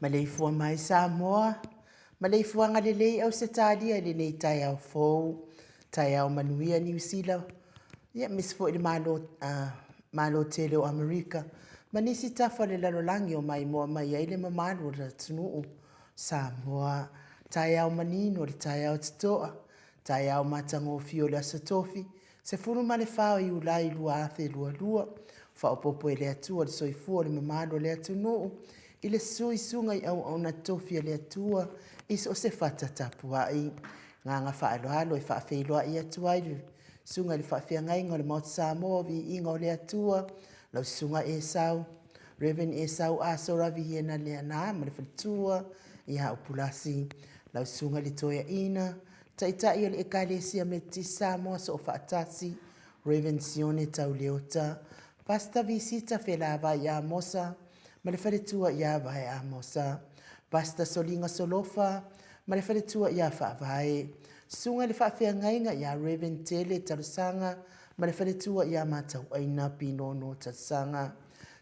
Maleifua mai Samoa, maleifuaga lelei Ausetalia i lenei taeao fou, taeao manuia Niu Sila, ia aemaise foi le Malo, Malo tele o Amerika ma nisi tafa o le lalolagi o maimoa mai ai le mamalu o le atunuu Samoa. Taeao manino le taeao totoa, taeao matagofie o le Aso Tofi, 14 o Iulai 2022, faaopoopo e le Atua le soifua o le mamalu o le atunuu i le suisuga i auauna totofi a le Atua i so o se fata tapuai. Agaga faaaloalo e faafeiloai atu ai le susuga i le faafeagaiga o le Maota Samoa o Viiga o le Atua, lau susuga Esau, Rev. Esau Aso Raviena Leaana ma le faletua ia Upulasi, lau susuga i le Toeaina, Taitai o le Ekalesia Metotisi Samoa Soofaatasi, Rev. Sione Tauleota, Pastor Visita Felavai Amosa ma le faletua ia Vae Amosa, Pastor Soliga Solofa ma le faletua ia Faavae, Susuga i le Faafeagaiga ia Rev. Tele Talosaga ma le faletua ia Matauaina Pinono Talosaga,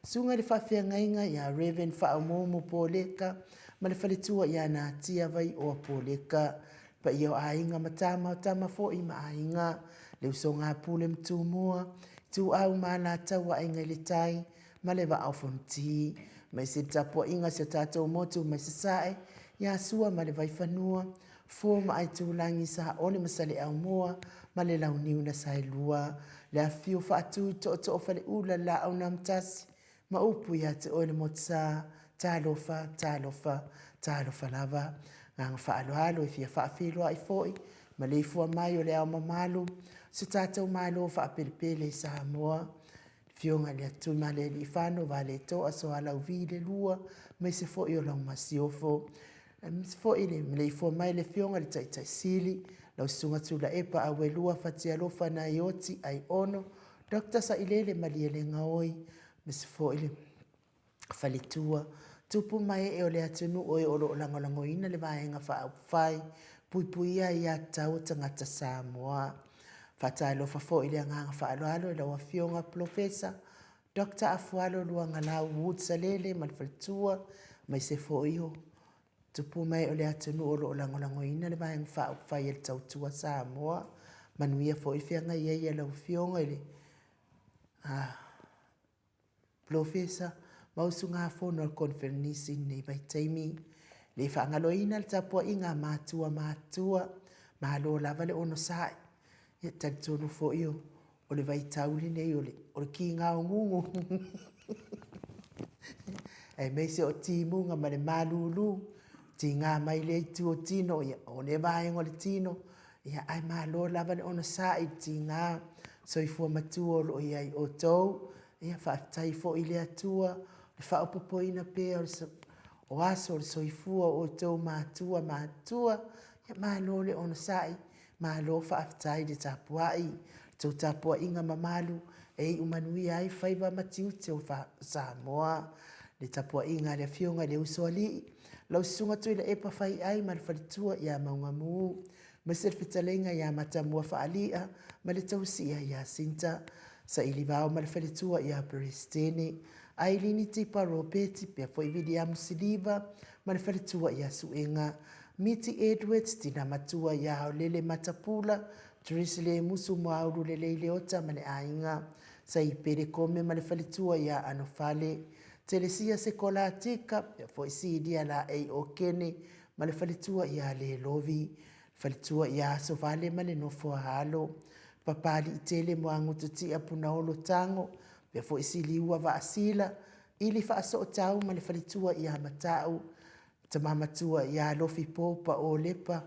Susuga i le Faafeagaiga ia Rev. Faaumuumu Poleka ma le faletua ia Natia Vaioa Poleka, paia o aiga ma tama, o tama foi ma aiga, le usoga a Pule ma Tumua, Ituau ma Alataua, Aiga i le Tai ma le Vaa o Fonoti, aemaise le tapuaiga a si o tatou motu mai Sasae, ia Sua ma le Vaifanua, Fofo ma Aitulagi, Saole ma Saleaaumua ma le Launiu na Saelua, le afifio faatu i tootoo o Faleula, le Laau na Amotasi, ma upu ia te oe le Motusa, talofa, talofa, talofa lava. Agaga faaaloalo e fia faafeiloai foi maleifua mai o le ao mamalu o si o tatou Malo faapelepele i Samoa, le Afioga i le Tuimalealiifano Vaaletoa Sualauvi II, aemaise foi o lau Masiofo. Aemaise foi le maleifua mai le Afioga i le Taitai Sili, lau Susuga Tuilaepa Auelua Fatialofa Naioti Aiono, Dr. Sailele Malielegaoi, aemaise foi le faletua, tupu ma ee o le atunuu e o lo o lagolagoina le Vaega Faaupufai Puipuia Aiatatau a Tagata Samoa. Faatalofa foi i le agaga faaaloalo i lau Afioga Polofesa Doctor Afualo Luagalau Wood Salele ma le faletua, aemaise foi o tupu ma ee o le atunuu o lo o lagolagoina le Vaega Faaupufai a le Tautua Samoa. Manuia foi feagai ai a lau Afioga i le Polofesa ma usugafono a le Koneferenisi i lenei vaitaimi. E le faagaloina le tapuaiga a matua matutua, malo lava le onosai. Ia talitonu foi o le vaitau lenei o le kigaogugu aemaise o timuga ma le malulu, tiga mai lea itu o tino, ia o lea vaega o le tino, Ia, ae malo lava le onosai i le tiga soifua matua o lo o i ai outou. Ia, faafetai foi i le Atua le faaopoopoina pea o aso o le soifua o outou matua matutua. Ia, malo le onosai, malo faafetai le tapuai. La outou tapuaiga mamalu e iu manuia ai faiva ma tiute o Samoa. Le tapuaiga a le Afioga i le Usoalii, lau Susuga Tuilaepa Faiai ma le faletua ia Maugamu, aemaise le fetalaiga ia Matamua Faali'a ma le tausia ia Sinta, Sailivao ma le faletua ia Peresetene, Ailini Tipa Ropeti pea foi Viliamu Siliva ma le faletua ia Suega, Miti Edwards, tina matua ia Aolele Matapula, Therese Lemusu Moaulu Lelei Leota ma le aiga, Saipele Kome ma le faletua ia Anofale, Telesia Sekolatika, pea foi Silia Laei Okene ma le faletua ia Lelovi, le faletua ia Asovale ma le nofo a alo, Papaliitele Moagututia Punaolo Tago, pea foi Siliua Vaasila, Ili Faasootau ma le faletua ia Matau, tama matua ia Alofi Popa Olepa,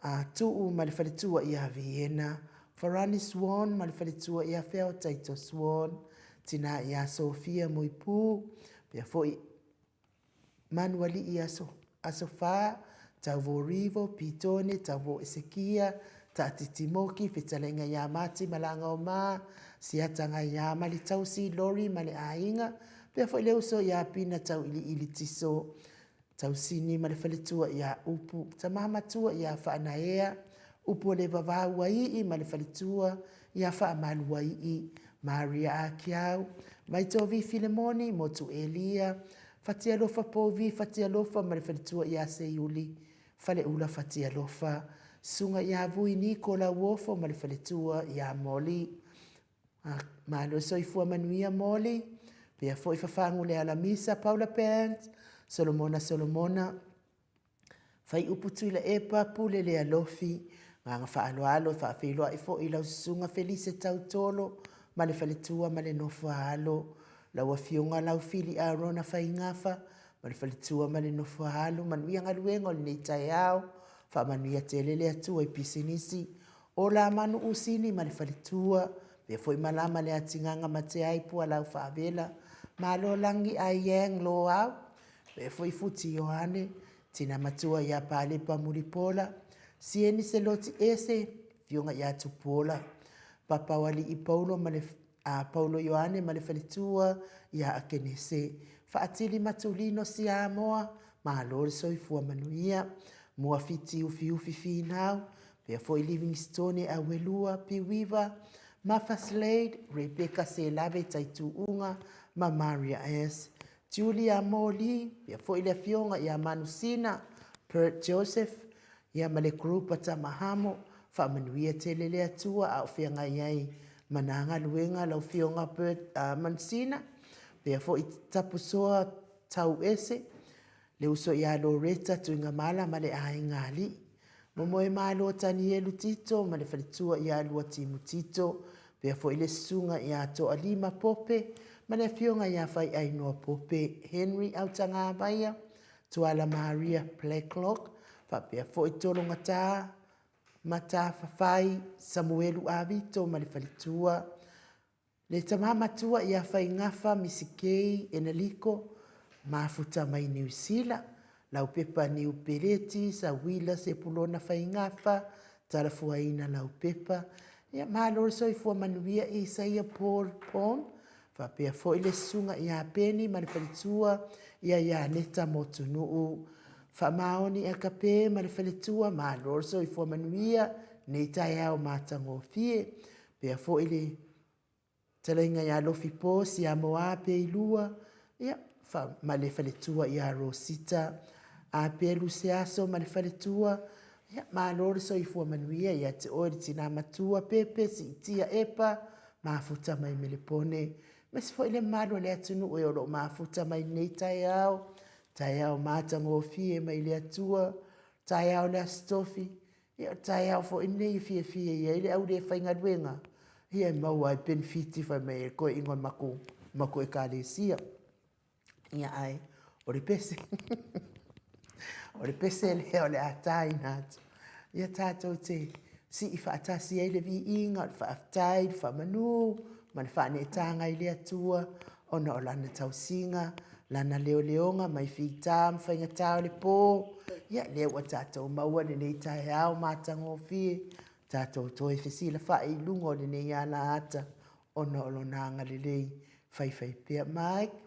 a Tuu ma le faletua ia Viena, Farani Swan ma le faletua ia Feaotaito Swan, tina ia Sofia Moepu, pea foi Manualii Aso, Aso Fa, Tauvo Rivo, Pitone, Tauvo Esekia, Taatiti Moki, Fetalaiga ia Mati Malagaoma, Siataga ia Malitausi, Lori ma le aiga, pea foi le uso ia Pina Tauiliili Tiso, Tausini ma le faletua ia Upu, tama matua ia Faanaea, Upu o le Vavau Uaii ma le faletua ia Faamaluaii, Maria Akiau, Vaitovi Filemoni, Motu Elia, Fatialofa Povi Fatialofa ma le faletua ia Seiuli Faleula Fatialofa, Susuga ia Vui Niko Lauofo ma le faletua ia Moli. Malo soifua manuia Moli, pea foi Fafagu Lealamisa, Paula Pant, Solomona Solomona, Faiupu Tuilaepa, Pule Lealofi, Agaga faaaloalo e faafeiloai foi i lau Susuga Felise Tautolo ma le faletua ma le nofo a alo, lau Afioga Laufili Arona Faigafa ma le faletua ma le nofo a alo. Manuia galuega o lenei taeao, faamanuia tele le Atua i pisinisi, Ola Manu Usini ma le faletua, pea foi malama le atigaga mateai Pualau Faavela, Malo Lagi Aiang Loau, pea foi Futi Ioane, Tina Matua ia Palepa Mulipola, Sieni Seloti Ese, Afioga ia Tupuola, Papaualii Paulo ma le a Paulo Ioane ma le faletua ia Akenese, Faatili Matulino Siamoa, malo le soifua manuia, Muafiti Ufiufi Finau, pea foi Livingstone Auelua, Piuiva, Mafa Slade, Rebecca Selave Taituuga ma Maria S. Julia Moli, pea foi le afioga ia Manusina, Bert Joseph, ia ma le group a Tamahamo, faamanuia tele le Atua a o feagai ai ma na galuega lau Afioga Bert Mansina, pea foi Tapusoa Tauese, le uso ia Loretta Tuigamala ma le aiga alii. Momoe Malo Tanielu Tito ma le faletua ia Luatimu Tito, pea foi le susuga ia Toalima Pope ma le afioga ia Faiainoa Pope, Henry Autagavaia, Tuala Maria Blacklock, faapea foi Tologata Matafafai Samuelu Avito ma le faletua, le tama matua ia Faigafa Misikei Enaliko, mafuta mai Niu Sila, Laupepa Niu Peleti Sawila Sepulona Faigafa, Talafuaina Laupepa, ia malo le soifua manuia Isaia Paul Pon, Faapea foi le susuga ia Peni ma le faletua ia Ianeta Motunuu. Faamaoni Akape ma le faletua, malo le soifua manuia nei taeao matagofie. Pea foi le talaiga ia Lofipo Siamoa Peilua, ia, ma le faletua ia Rosita Apelu Seaso ma le faletua, ia, malo le soifua manuia ia te oe le tina matua Pepe Siitia Epa, mafuta mai Melepone, aemaise foi le mamalu o le atunuu e o lo o mafuta mai lenei taeao, taeao matagofie mai le Atua, taeao o le Aso Tofi, ia o le taeao foi lenei e fiafia i ai le au le faigaluega, ia e maua ai penefiti fai mai e toeaiina o le matou ekalesia. Ia ae o le pese, o le pese lea o le a tāina atu. Ia tātou te sii faatasi ai le viiga, o le faafetai, le faamanu ma le faaneetaga i le Atua ona o lana tausiga, lana leoleoga mai fita ma faigata o le pō. Ia lea ua tātou maua lenei taeao matagofie, tātou toe fesilafai i luga o lenei alaata ona o lona agalelei faifaipea. Mike.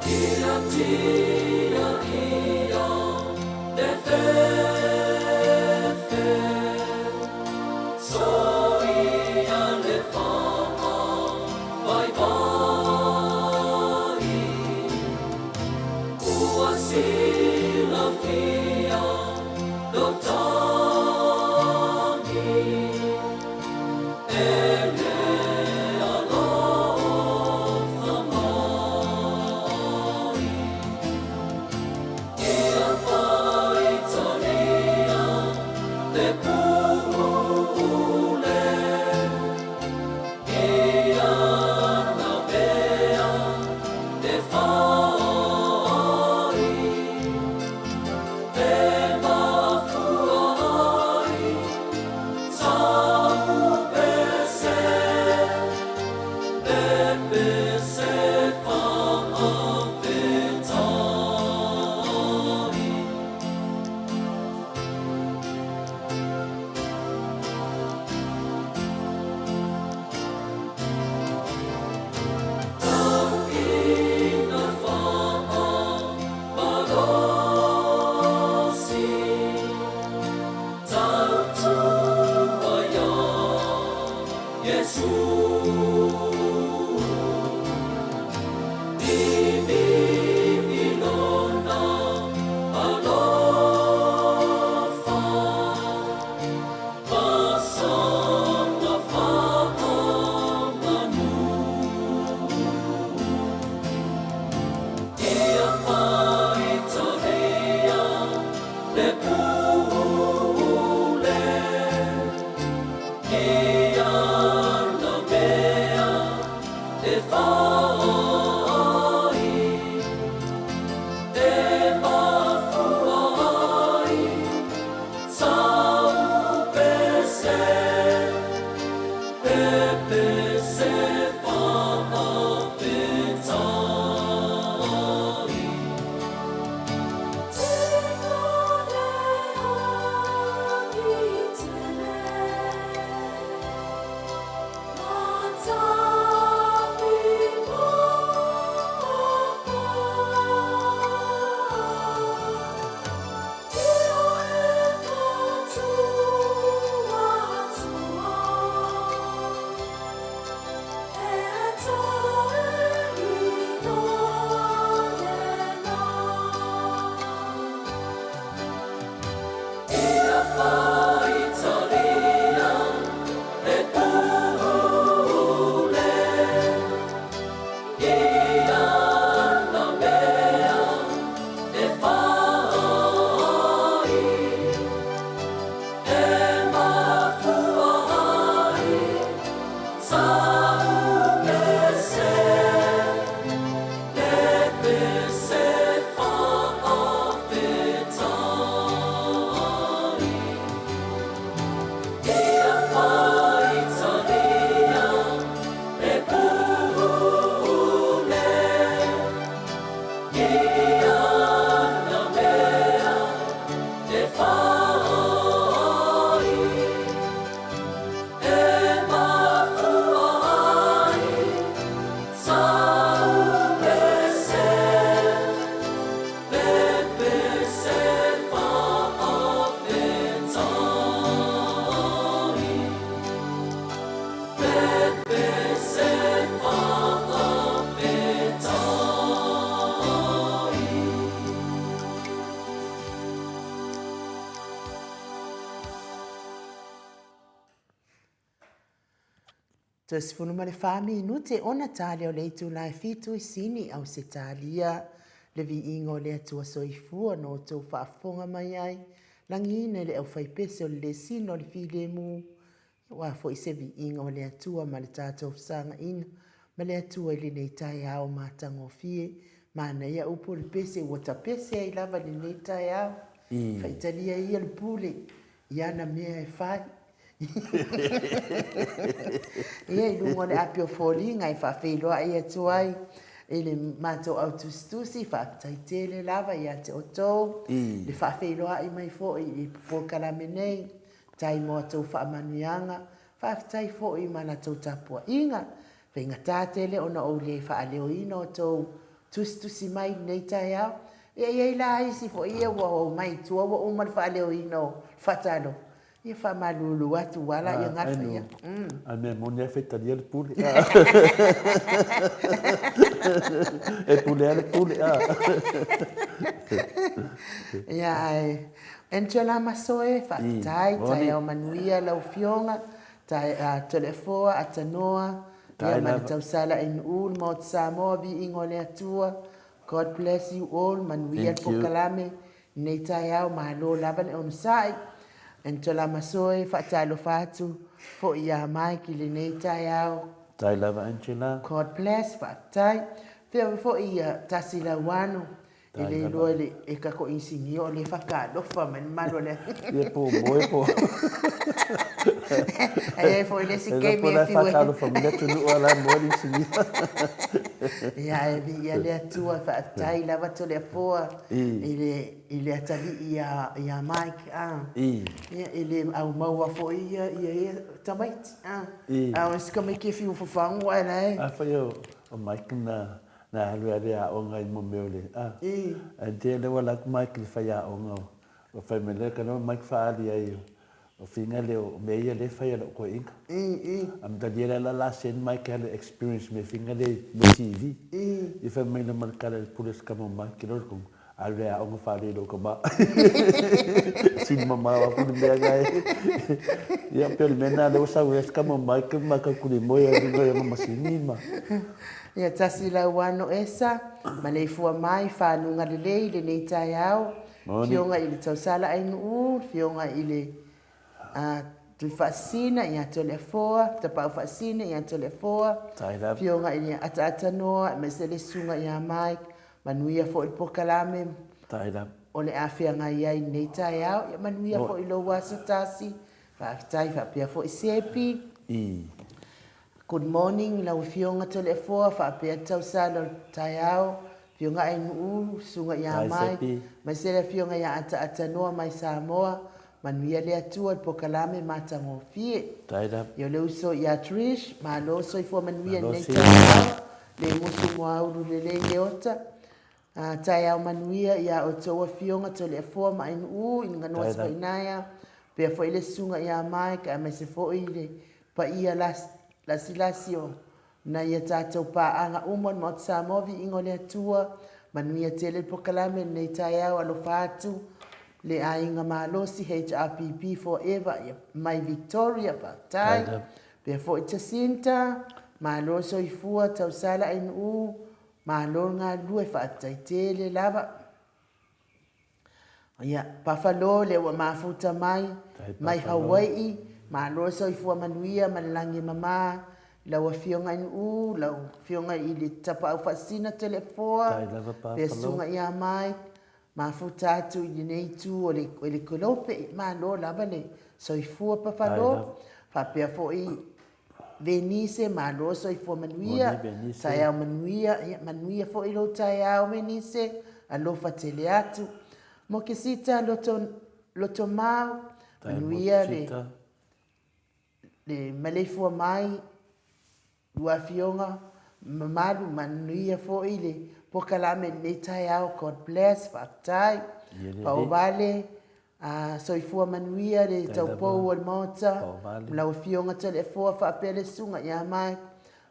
Tia ia te whewhe, Soia le whanga vaivai. Ua silafia lou tangi, e le alofa mai. Toe 14 minute ona ta lea o le itula e 7 i Sini, Ausetalia. Le viiga o le Atua Soifua na outou faafofoga mai ai, lagiina i le aufaipese o le lesina o le filemu, aua foi se viiga o le Atua ma le tatou fesagaina ma le Atua i lenei taeao matagofie. Manaia upu o le pese ua tapese ai lava i lenei taeao. Faitalia ia le pule i ana mea e fai. Ia i luga o le api o foliga e faafeiloai atu ai i le matou au tusitusi, faafetai tele lava ia te outou le faafeiloai mai foi i le polokalame nei, tai mo a outou faamanuiaga, faafetai foi ma la outou tapuaiga. Faigata tele ona ou le faaleoina outou tusitusi mai i lenei taeao. Ia e i ai la isi foi ia ua omai i tua ua uma le faaleoina o faatalofa. Ia faamalulu atu ua ala ia gafa ia. A o le mea moni lava e faitalia le pule. E pule lava le pule. Ia ae Angela Masoe, faafetai, taeao manuia lau Afioga, Toleafoa, Atanoa, ia ma le tausala NU, le Maota Samoa, viiga o le Atua, God bless you all, manuia le polokalame. Lenei taeao, malo lava le onosai. Angela Masoe, faatalofa atu foi ia Mike i lenei taeao. Faafetai lava Angela. God bless, faafetai. Fea foi ia Tasi Lauano, e le iloa e le e kako inisinia o le whakaalofa mai le malo le. Ia po moe po. Ai ai foi le si kemi e fiu. E whakaalofa mai le atunuu ala moe le inisinia. Ia e vi ia le Atua faafetai lava Toleafoa i le i le atalii ia ia Mike a. Ia e le aumaua foi ia ia ia tamaiti a. A o isi tamaiti e fiu fafagu ae la e. Afai o Mike na na alu e ale aoga i mo mea o le a. Ae te lea ua alu atu Mike i le faiaoga o fai mai lea ka Mike faaali ai O finga lea o mea ia lea e fai e lou toeaina. A matalia lea la la send mai ke ale experience me finga lea me TV. I fai mai la ma le kala le pule se kama mai ke lor kong alu le aoga faalei lou tama. Sini mamao aku le mea ga e. Ia pe o le mea na lea ua sau ai se kama mai ke ma ka kuli moe ai luga i ona masini ma. Ia tasi lau ano esa, maleifua mai, fanuga lelei lenei taeao, Afioga i le Tausala Ainuu, Afioga i le Tuifaasisina ia Toleafoa, Tapaau Faasisina ia Toleafoa, Afioga i le Ataatanoa aemaise le Susuga ia Mike, manuia foi le polokalame o le a feagai ai i lenei taeao. Ia manuia foi lou aso tasi. Faafetai faapea foi Sepi. Good morning lau Afioga Toleafoa faapea Tausala o le taeao, Afioga Ainuu, Susuga ia Mai, maise le Afioga ia Ataatanoa mai Samoa, manuia le Atua i le polokalame matagofie. Ia o le uso ia Trish, malo soifua manuia i lenei taeao, le musu moaulu lelei Leota, A taeao manuia ia outou Afioga Toleafoa ma Ainuu i Ganoa Sivainaea, pea foi le Susuga ia Mike aemaise foi le paia lasilasi o nai a tatou paaga uma o le Maota Samoa Viiga o le Atua, manuia tele le polokalame i lenei taeao alofa atu le aiga malosi HRPP forever ia mai Victoria faafetai pea foi Jacinta malo soifua tausala Ainuu Malo le galulue, faafetai tele lava. Ia, Buffalo, lea ua mafuta mai, mai Hawai'i, malo le soifua manuia ma le lagi e mama i lau Afioga i Nu'u, lau Afioga i le Tapaau Faasisina Toleafoa, le Susuga ia Mike, mafuta atu i lenei itu o le, o le Kolope, malo lava le soifua Buffalo, faapea foi Venise, malo soifua manuia, taeao manuia, ia manuia foi lou taeao Venise, alofa tele atu. Mokesita loto, lotomau, manuia le, le maleifua mai, lua afioga mamalu, manuia foi le polokalame i lenei taeao, God bless, faafetai. Paovale, A soifua manuia le taupou o le Maota, ma lau Afioga Toleafoa faapea le Susuga ia Mike.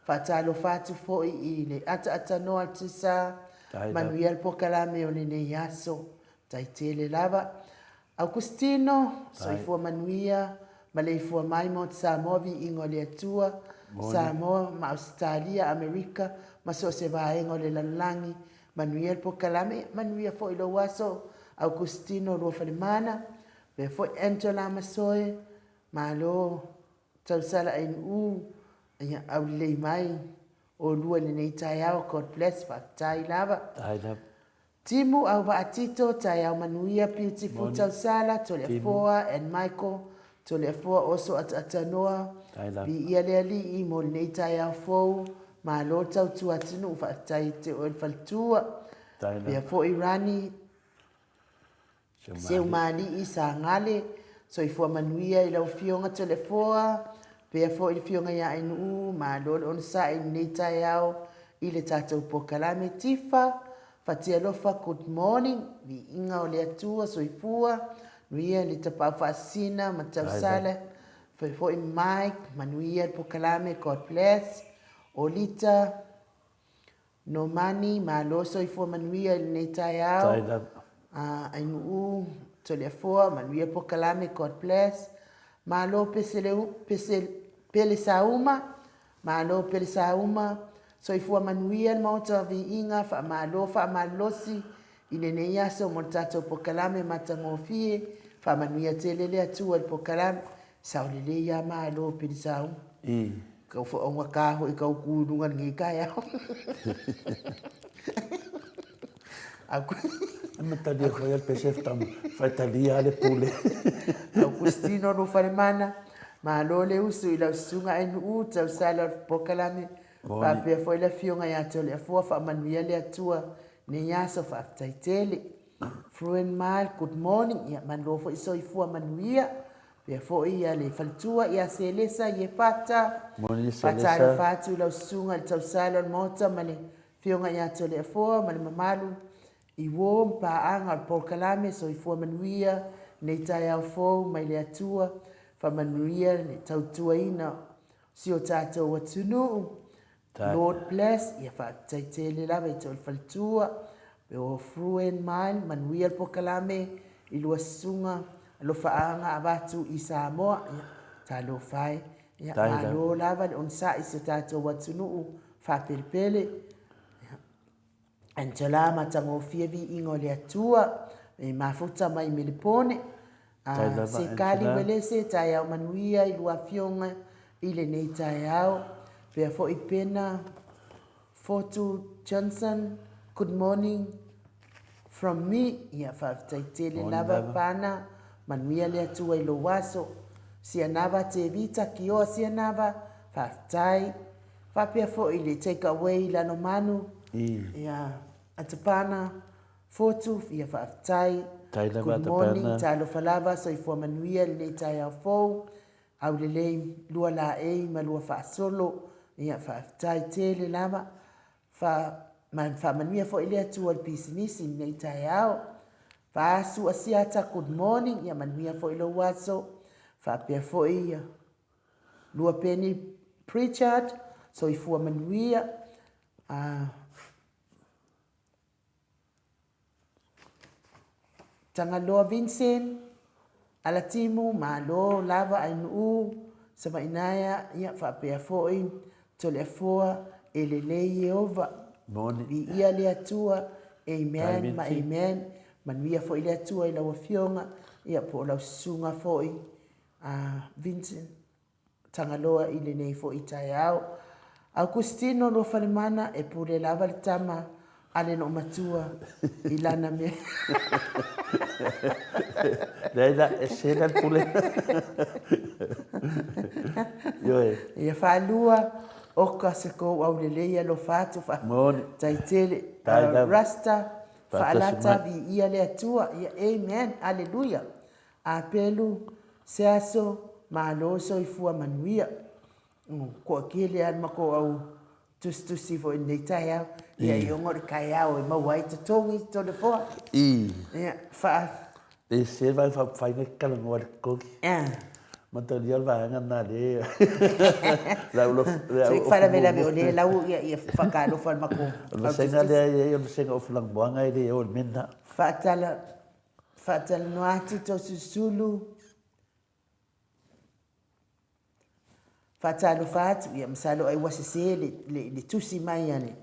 Faatalofa atu foi i le ataaatanoa a le Tusa, manuia le polokalame o lenei aso. Tai tele lava. Augustino, soifua manuia, maleifua mai Maota Samoa, viiga o le Atua. Samoa ma Ausetalia, Amerika ma so o se vaega o le lalolagi. Manuia le polokalame, manuia foi lou aso Augustino Luafalemana, faapea foi Angela Masoe, malo tausala Ainuu, ia aulelei mai olua i lenei taeao, God bless, faafetai lava. Faafetai lava. Timu Auvaa Tito, Taeao Manuia, Beautiful Tausala, Toleafoa and Michael, Toleafoa Oso Ataatanoa, Viia le Alii mo lenei taeao fou, Malo tautua atunuu, faafetai te oe le faletua. Pea foi Rani, Seumalii Sagale, Soifua manuia i lau Afioga Toleafoa, pea foi le Afioga ia Ainuu, malo le onosai i lenei taeao i le tatou polokalame Tifa, Fatialofa good morning, viiga o le Atua, soifua, manuia le Tapaau Faasisina ma Tausala, fai foi Mike, manuia le polokalame, God bless, Olita, Nomani, malo soifua manuia i lenei taeao. Ainuu, Toleafoa, manuia polokalame, God bless. Malo Pese, Pelesauma, malo Pelesauma, soifua manuia le Maota o Viiga, faamalo faamalolosi i lenei aso mo le tatou polokalame matagofie, faamanuia tele le Atua i le polokalame. Sao lelei lava malo Pelesauma. Kau whaonga hoi kau ku i runga lenei taeao. E matalia foi a pese whatamu, whaitalia le pule. Augustino no Whalemana, malo le usu i lau susuga Ainuu, tausala o le polokalame, faapea foi le afioga ia Toleafoa, faamanuia le Atua nei aso, faafetai tele. Fruin Mal, good morning, ia malo foi soifua manuia. Pea foi ia le faletua ia Selesa Iefata, faatalofa atu i lau susuga i le tausala o le Maota ma le afioga ia Toleafoa ma le mamalu i uo ma paaga o le polokalame Soifua Manuia nei taeao fou mai le Atua, faamanuia le tautuaina o si o tatou atunuu. Lord bless, ia faafetai tele lava i te oe le faletua, o Fruen Mile, manuia le polokalame i lua susuga, alofaaga avatu i Samoa, ia talofa e, ia malo lava le onosai i si o tatou atunuu faapelepele. Ia. Angela matagofie viiga o le Atua e mafuta mai Melepone. Se kali welese taeao manuia i lua afioga i lenei taeao. Pea foi Pena Fotu Johnson, good morning from me. Ia faafetai tele lava Pana, manuia le Atua i lou aso. Sianava Tevita Kioa Sianava, faafetai. Faapea foi le take away Lalomanu, ia Atapana Fotu, ia faafetai. Good morning, talofa lava, soifua manuia lenei taeao fou, aulelei lua laei ma lua faasolo, ia faafetai tele lava. Fa, ma faamanuia foi le Atua i le pisinisi i lenei taeao. Faasu Asiata, good morning, ia manuia foi lou aso. Faapea foi ia Luapeni Pritchard, soifua manuia. Tagaloa Vincent, Alatimu, malo lava Ainuu, Savainaea, ia faapea foi Toleafoa, e lelei Ieova. Viia le Atua, amen ma amen. Manuia foi le Atua i lau Afioga, ia po o lau susuga foi a Vincent Tagaloa i lenei foi taeao. Augustino Luafalemana e pule lava le tama a le loomatua i lana mea. Leai la, e se la le pule. Ioe. Ia faalua, oka se kou aulelei alofa atu faafetai tele. Rasta, faalata, viia le Atua. Ia amen, hallelujah. Apelu, se aso, malo soifua manuia. Toatele lava le matou au tusitusi foi i lenei taeao. Ia i ona o le taeao e maua ai totogi i Toleafoa. Ia, faa... E se vaega faaupufai nei talanoa i le totogi. Mataulia le vaega lena lea. Se faalavelave o lea lau ia faatalofa i le matou O le vasega lea e i ai o le vasega ofu lanumoana e le o i le mea lena. Faatala, faatalanoa atu Toeolesulusulu. Faatalofa atu, ia masalo ai ua sese le, le, le tusi mai a le,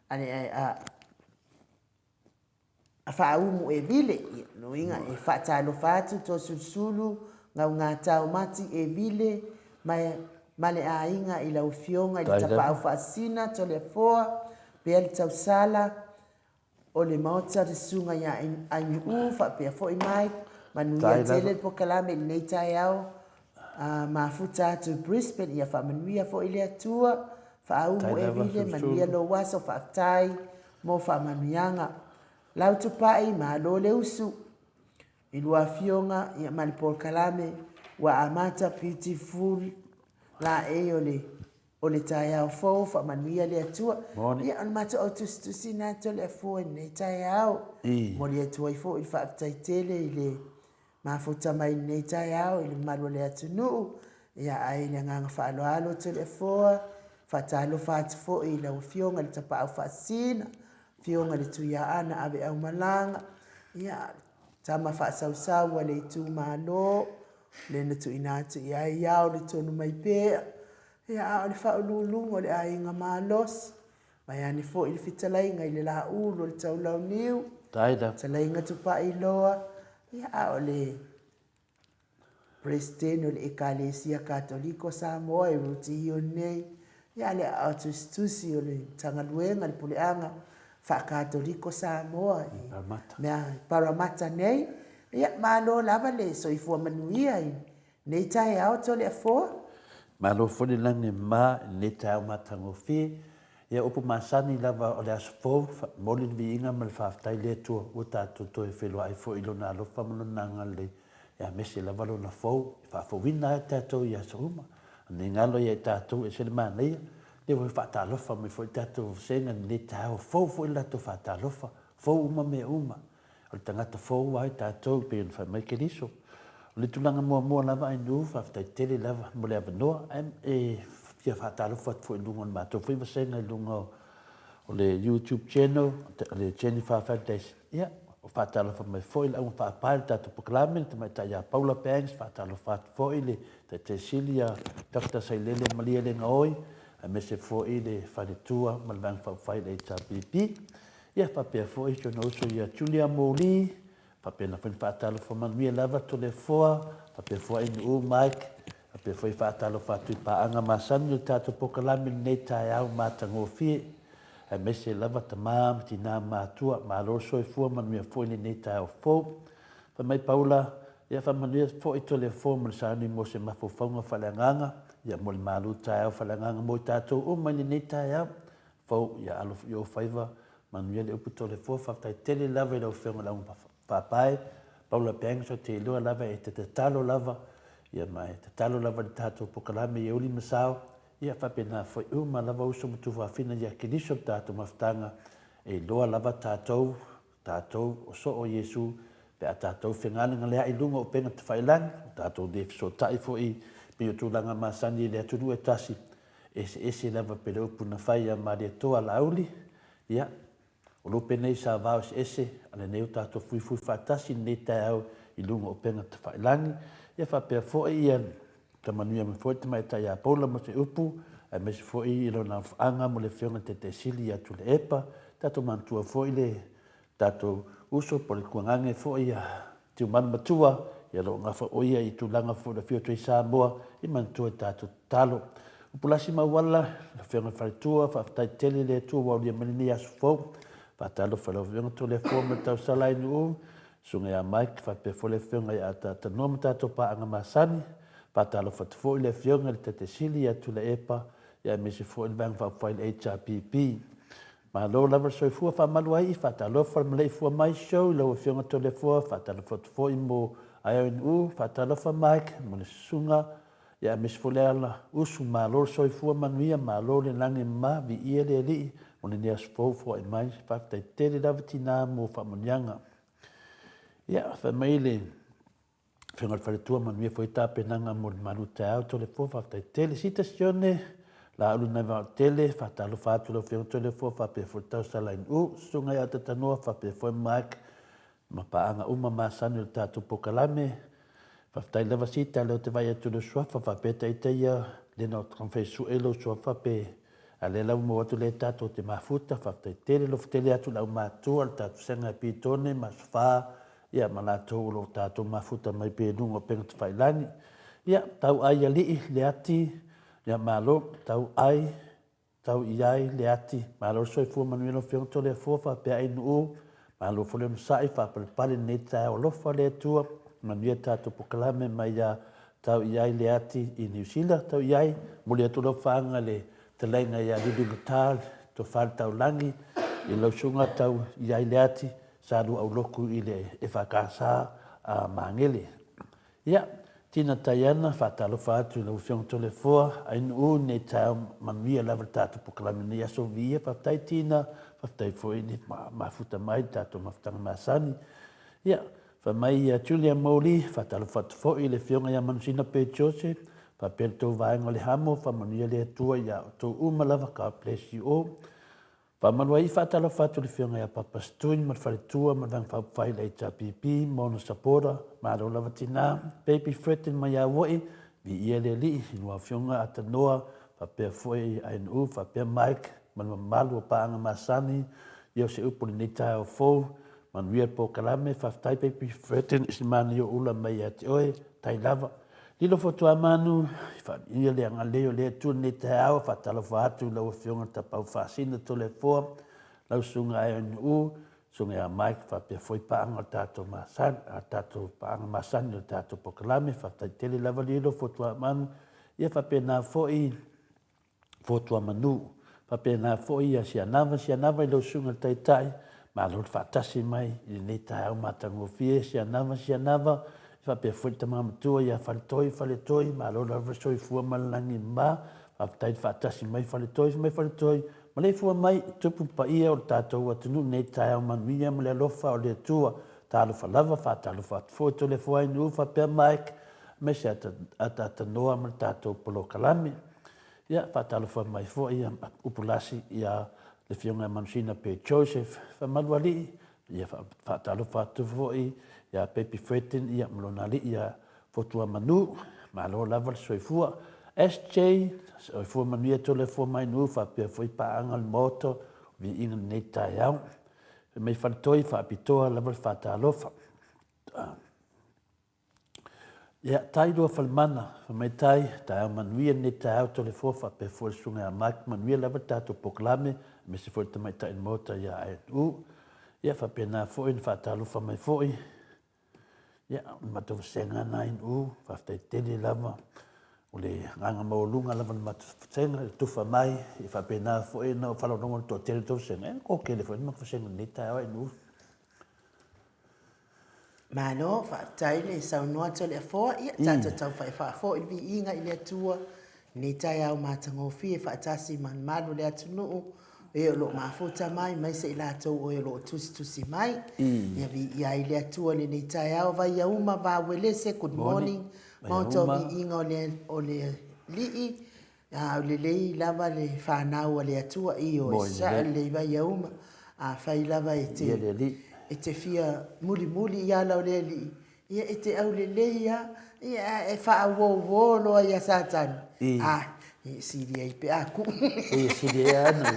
a le, a, a faaumu e vile, ia, loiga e faatalofa atu Toasulusulu, Gaugatao Mati e vile, ma, ma le aiga i lau afioga i le Tapaau Faasisina, Toleafoa, pea le tausala, o le Maota le Susuga ia Aimiu faapea foi Mike, manuia tele le polokalame i lenei taeao, mafuta atu i Brisbane, ia faamanuia foi le Atua, faaumu e vile, manuia lou aso, faafetai mo faamanuiaga. Lau Tupai, malo le usu i lua afioga ia ma le polokalame ua amata beautiful laei o le O le taeao fou, faamanuia le Atua. Moni. Ia, o le matou au tusitusi na atu le afua i lenei taeao. I. Momoli atu ai foi le faafetai tele i le mafuta mai i lenei taeao i le mamalu o le atunuu. Ia, ae i le agaga faaaloalo atu le afua, faatalofa atu foi i lau Afioga i le Tapaau Faasisina, Afioga i le Tuiaana Aveaumalaga, ia, tama faasausau a le itumalo, lea na tuuina atu i ai ia o le tonu mai pea, ia a o le faauluuluga o le aiga malosi, vaeane foi le fetalaiga i le Laulu o le Taulauniu, fetalaiga Tupailoa, ia a o le Peresetene o le Ekalesia Katoliko Samoa e Ruti Iuni nei, ia a le aao tusitusi o le Matagaluega le Puleaga Faakatoliko Samoa i mea Parramatta nei. Ia, malo lava le soifua manuia i lenei taeao Toleafoa. Malo foi le lagi e mama i lenei taeao matagofie. Ia, upu masani lava o le aso fou, momoli le viiga ma le faafetai i le Atua ua tatou toe feiloai foi i Lona alofa ma Lona agalelei, aemaise lava Lona fou e faafouina ai tatou i aso uma. Ne i galo ia i tatou e ese le manaia, lea ua faatalofa mai foi le tatou vasega i lenei taeao, fou foi le latou faatalofa, fou uma mea uma. O le tagata fou lava i tatou e pei ona fai mai Keriso. O le tulaga muamua lava Ainuu, faafetai tele lava mo le avanoa. Ae e fia faatalofa atu foi i luga o le matou foi vasega i luga o le YouTube channel, o le Jennifer Foundation. Ia, faatalofa mai foi le auga faapae o le tatou polokalame, le tamaitai ia Paula Banks, faatalofa atu foi le Taitai Sili ia Doctor Sailele Malielegaoi, aemaise foi le Faletua ma le Vaega Faaupufai le HRPP. Ia faapea foi si ona uso ia Julia Moli, faapena foi na faatalofa manuia lava Toleafoa, faapea foi Ainuu Mike, faapea foi faatalofa atu i paaga masani o le tatou polokalame i lenei taeao matagofie, aemaise lava tama ma tina matua, malo le soifua manuia foi lenei taeao fou. Fai mai Paula, ia faamanuia foi Toleafoa ma le sauni mo se mafaufauga faaleagaga, ia mo le malu taeao faaleagaga mo i tatou uma i lenei taeao. Fou, ia alo i ou faiva, manuia le upu Toleafoa, faafetai tele lava i lau Afioga i le Auga Faapae, Paula Banks, ou te iloa lava e te tatalo lava, ia ma e tatalo lava i le tatou polokalame ia uli ma sao, ia faapena foi uma lava uso ma tuafafine ia Keriso le tatou mafutaga, e iloa lava tatou Tatou o soo Iesu, pe a tatou fegalegaleaʻi i luga o upega tafailagi, o tatou le fesootaʻi foi pei o tulaga masani i le atunuu e tasi, eseese lava pe le upu na fai ia Malietoa Laauli, ia, o lupe nei sa vao eseese a lenei o tatou fuifui faatasi i lenei taeao i luga o upega tafailagi, ia faapea foi ia ka manuia mai foi le tamaitai ia Paula ma se upu, aemaise foi i lona alofaaga mo le Afioga i le Taitaisili ia Tuilaepa, tatou manatua foi le tatou uso po o le tuagane foi ia Tiumalu Matua, ia o lo o gafa o ia i tulaga foi o le afio atu ai Samoa, ia manatua i tatou tatalo. Upu lasi ma auala, le Afioga i le Faletua, faafetai tele i le Atua ua aulia mai lenei aso fou. Faatalofa i lau Afioga Toleafoa ma le tausala ai Nuu, Susuga ia Mike faapea foi le Afioga ia Ataatanoa ma tatou paaga masani. Faatalofa atu foi i le Afioga i le Taitaisili ia Tuilaepa aemaise foi le Vaega Faaupufai i le HRPP. Malo lava le soifua faamalu ai, faatalofa le maleifua mai show i lau Afioga Toleafoa, faatalofa atu foi mo IONU, faatalofa Mike mo le susuga aemaise foi le ala usu, malo le soifua manuia, malo le lagi ma viia le Alii mo lenei aso fou foai mai, faafetai tele lava tina mo faamanuiaga. Ia, fai mai le Afioga i le Faletua, manuia foi tapenaga mo le malu taeao, Toleafoa, faafetai tele. Sita Sione, Laaulu Naivaotele, faatalofa atu lau Afioga Toleafoa, faapea foi le Tausalainu, Susuga ia Atatanoa, faapea foi Mike, ma paaga uma masani o le tatou polokalame. Faafetai lava Sita, lea ou te vaai atu i lou suafa, faapea ita ia. lea na taumafai e sue lou suafa pe a lea la ua maua atu lea tatou te mafuta, faafetai tele, alofa tele atu i le aumatua, le tatou Vasega ia Pitone ma Aso Fa, ia ma latou o lo o tatou mafuta mai pea i luga o upega tafailagi. Ia, tau ai alii, Leati, ia malo, tau ai, Tau i ai le ati, malo le soifua manuia lau Afioga Toleafoa faapea Ainuu, malo foi le onosai, faapalepale lenei taeao alofa le Atua, manuia tatou pokalame mai ia Tau i ai le ati i Niu Sila, tau i ai, momoli atu lau faanga i le talaiga ia Liliugatā, le Tofa i le Taulagi, i lau Susuga Tau i ai le ati, Sa Lua Auloku i le EFKS a Magele. Ia, Tina Taiana, faatalofa atu i lau Afioga Toleafoa, Ainuu, nei taeao manuia lava le tatou pokalame i lenei aso viia. Faafetai Tina, faafetai foi i le mafuta mai i le tatou mafutaga masani. Ia, fai mai ia Julia Moli, faatalofa atu foi i le Afioga ia Manusina Pei Jose, faapea le tou vaega o le Hamo, faamanuia le Atua ia outou uma lava, God bless you all. Faamalu ai, faatalofa atu i le Afioga ia Papa Stuin ma le faletua ma le Vaega Faaupufai i le HRPP ma ona supporter, malo lava tina, Baby Fredden mai Aua'i, viia le Alii, i lua Afioga Atanoa, faapea foi Ainuu, faapea Mike ma le mamalu o paaga masani, ia o se upu i lenei taeao fou, manuia le polokalame, faafetai Baby Fredden i se manaia o ula mai ia te oe, tai lava. Lilo Fotuamanu, i faamilia le agalelei o le Atua i lenei taeao, faatalofa atu i lau Afioga Tapau Faasina Toleafoa, lau Susuga Aeonuu, Susuga ia Mike faapea foi paaga o le tatou masani, a tatou paaga masani o le tatou polokalame, faafetai tele lava Lilo Fotuamanu, ia faapena foi Fotuamanu. Faapena foi ia Sianava, Sianava i lau susuga i le Taitai, malo le faatasi mai i lenei taeao matagofie, Sianava, Sianava, faapea foi le tama matua ia Faletoi, Faletoi, malo lava le soifua ma le lagi mama, faafetai le faatasi mai Faletoi, fai mai Faletoi, maleifua mai i tupu ma paia o le tatou atunuu i lenei taeao manuia ma le alofa o le Atua, talofa lava, faatalofa atu foi Toleafoainuu faapea Mike, aemaise ataatanoa ma le tatou polokalame. Ia, faatalofa mai foi ia Upulasi ia le Afioga ia Manusina pe Joseph Faamalualii, ia faatalofa atu foi ia Pepi Fredin ia ma lona alii ia Fotuamanu, malo lava le soifua. SJ, soifua manuia Toleafoa Mainuu faapea foi paaga o le Maota o Viiga i lenei taeao. Fai mai Faletoi faapitoa lava le faatalofa. Ia, tai lua falemana, fai mai tai, taeao manuia lenei taeao Toleafoa faapea foi le susuga ia Mike, manuia lava le tatou polokalame, aemaise foi le tamaitai o le Maota ia ANU. Ia, faapena foi ona faatalofa mai foi, ia, o le matou vasega lena ANU, faafetai tele lava, o le agaga maualuga lava o le matou vasega, le tufa mai, ia faapena foi ona faalogologo i le toatele o le tou vasega, ia, toatele foi le matou vasega i lenei taeao ANU. Malo, faafetai le saunoa Toleafoa. Ia, tatou tau faifaa foi le viiga i le Atua i lenei taeao matagofie faatasi ma le malu o le atunuu, e o lo o mafuta mai, aemaise i latou o e o lo o tusitusi mai. Ia viia ai le Atua i lenei taeao, Vaiauma, Vauelese, good morning, Maota o viiga o le, o le Alii, A o lelei lava le fanau a le Atua, ioe, saʻa lelei Vaiauma. Afai lava e te, e te fia mulimuli i ala o le Alii, ia e te aulelei lava, ia ae e faauouo loa ia Satani, a, e sili ai pe a kuu. E sili ai ana,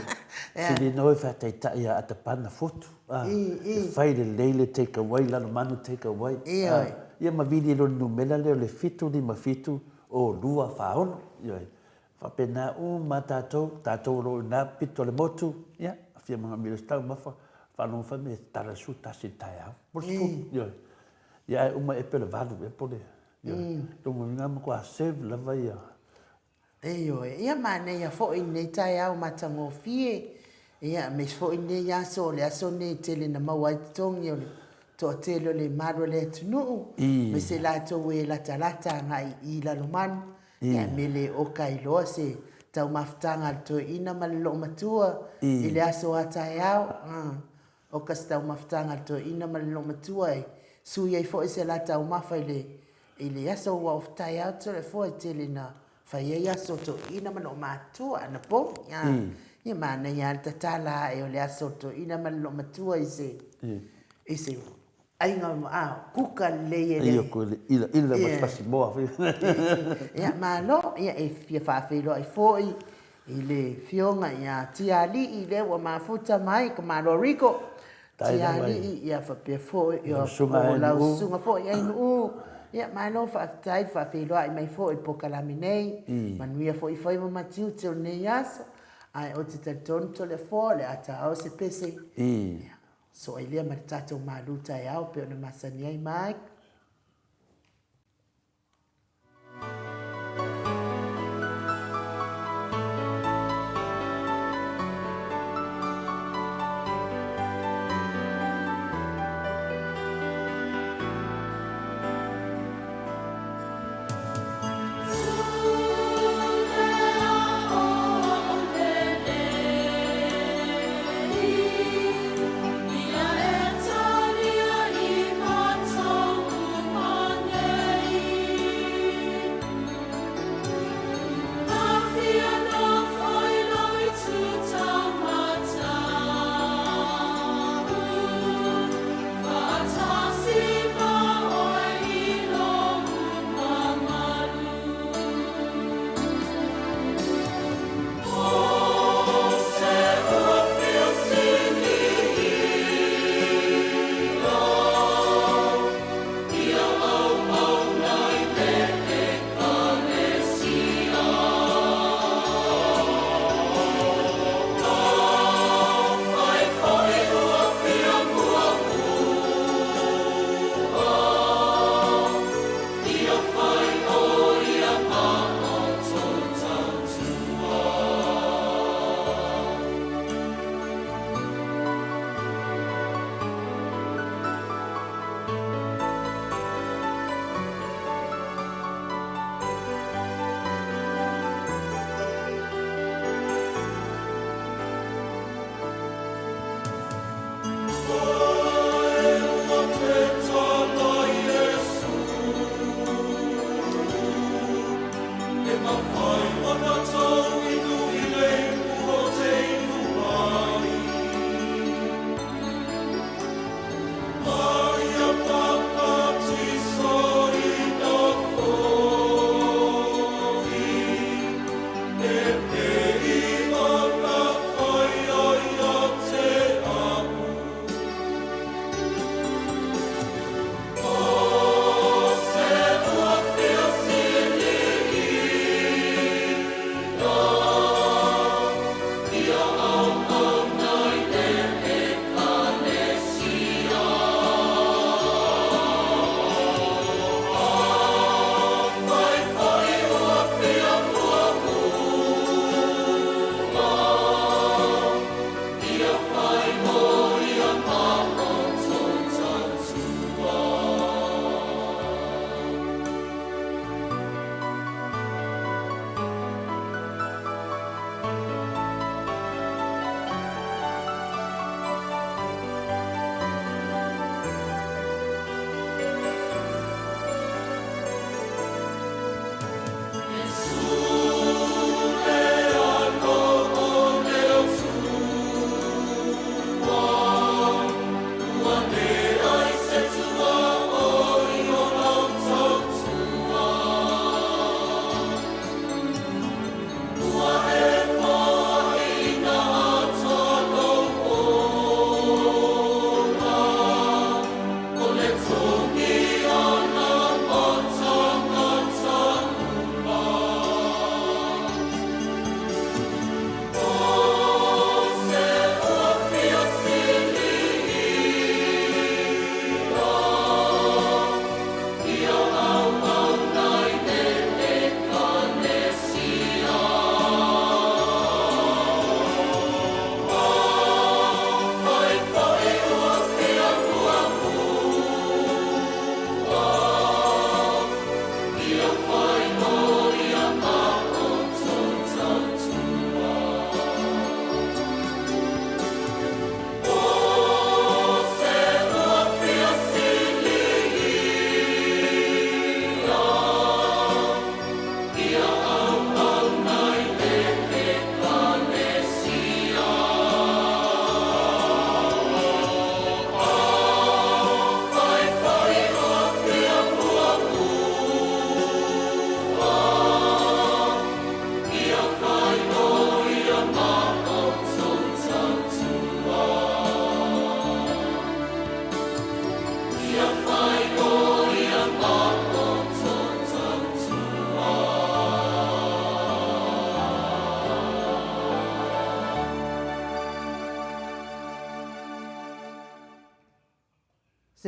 sili ai ona oe faataitai ia Atapana fotu, a, e fai lelei le take away, Lalomanu take away, a, ia ma vili loa le numera lea o le 757 O 2 4 6, ioe. Faapena uma tatou, tatou o lo o i ina pito o le motu, ia, fia manaomia se taumafa, faalogo fai mai e tala le 11 i le taeao. Po o le 10, ioe. Ia ae uma ea pe o le 8 ea po o le, ioe. Lona uiga e matua serve lava ia. Ioe, ia manaia foi lenei taeao matagofie, ia aemaise foi lenei aso, o le aso lenei e tele na maua ai totogi o le toatele o le malu o le atunuu, aemaise latou e latalata agai i Lalomanu, ia me le oka ai loa se taumafataga a le toeaina ma le loomatua i le aso a taeao. Oka se taumafataga a le toeaina ma le loomatua e sui ai foi se la taumafa i le i le aso ua o taeao Toleafoa e tele na fai ai aso toeaina ma loomatua anapogi. Ia manaia lava le tatala ae o le aso toeaina ma le loomatua i se i se. Aiga a kuka lelei e le. Ia koe le ila ila ma se moa foi. Ia malo, ia e fia faafeiloai foi i le Afioga ia Tialii lea ua mafuta mai ka Malo Rico. Tialii ia faapea foi ia o lau susuga foi Ainuu. Ia malo faafetai le faafeiloai mai foi i le polokalame nei. Manuia foi faiva ma tiute o lenei aso. Ae ou te talitonu Toleafoa o le a taao se pese. Ia So ai lea ma le tatou malu taeao pei ona masani ai Mike.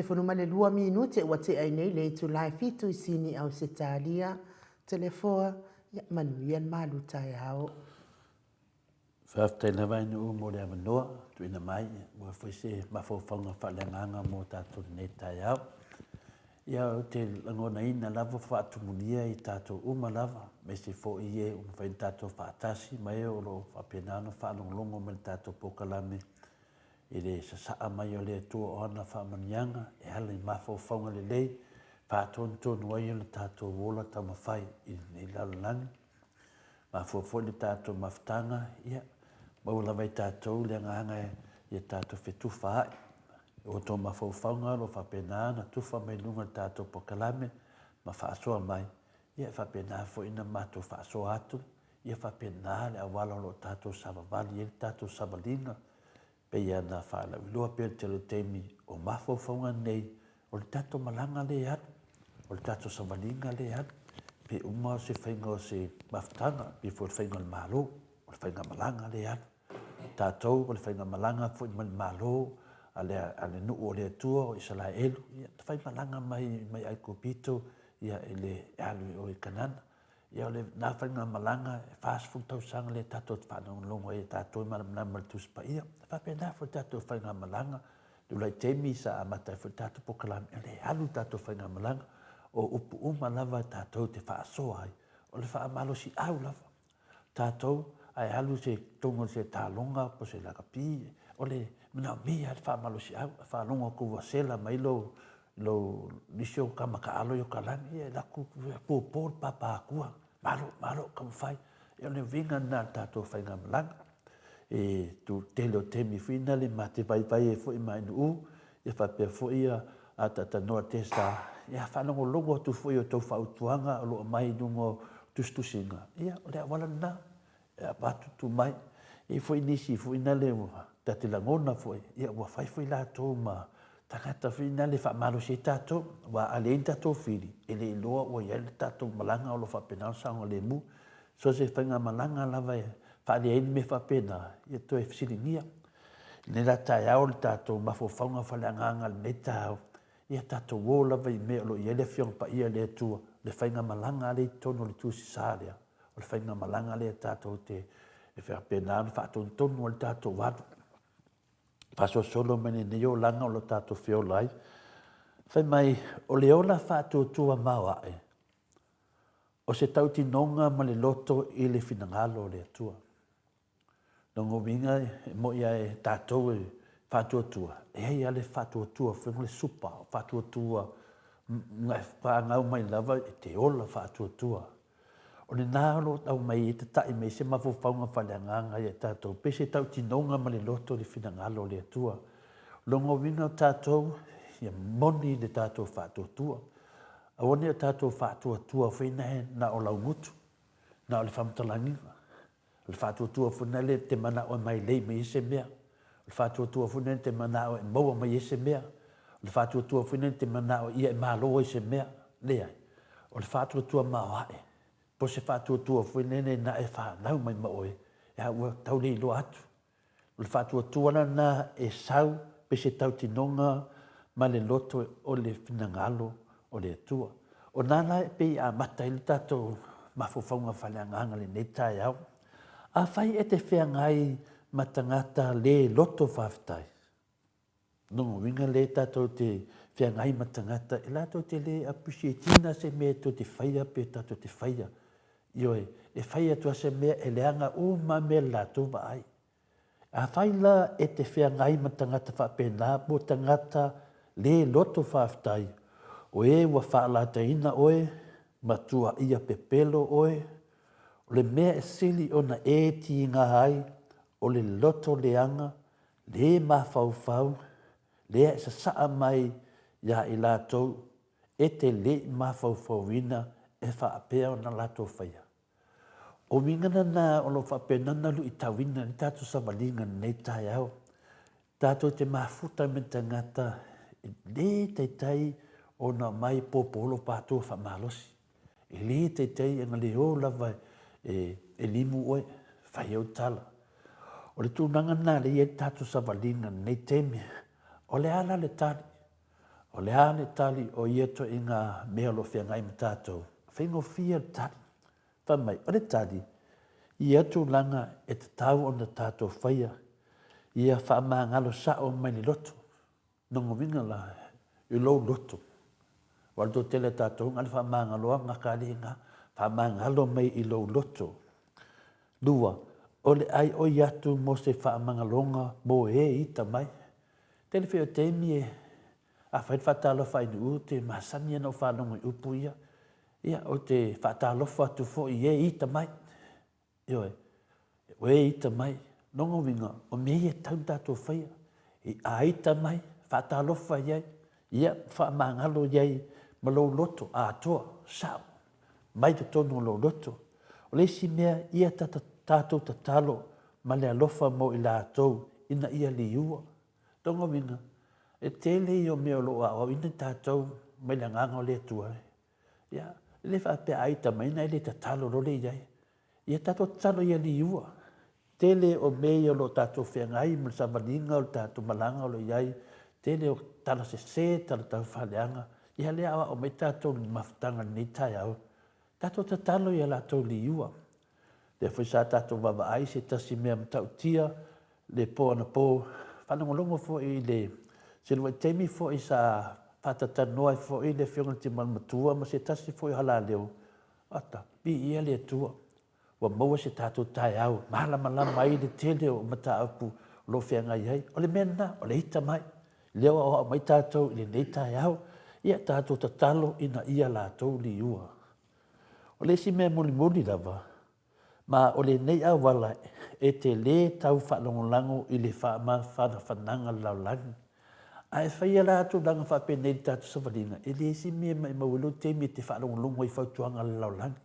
12 minute ua tea ai nei le itula e fitu i Sini Ausetalia. Toleafoa, ia manuia le malu taeao. Faafetai lava e Nuu mo le avanoa tuuina mai ua foi se mafaufauga faaleagaga mo tatou lenei taeao. Ia ou te lagonaina lava faatumulia i tatou uma lava, aemaise foi e ua mafai ona tatou faatasi ma e o lo o faapena ona faalogologo mai i le tatou polokalame i le sasaa mai o le Atua o ana faamanuiaga e ala i mafaufauga lelei faatonutonu ai o le tatou ola taumafai i lenei lalolagi. Mafua foi le tatou mafutaga, ia, maua lava e tatou le agaga ia tatou fetufaai. O outou mafaufauga o lo o faapena ona tufa mai luga o le tatou polokalame ma faasoa mai, ia e faapena foi ona matou faasoa atu, ia faapena le auala o lo o tatou savavali ai le tatou savaliga Pei ona faalauiloa pea i le tele o taimi, o mafaufauga nei, o le tatou malaga lea e alu, o le tatou savaliga lea e alu, pe uma o se faiga o se mafutaga, pe foi o le faiga o le Malo, o le faigamalaga lea e alu. Tatou o le faigamalaga foi ma le Malo a le, a le nuu o le Atua o Isaraelu, ia, na faimalaga mai mai Aikupito ia, i le e alu i o i Kanana. Ia o lena faigamalaga e 40 tausaga lea tatou te faalogologo ai e tatou e malamalama i le Tusi Paia. E faapena foi le tatou faigamalaga, i le taimi sa amata ai foi le tatou polokalame, o lea e alu le tatou faigamalaga, o upu uma lava tatou te faasoa ai, o le faamalosiau lava. Tatou, ae alu se totonu o se taaloga po o se lakapi, o le manaomia lava le faamalosiau, e faalogo atu ua sela mai lou lou nisi o tama taalo i o lagi, ia e alu atu pupo le papa atua, malo, malo, taumafai. Ia o le uiga lena o le tatou faigamalaga. E tele o taimi foi na le ma te vaivai ai foi ma Nuu, ia faapea foi ia Atatanoa Testa, ia faalogologo atu foi i outou fautuaga o lo o aumai i luga o tusitusiga, ia o le auala lena. E avatu tu mai. E i ai foi nisi foi nale ua ta te lagona foi, ia ua fai foi latou ma tagata foi nale e faamalosi ai tatou, aua a leai ni tatou fili, e le iloa ua i ai le tatou malaga o lo o faapena ona saogalemu. So o se faigamalaga lava e faaali ai le mea faapena, ia toe fesiligia. I lenei la taeao le tatou mafaufauga faaleagaga i lenei taeao, ia tatou o lava i mea o lo o i ai le Afioga Paia a le Atua, le faigamalaga lea i totonu o le Tusi Sa lea. O le faigamalaga lea tatou te e faapena ona faatonutonu ai le tatou alu faasolosolo mai lenei olaga o lo tatou feola ai. Fai mai, o le ola faatuatua maoae, o se tautinoga ma le loto i le finagalo o le Atua. Lona uiga e moni lava e tatou e faatuatua, e i ai lava le faatuatua foi ma le supa faatuatua na e fanau mai lava e te ola faatuatua. O lena o lo o aumai ai tatai mai se mafaufauga faaleagaga ia tatou, pei se tautinoga ma le loto i le finagalo o le Atua. Lona uiga o tatou, ia moni le tatou faatuatua. Aua ne i o tatou faatuatua foi na o laugutu, na o le faamatalagiga. O le faatuatua foi lena e te manao e mailei mai ai se mea. O le faatuatua foi lena e te manao e maua mai ai se mea. O le faatuatua foi lena e te manao ia e malo ai se mea. Leai. O le faatuatua maoae, po o se faatuatua foi lena na e fanau mai ma oe, a ua tau le iloa atu. O le faatuatua la lena e sau pe se tautinoga ma le loto o le finagalo o le Atua. O na la e pei e amata ai le tatou mafaufauga faaleagaga i lenei taeao. Afai e te feagai ma tagata le loto faafetai, lona uiga lea tatou te feagai ma tagata e latou te le appreciate ina se mea tou te faia pe tatou te faia. Ioe, e fai atu lava se mea e leaga uma mea i le latou vaai. Afai la e te feagai ma tagata faapena po o tagata le loto faafetai, o e ua faalataina oe ma tuaia pepelo oe, o le mea e sili ona e tiga ai o le loto leaga, le mafaufau, lea e sasaa mai iā i latou e te le i mafaufauina e faapea ona latou faia. O uiga lena o lo o faapena ona luitauina ai le tatou savaliga i lenei taeao. Tatou te mafuta me tagata e le taitai ona aumai popolo patua faamalosi. E le taitai ona le o lava e limu oe, fai au tala. O le tulaga lena lea e i ai le tatou savaliga i lenei taimi. O le a la le tali? O le a le tali o ia ituaiga mea o lo o feagai ma tatou? Faigofie le tali. Fai mai, o le tali, i ia tulaga e tatau ona tatou faia, ia faamagalo sao mai le loto. Lona uiga la, i lou loto. Aua o le toatele o tatou na o le faamagalo lava gata alii ina, faamagalo mai i lou loto. Lua, o le ʻai ʻoi atu mo se faamagaloga mo e ita mai. Tele foi o taimi e, a fai le faatalofa ai Nu'u, te masani ana ou faalogo i upu ia, ia, ou te faatalofa atu foi i e ita mai. Ioe, o e ita mai. Lona uiga, o mea ia e tatau ona tatou faia. I a ita mai, faatalofa i ai, ia, faamagalo i ai ma lou loto atoa, sao, mai totonu o lou loto. O le isi mea, ia tatou tatalo ma le alofa mo i latou ina ia liua. Lona uiga, e tele ia o mea o lo o aoaoina i tatou mai le Agaga o le Atua. Ia, e le faapea a ita mai ona e le tatalo loa lea i ai. Ia tatou tatalo ia liua. Tele o mea ia o lo o tatou feagai ma le savaliga o le tatou malaga o lo o i ai, tele o tala sese, tala taufaaleaga, ia lea aoao mai tatou i le mafutaga i lenei taeao. Tatou tatalo ia latou liua. Lea foi sa tatou vaavaai i se tasi mea matautia le po anapo, faalogologo foi i le se uluai taimi foi sa faatatalanoa ai foi le Afioga i le Timalu Matua ma se tasi foi o Halaleo, ata, viia le Atua, ua maua se tatou taeao malamalama ai le tele o mataupu o lo o feagai ai. O le mea lena, o le ita mai, lea ua aoao mai tatou i lenei taeao, ia tatou tatalo ina ia latou liua. O le isi mea mulimuli lava, ma o lenei auala e te lē tau faalagolago i le faamafanafanaga lalolagi. A e faia la tulaga faapenei i le tatou savaliga, e leai se mea e maimau ai lou taimi e te faalogologo ai i fautuaga a le lalolagi.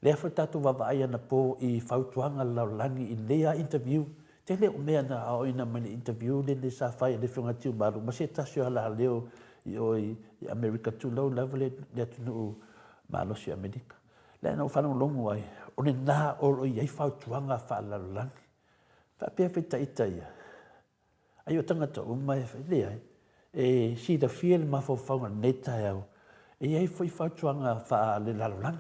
Lea foi tatou vaavaai anapo i fautuaga a le lalolagi i lenei lava interview. Tele o mea na aoaoina mai le interview lenei sa fai e le Afioga ia Tiumalu ma se tasi o alaleo i o i Amerika, tulou lava le atunuu malosi o Amerika. Lea na ou faalogologo ai, o lena o lo o i ai fautuaga faalelalolagi. Faapea foi ita ia, ai o tagata uma e fai, leai, e silafia le mafaufauga i lenei taeao, e i ai foi fautuaga faalelalolagi.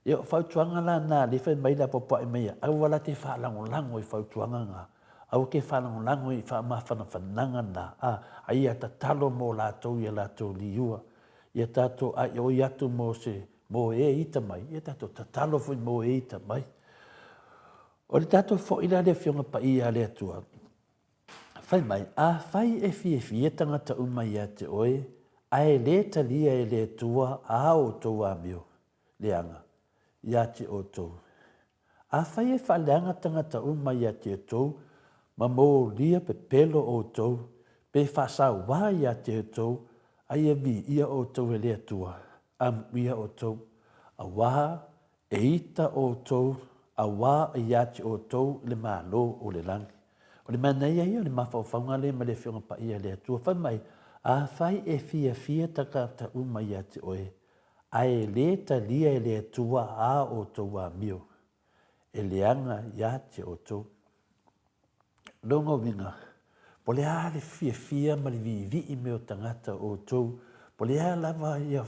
Ia, o fautuaga la na lea e fai mai le apoapoai mai ia, aua la te faalagolago i fautuaga na, aua ke faalagolago i faamafanafanaga na, a, a ia tatalo mo latou i a latou liua, ia tatou aioi atu mo se mo e ita mai, ia tatou tatalo foi mo e ita mai. O le tatou foi la le Afioga Paia a le Atua, fai mai, afai e fiafia tagata uma ia te oe, ae le talia e le Atua a outou amio, leaga, ia te outou. Afai e faaleaga tagata uma ia te outou, ma molia pepelo outou, pe faasauā ia te outou, a ia viia outou e le Atua, amuia outou, auā e ita outou, auā ia te outou le Malo o le lagi. O le manaia ia o le mafaufauga lea ma le Afioga Paia a le Atua, fai mai, afai e fiafia tagata uma ia te oe, ae le talia e le Atua ā outou amio, e leaga ia te outou. Lona uiga, po o le a le fiafia ma le viivii mai o tagata o outou, po o le a lava ia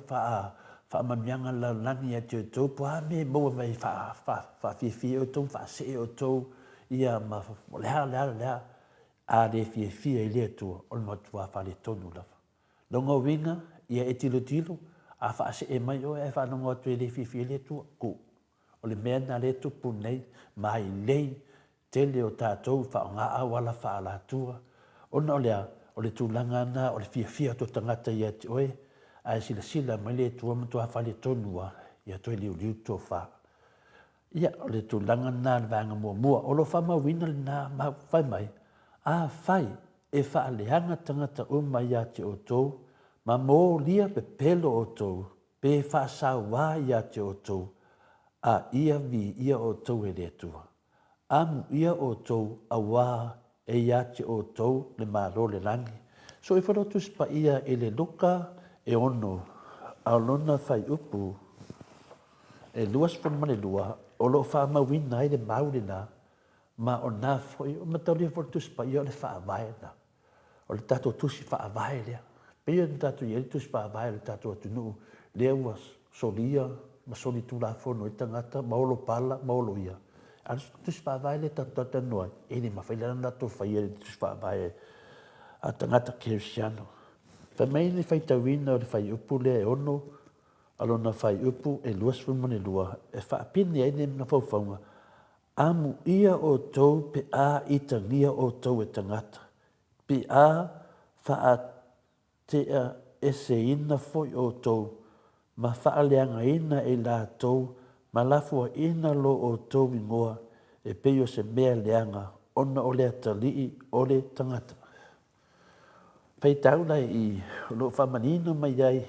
faamanuiaga lalolagi ia te outou, po o a mea e maua mai e faafiafia ai outou ma faasee outou, ia ma o le a, o le a, o le a, a le fiafia i le Atua, o le matua faaletonu lava. Lona uiga, ia e tilotilo, a faasee mai oe ae faalogo atu e le fiafia i le Atua, ku. O le mea lena lea e tupu nei, mailei tele o tatou faaaoga auala faaalatua, ona o le a? O le tulaga lena o le fiafia atu o tagata ia te oe, ae silasila mai le Atua matua faletonu lava, ia toe liuliu le tofa. Ia, o le tulaga lena o le vaega muamua. O lo o faamauina lena mau, fai mai, Afai e faaleaga tagata uma ia te outou, ma molia pepelo outou, pe faasauā ia te outou, a ia viia outou e le Atua. Amuia outou auā e ia te outou le Malo le lagi. So ifo lou Tusi Paia i le Luka e ono, a o lona fuaiupu e 22, o lo o faamauina ai le mau lena, ma o na foi, o mataulia foi le Tusi Paia o le Faavae lena. O le tatou Tusi Faavae lea. Pei ona tatou i ai le Tusi Faavae o le tatou atunuu lea ua solia ma solitulafono ai tagata ma olo pala ma olo ia. A o le Tusi Faavae lea tatou talatalanoa ai, e le mafai la ona latou faia le Tusi Faavae a tagata kerisiano. Fai mai le faitauina o le fuaiupu lea e 6 a lona fuaiupu e 22 e faapine ai le mafaufauga, Amuia outou pe a itagia outou e tagata, pe a faateaeseina foi outou ma faaleagaina e i latou ma lafuaina lo outou igoa e pei o se mea leaga ona o le atalii o le tagata. Faitau la i o lo o faamanino mai ai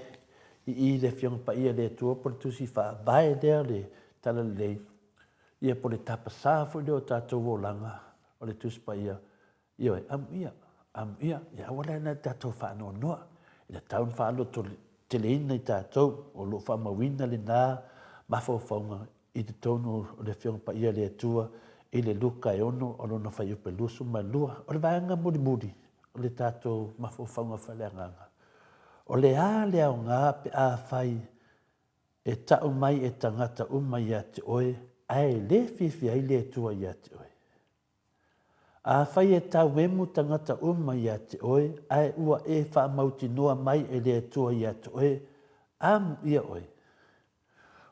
i i le Afioga Paia a le Atua po o le Tusi Faavae lea o le Talalelei, ia po o le tapasā foi lea o tatou olaga o le Tusi Paia. Ioe, amuia, amuia, ia aua la na tatou faanoanoa, e tatau ona faalototeleina i tatou o lo o faamauina lena mafaufauga i totonu o le Afioga Paia a le Atua i le Luka e 6 o lona fuaiupu e 22. O le vaega mulimuli o le tatou mafaufauga faaleagaga, o le a le aoga pe afai e tau mai e tagata uma ia te oe ae le fiafia ai le Atua ia te oe? Afai e tauemu tagata uma ia te oe, ae ua e faamautinoa mai e le Atua ia te oe, amuia oe.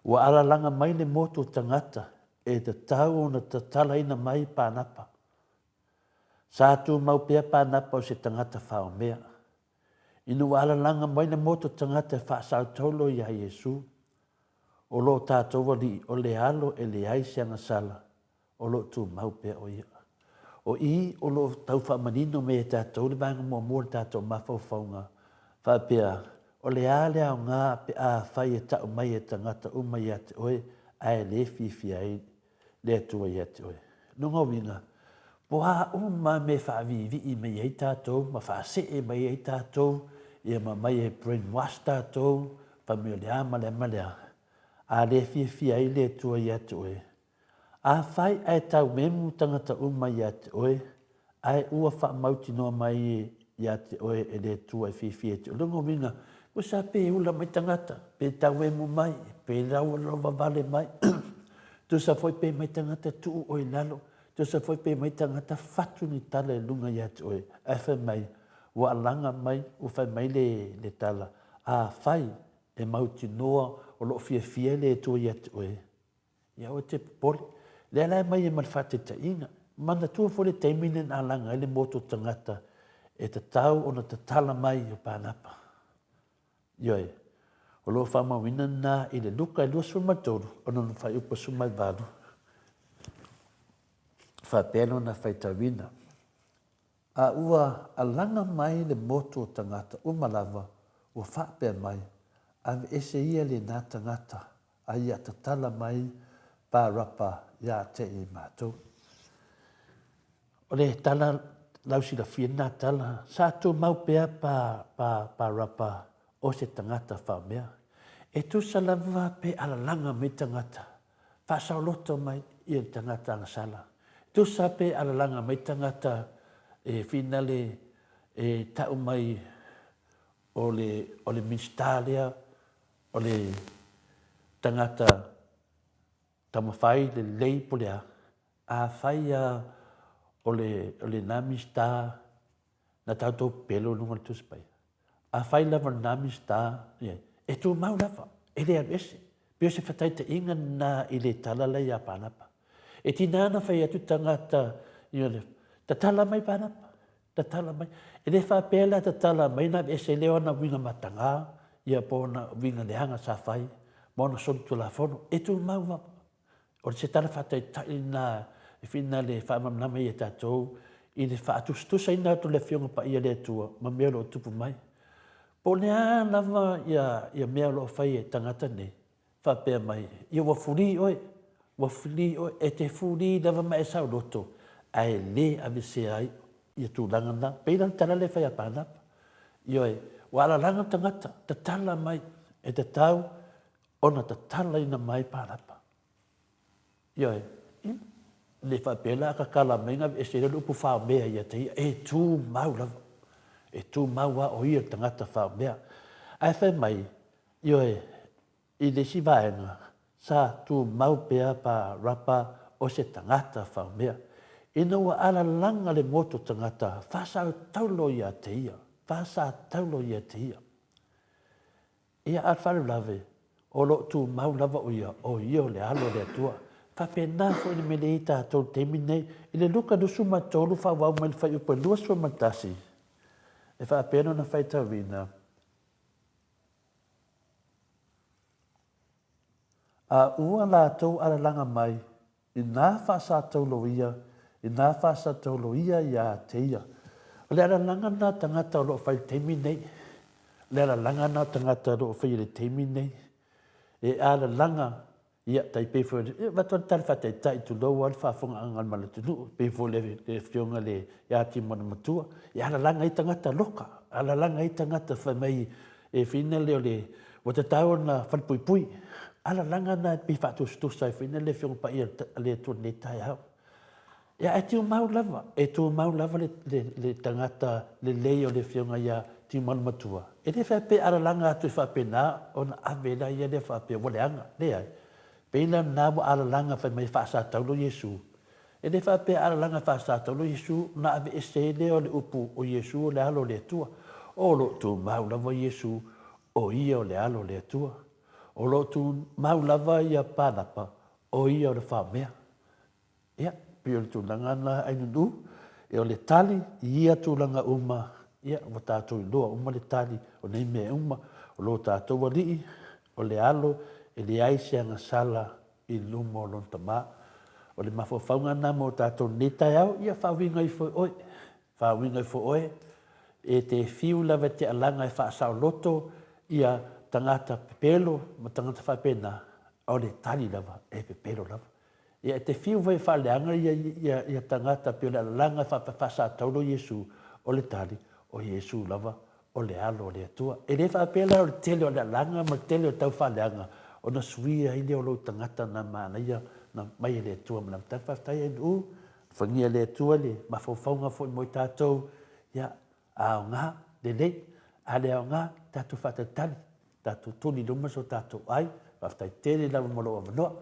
Ua alalaga mai le motu o tagata e tatau ona tatalaina mai Panapa. Sa tumau pea Panapa o se tagata faomea. Ina ua alalaga mai le motu o tagata e faasautaulo iā Iesu, o lo tatou Alii o le Alo e leai se agasala, o lo o tumau pea o ia. O i o lo o tau faamanino mai e tatou le vaega muamua o le tatou mafaufauga faapea, o le a le aoga pe afai e tau mai e tagata uma ia te oe ae le fiafia ai le Atua ia te oe. Lona uiga, po o a uma mea e faaviivii mai ai tatou ma faasee mai ai tatou, ia ma aumai e brainwash tatou, fai mai o le a ma le a ma le a, a le fiafia ai le Atua ia te oe, Afai ae taumemu tagata uma ia te oe, ae ua faamautinoa mai ia te oe e le Atua e fiafia i te oe. Lona uiga, ua sa pe ula mai tagata, pe tauemu mai, pe laualovavale mai, tusa foi pe mai tagata tuu oe i lalo, tusa foi pe mai tagata fatu ni tala i luga ia te oe, ae fai mai, ua alaga mai, ua fai mai le, le tala, afai e mautinoa o lo o fiafia le Atua ia te oe, Ia aua e te popole. Lea la e aumai ai ma le faataitaiga. Manatua foi le taimi lea na alaga ai le motu o tagata e tatau ona tatala mai o Panapa. Ioe. O lo o faamauina lena i le Luka e 23, o lona fuaiupu 18, faapea lona faitauina. A ua alaga mai le motu o tagata uma lava ua faapea mai, Aveese ia lena tagata a ia tatala mai Barapa ia te i matou. O le tala lausilafia lena tala, sa tumau pea pa, pa, Barapa o se tagata faamea. E tusa lava pe alalaga mai tagata, faasaoloto mai ia le tagata agasala. Tusa pe alalaga mai tagata e finale e tau mai o le, o le Minisita lea, o le tagata taumafai lelei po o le a, afai lava o le, o lena Minisita na tatou pepelo i luga o le Tusi Paia, afai lava o lena Minisita, e tumau lava, e le alu ese. Pei o se faataitaiga lena i le tala lea ia Panapa. E tiga ona fai atu tagata, tatala mai Panapa, tatala mai. E le faapea la tatala mai ona aveese lea o ana uiga mataga, ia po o ona uiga leaga sa fai, ma ona solitulafono. E tumau lava. O se tala faataitai lena e finale e faamalamalama ia tatou i le faatusatusaina atu o le Afioga Paia a le Atua ma mea o lo o tupu mai. Po o le a lava ia, ia mea o lo o fai e tagata nei, faapea mai, ia ua fuli oe, ua fuli oe, e te fuli lava ma e saoloto, ae le aveesea ai ia tulaga na. Pei la le tala lea e fai a Panapa. Ioe, ua alalaga le tagata, tatala mai, e tatau ona tatalaina mai Panapa. Ioe, le faapea la a tatala mai ona aveese lea o le upu faomea ia te ia, e tumau lava. E tumau lava o ia le tagata faaomea. Ae fai mai, ioe, i le isi vaega, sa tumau pea Parapa o se tagata faaomea. Ina ua alalaga le motu tagata, faasataulo ia te ia, faasataulo ia te ia. Ia, a o le faalavelave, o lo o tumau lava o ia, o ia o le Alo o le Atua. E faapena foi le mea lea e i ai tatou i le taimi lenei. I le Luka 23 faaauau mai le fuaiupu e 21, e faapea lona faitauina, A ua latou alalaga mai i nā faasatauloia, i nā faasatauloia iā te ia. O le alalaga lena tagata o lo o fai i le taimi lenei. O le alalaga lena tagata o lo o faia i le taimi lenei. E alalaga, ia, tai pei foi, e avatu lava le tala faataitai, tulou lava le faafofogaaga a le atunuu, e pei foi o le Afioga ia Timona Matua, e alalaga ai tagata loka, alalaga ai tagata fai mai E whina lea o le, ua tatau ona falepuipui. Alalaga na e pei faatusatusa ai foi le Afioga Paia a le Atua i lenei taeao. Ia, ae tumau lava, e tumau lava le, le, le tagata lelei o le Afioga ia Tiumalu Matua. E le faapea alalaga atu e faapena ona ave la ia lea faapea ua leaga. Leai. Pei la lena ua alalaga fai mai e faasataulo Iesu. E le faapea alalaga faasataulo Iesu ona aveese ai lea o le upu o Iesu o le Alo o le Atua. O lo o tumau lava Iesu o Ia o le Alo o le Atua. O lo o tumau lava ia Panapa o Ia o le Faamea. Ia, pei o le tulaga lena Ainunū, e o le tali i ia tulaga uma, ia ua tatou iloa uma le tali o nei mea uma, o lo tatou Alii, o le Alo, e leai se agasala i luma o lona tama. O le mafaufauga lena mo tatou i lenei taeao, ia faauiga ifo e oe, faauiga ifo e oe, e te fiu lava e te alaga e faasaoloto ia tagata pepelo ma tagata faapena, a o le tali lava, e pepelo lava. Ia e te fiu foi e faaleaga ia, ia, ia tagata pei o le alalaga e faasataulo Iesu, o le tali, o Iesu lava o le Alo o le Atua. E le faapea la o le tele o le alaga ma le tele o tau faaleaga ona suia ai lea o lou tagata na manaia na mai e le Atua ma le amataga. Faafetai ai Nu'u, alofagia e le Atua le mafaufauga foi mo i tatou, ia, a aoga, lelei, a le aoga, tatou faatalitali, tatou tuli i luma so tatou ai. Faafetai tele lava mo lou avanoa.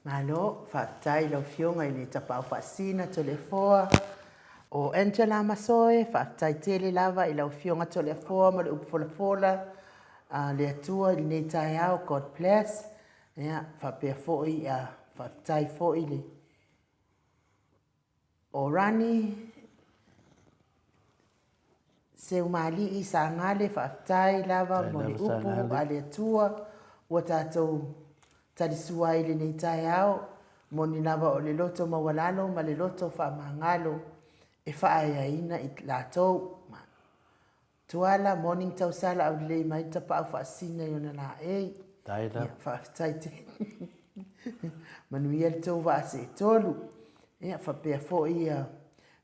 Malo, faafetai i lau Afioga i le Tapaau Faasina Toleafoa. O Angela Masoe, faafetai tele lava i lau Afioga Toleafoa ma le upu folafola a le Atua i lenei taeao. God bless. Ia, faapea foi, faafetai foi i le O Rani, Seumalii Sagale, faafetai lava mo le upu a le Atua ua tatou talisua ai i lenei taeao, moni lava o le loto maualalo ma le loto faamagalo e faaeaina i latou. Tuala, Morning Tausala aulelei mai Tapaau faasina i ona laei. Taila. Ia, faafetai te. Manuia le tou vaa seetolu. Ia, faapea foi ia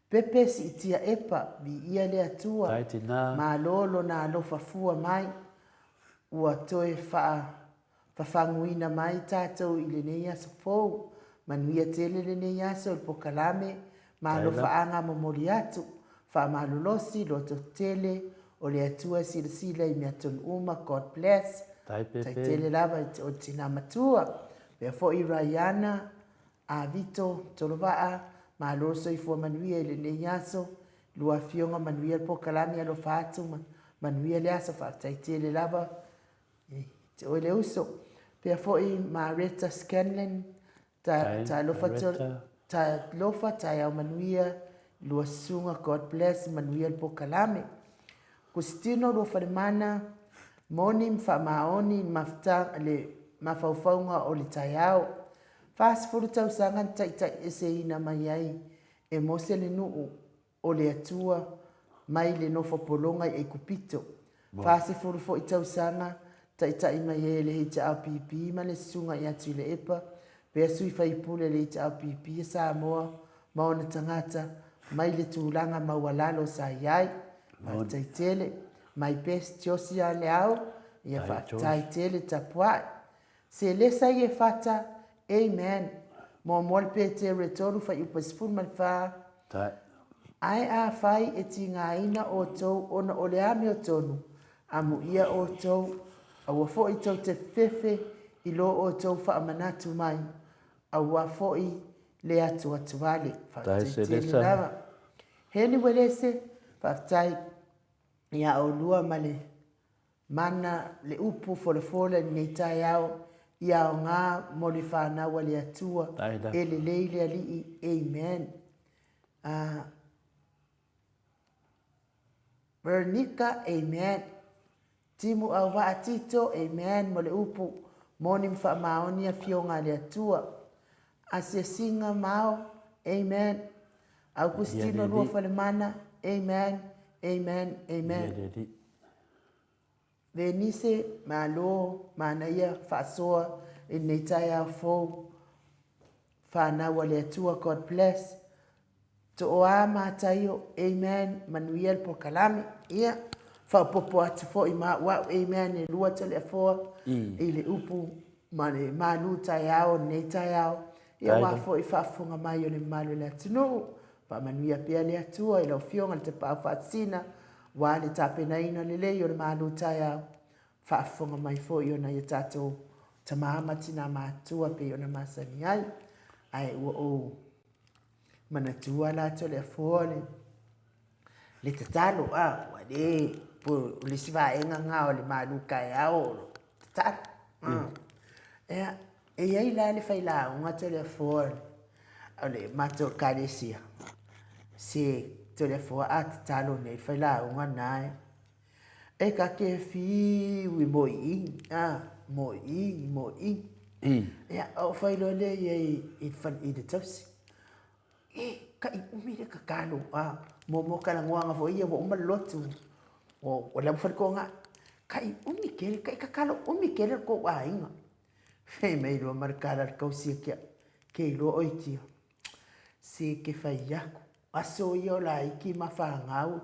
Pepe siitia epa, viia le Atua. Tai tina. Malo lona alofa fua mai. Ua toe faa Fafaguina mai tatou i lenei aso fou. Manuia tele lenei aso i le pokalame ma alofaaga momoli atu. Faamalolosi, lototetele, o le Atua e silasila i meatonu uma. God bless. Tai pepe. Tai tele lava i te oe tina matua. Pea foi Raiana, Avito, Tolovaa, malo le soifua manuia i lenei aso. Lua afioga manuia le pokalame alofa atu ma manuia le aso. Faafetai tele lava I te oe le uso. Pea foi Mareta Scanlon, ta, talofa, talofa, taeao manuia, lua susuga, God bless, manuia le pokalame. Kusitino Luafalemana, moni ma faamaoni le mafutaga, le mafaufauga o le taeao. 40 tausaga na taitaieseina mai ai e Mose le nuu o le Atua mai le nofo pologa i Aikupito. 40 foi tausaga taitai mai ai e le HRPP ma le Susuga ia Tuilaepa, pea sui faipule a le HRPP a Samoa ma ona tagata mai le tulaga maualalo sa i ai. Faafetai tele. My best Josia Leao, ia faafetai tele tapuai. Selesa Iefata, Amen. Muamua le Peteru e 3 fuaiupu e 14. Tai. Ae afai e tigaina outou ona o le amiotonu, amuia outou, aua foi tou te fefe i lo outou faamanatu mai, aua foi le atuatuale. Faafetai tele lava. Heni Uelese, faafetai ia oulua ma le mana le upu folafola i lenei taeao, ia aoga mo le fanau a le Atua, e lelei le Alii. Amen. Veronica, amen. Timu Auvaa Tito, amen mo le upu moni ma faamaoni afioga a le Atua. Asiasiga Mao, amen. Augustino Luafalemana, amen, amen, amen. Venise, malo, manaia faasoa i lenei taeao fou. Whanau a le Atua, God bless. Tooa Mataio, amen, manuia le polokalame. Ia, faaopoopo atu foi ma au au, amen, e lua Toleafoa i le upu ma le malu taeao o lenei taeao. Ia, aua foi faafofoga mai o le mamalu o le atunuu. Faamanuia pea le Atua i lau Afioga i le Tapaau Faasisina, aua le tapenaina lelei o le malu taeao. Faafofoga mai foi o nai a tatou tama ma tina matutua pei ona masani ai. Ae ua ou manatua la Toleafoa le, le tatalo, a, ua le, po o le isi vaega nga o le malu taeao o le tatalo. Mm. Ea, e i ai la le failauga Toleafoa o le matou ekalesia, se Toleafoa a tatalo nei le failauga na e, E ka ke fiu i mo i, a, mo i, mo i. Ia, o fai loa lea ia i, i, i le tausi. E, ka i umi le kakalo, a, mo mo kalagoaga foi ia ua uma le lotu, o, o lau faletoga. Ka i umi kele, ka i kakalo umi kele le kou aiga. Fai mai loa ma le kala le tausi e kia, ke iloa oi tia. Se ke fai aku. Aso ia o laiki ma fanau,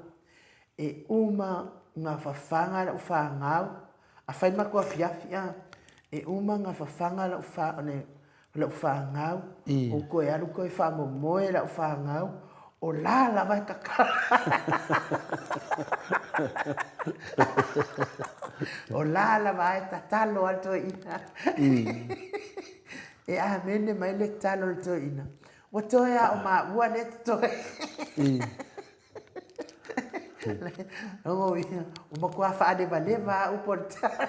e uma nga fafaga lau fanau, afai matou afiafi a, e uma nga fafaga lau fa, lau fanau, ou toe alu toe faamomoe lau fanau, o la lava e tatala. O la lava e tatalo a le toeaina. E amene mai le tatalo a le toeaina. Ua toe a o maua lea totoe. Rongo ia, ua matua faalevaleva a upu o le tala.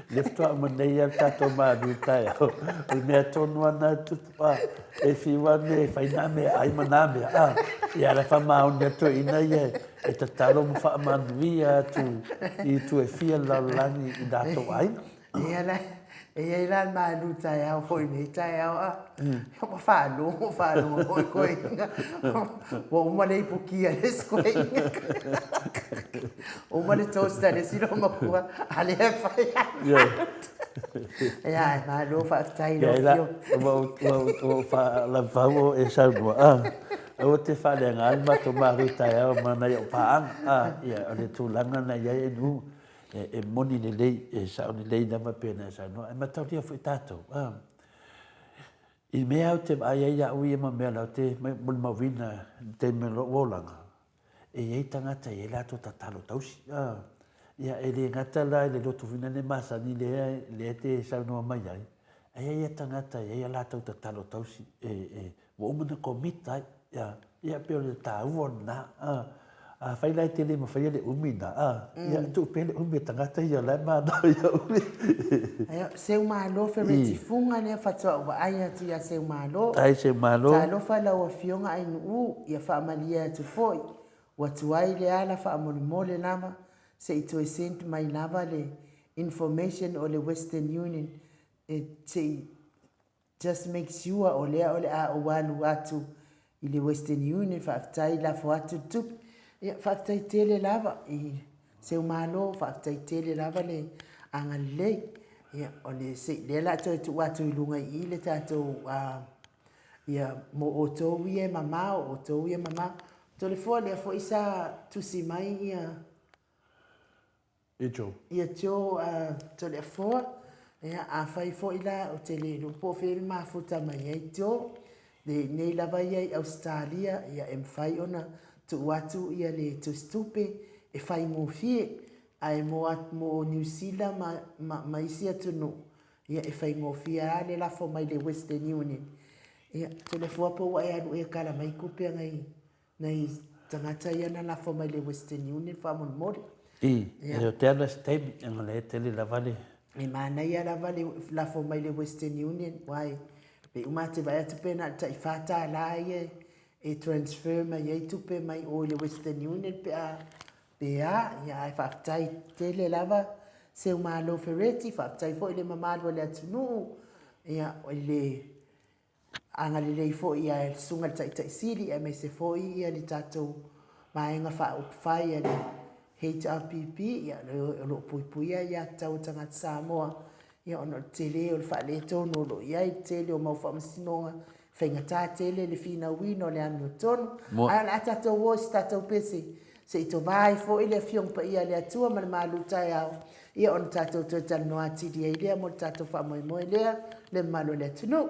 Le faatoa uma nei lava le tatou malu taeao. O le mea tonu lava lena e tupu, a, e fiu lava mea e fai na mea ai ma na mea, a, ia la faamaoni atu ai ina ia e tatalo ma faamanuia atu i itu e fia o le lalolagi i latou aiga. Ia la, e i ai la le malu taeao foi nei taeao a. Ua faalogo, faalogo foi koe inga. Ua uma le ipukia le isi koe inga. Uma le toast a le isi loomatua, a lea e fai atu. Ia, ai malo faafetai i lau afioga. Ua ou faalavau o e saunoa, a. Aua te faaleaga le matou malu taeao ma nai au paaga, a. Ia, o le tulaga na i ai e nu. E moni lelei, e sao lelei lava pei ona e saunoa, ae mataulia foi tatou, a, i mea ou te vaai ai au ia ma mea la ou te molimauina i le taimi o lou olaga, e i ai tagata e i ai latou tatalo tausi, a, ia e le gata la i le lotu foi lea masani lea lea e te saunoa mai ai, ae i ai lava tagata e i ai a latou tatalo tausi e Ua uma ona commit ai, ia, ia pei o le taua lena, a. Afai la e te le mafaia le umi na, a, ia tuu pea le umi a tagata ia o la e manao ia umi. Aia, Seumalo Fereti-Fuga lea faatoa ou vaai atu ia Seumalo. Ai Seumalo. Talofa lau Afioga Ainuu, ia faamalie atu foi, ua tuai le ala faamolemole lava, se i toe send mai lava le information o le Western Union e se i Just make sure o lea o le a ou alu atu i le Western Union, faafetai lafo atu le tupe. Ia, faafetai tele lava i Seumalo, faafetai tele lava le agalelei. Ia, o le se, lea la toe tuu atu i luga i i le tatou, uh, ia, mo outou ia e mamao, outou ia e mamao. Toleafoa lea foi sa tusi mai ia, Ia Joe. Ia Joe a Toleafoa, ia afai foi la ou te le iloa po o fea le mafuta mai ai Joe. Le nei lava ia i Ausetalia, ia e mafai ona tuu atu ia le tusitupe e faigofie, ae mo mo Niu Sila ma, ma, ma isi atunuu, ia e faigofie lava le lafo mai le Western Union. Ia, Toleafoa po ua e alu ea e kala mai tupe a nai nai tagata ia na lafo mai le Western Union faamolemole. I, e o te alu se taimi, anga le tele lava le. E manaia lava le lafo mai le Western Union, aua e pei uma lava te vaai atu pe na o le tai $4 ia e transfer mai ai tupe mai o i le Western Union pe a pe a, ia ae faafetai tele lava Seumalo Fereti, faafetai foi i le mamalu o le atunuu, ia i le agalelei foi ia le Susuga i le Taitai Sili aemaise foi ia le tatou Vaega Faaupufai a le HRPP, ia o lo o puipuia aiatatau a tagata Samoa, ia ona o le tele o le faaletonu o lo o i ai, le tele o mau faamasinoga, faigata tele le finauina o le amiotonu. Ae o le a tatou o i se tatou pese se i tova ai foi le Afioga Paia a le Atua ma le malu taeao, ia ona tatou toe talanoa atili ai lea mo le tatou faamoemoe lea, le mamalu o le atunuu.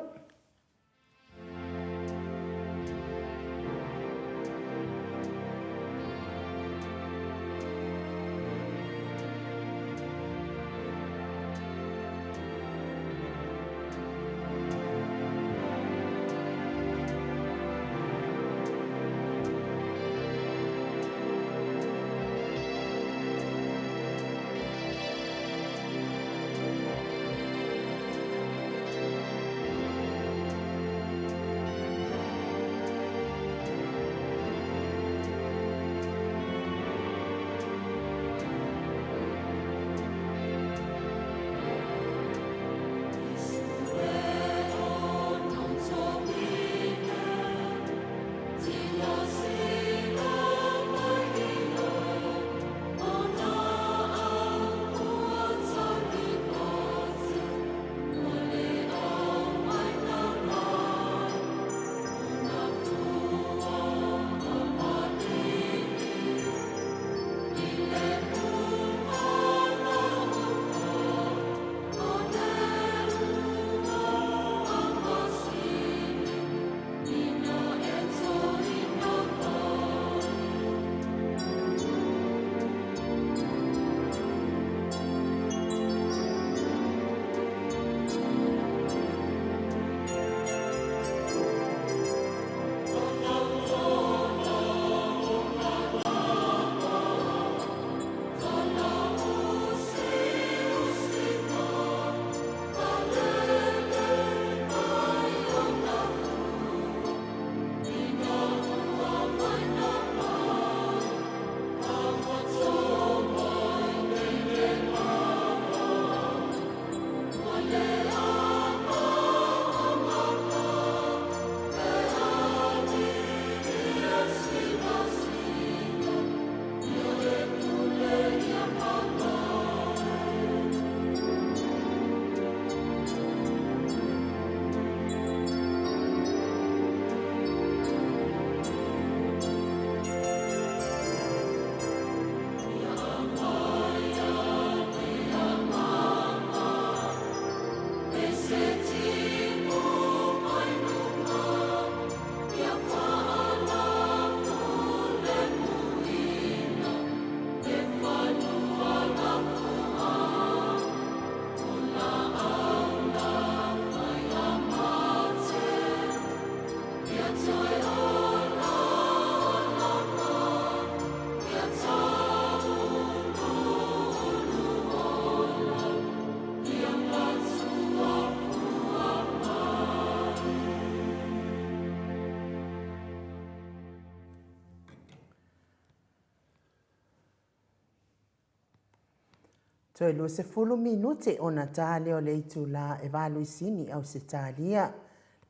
Toe 20 minute ona ta lea o le itulā e valuisini Ausetalia.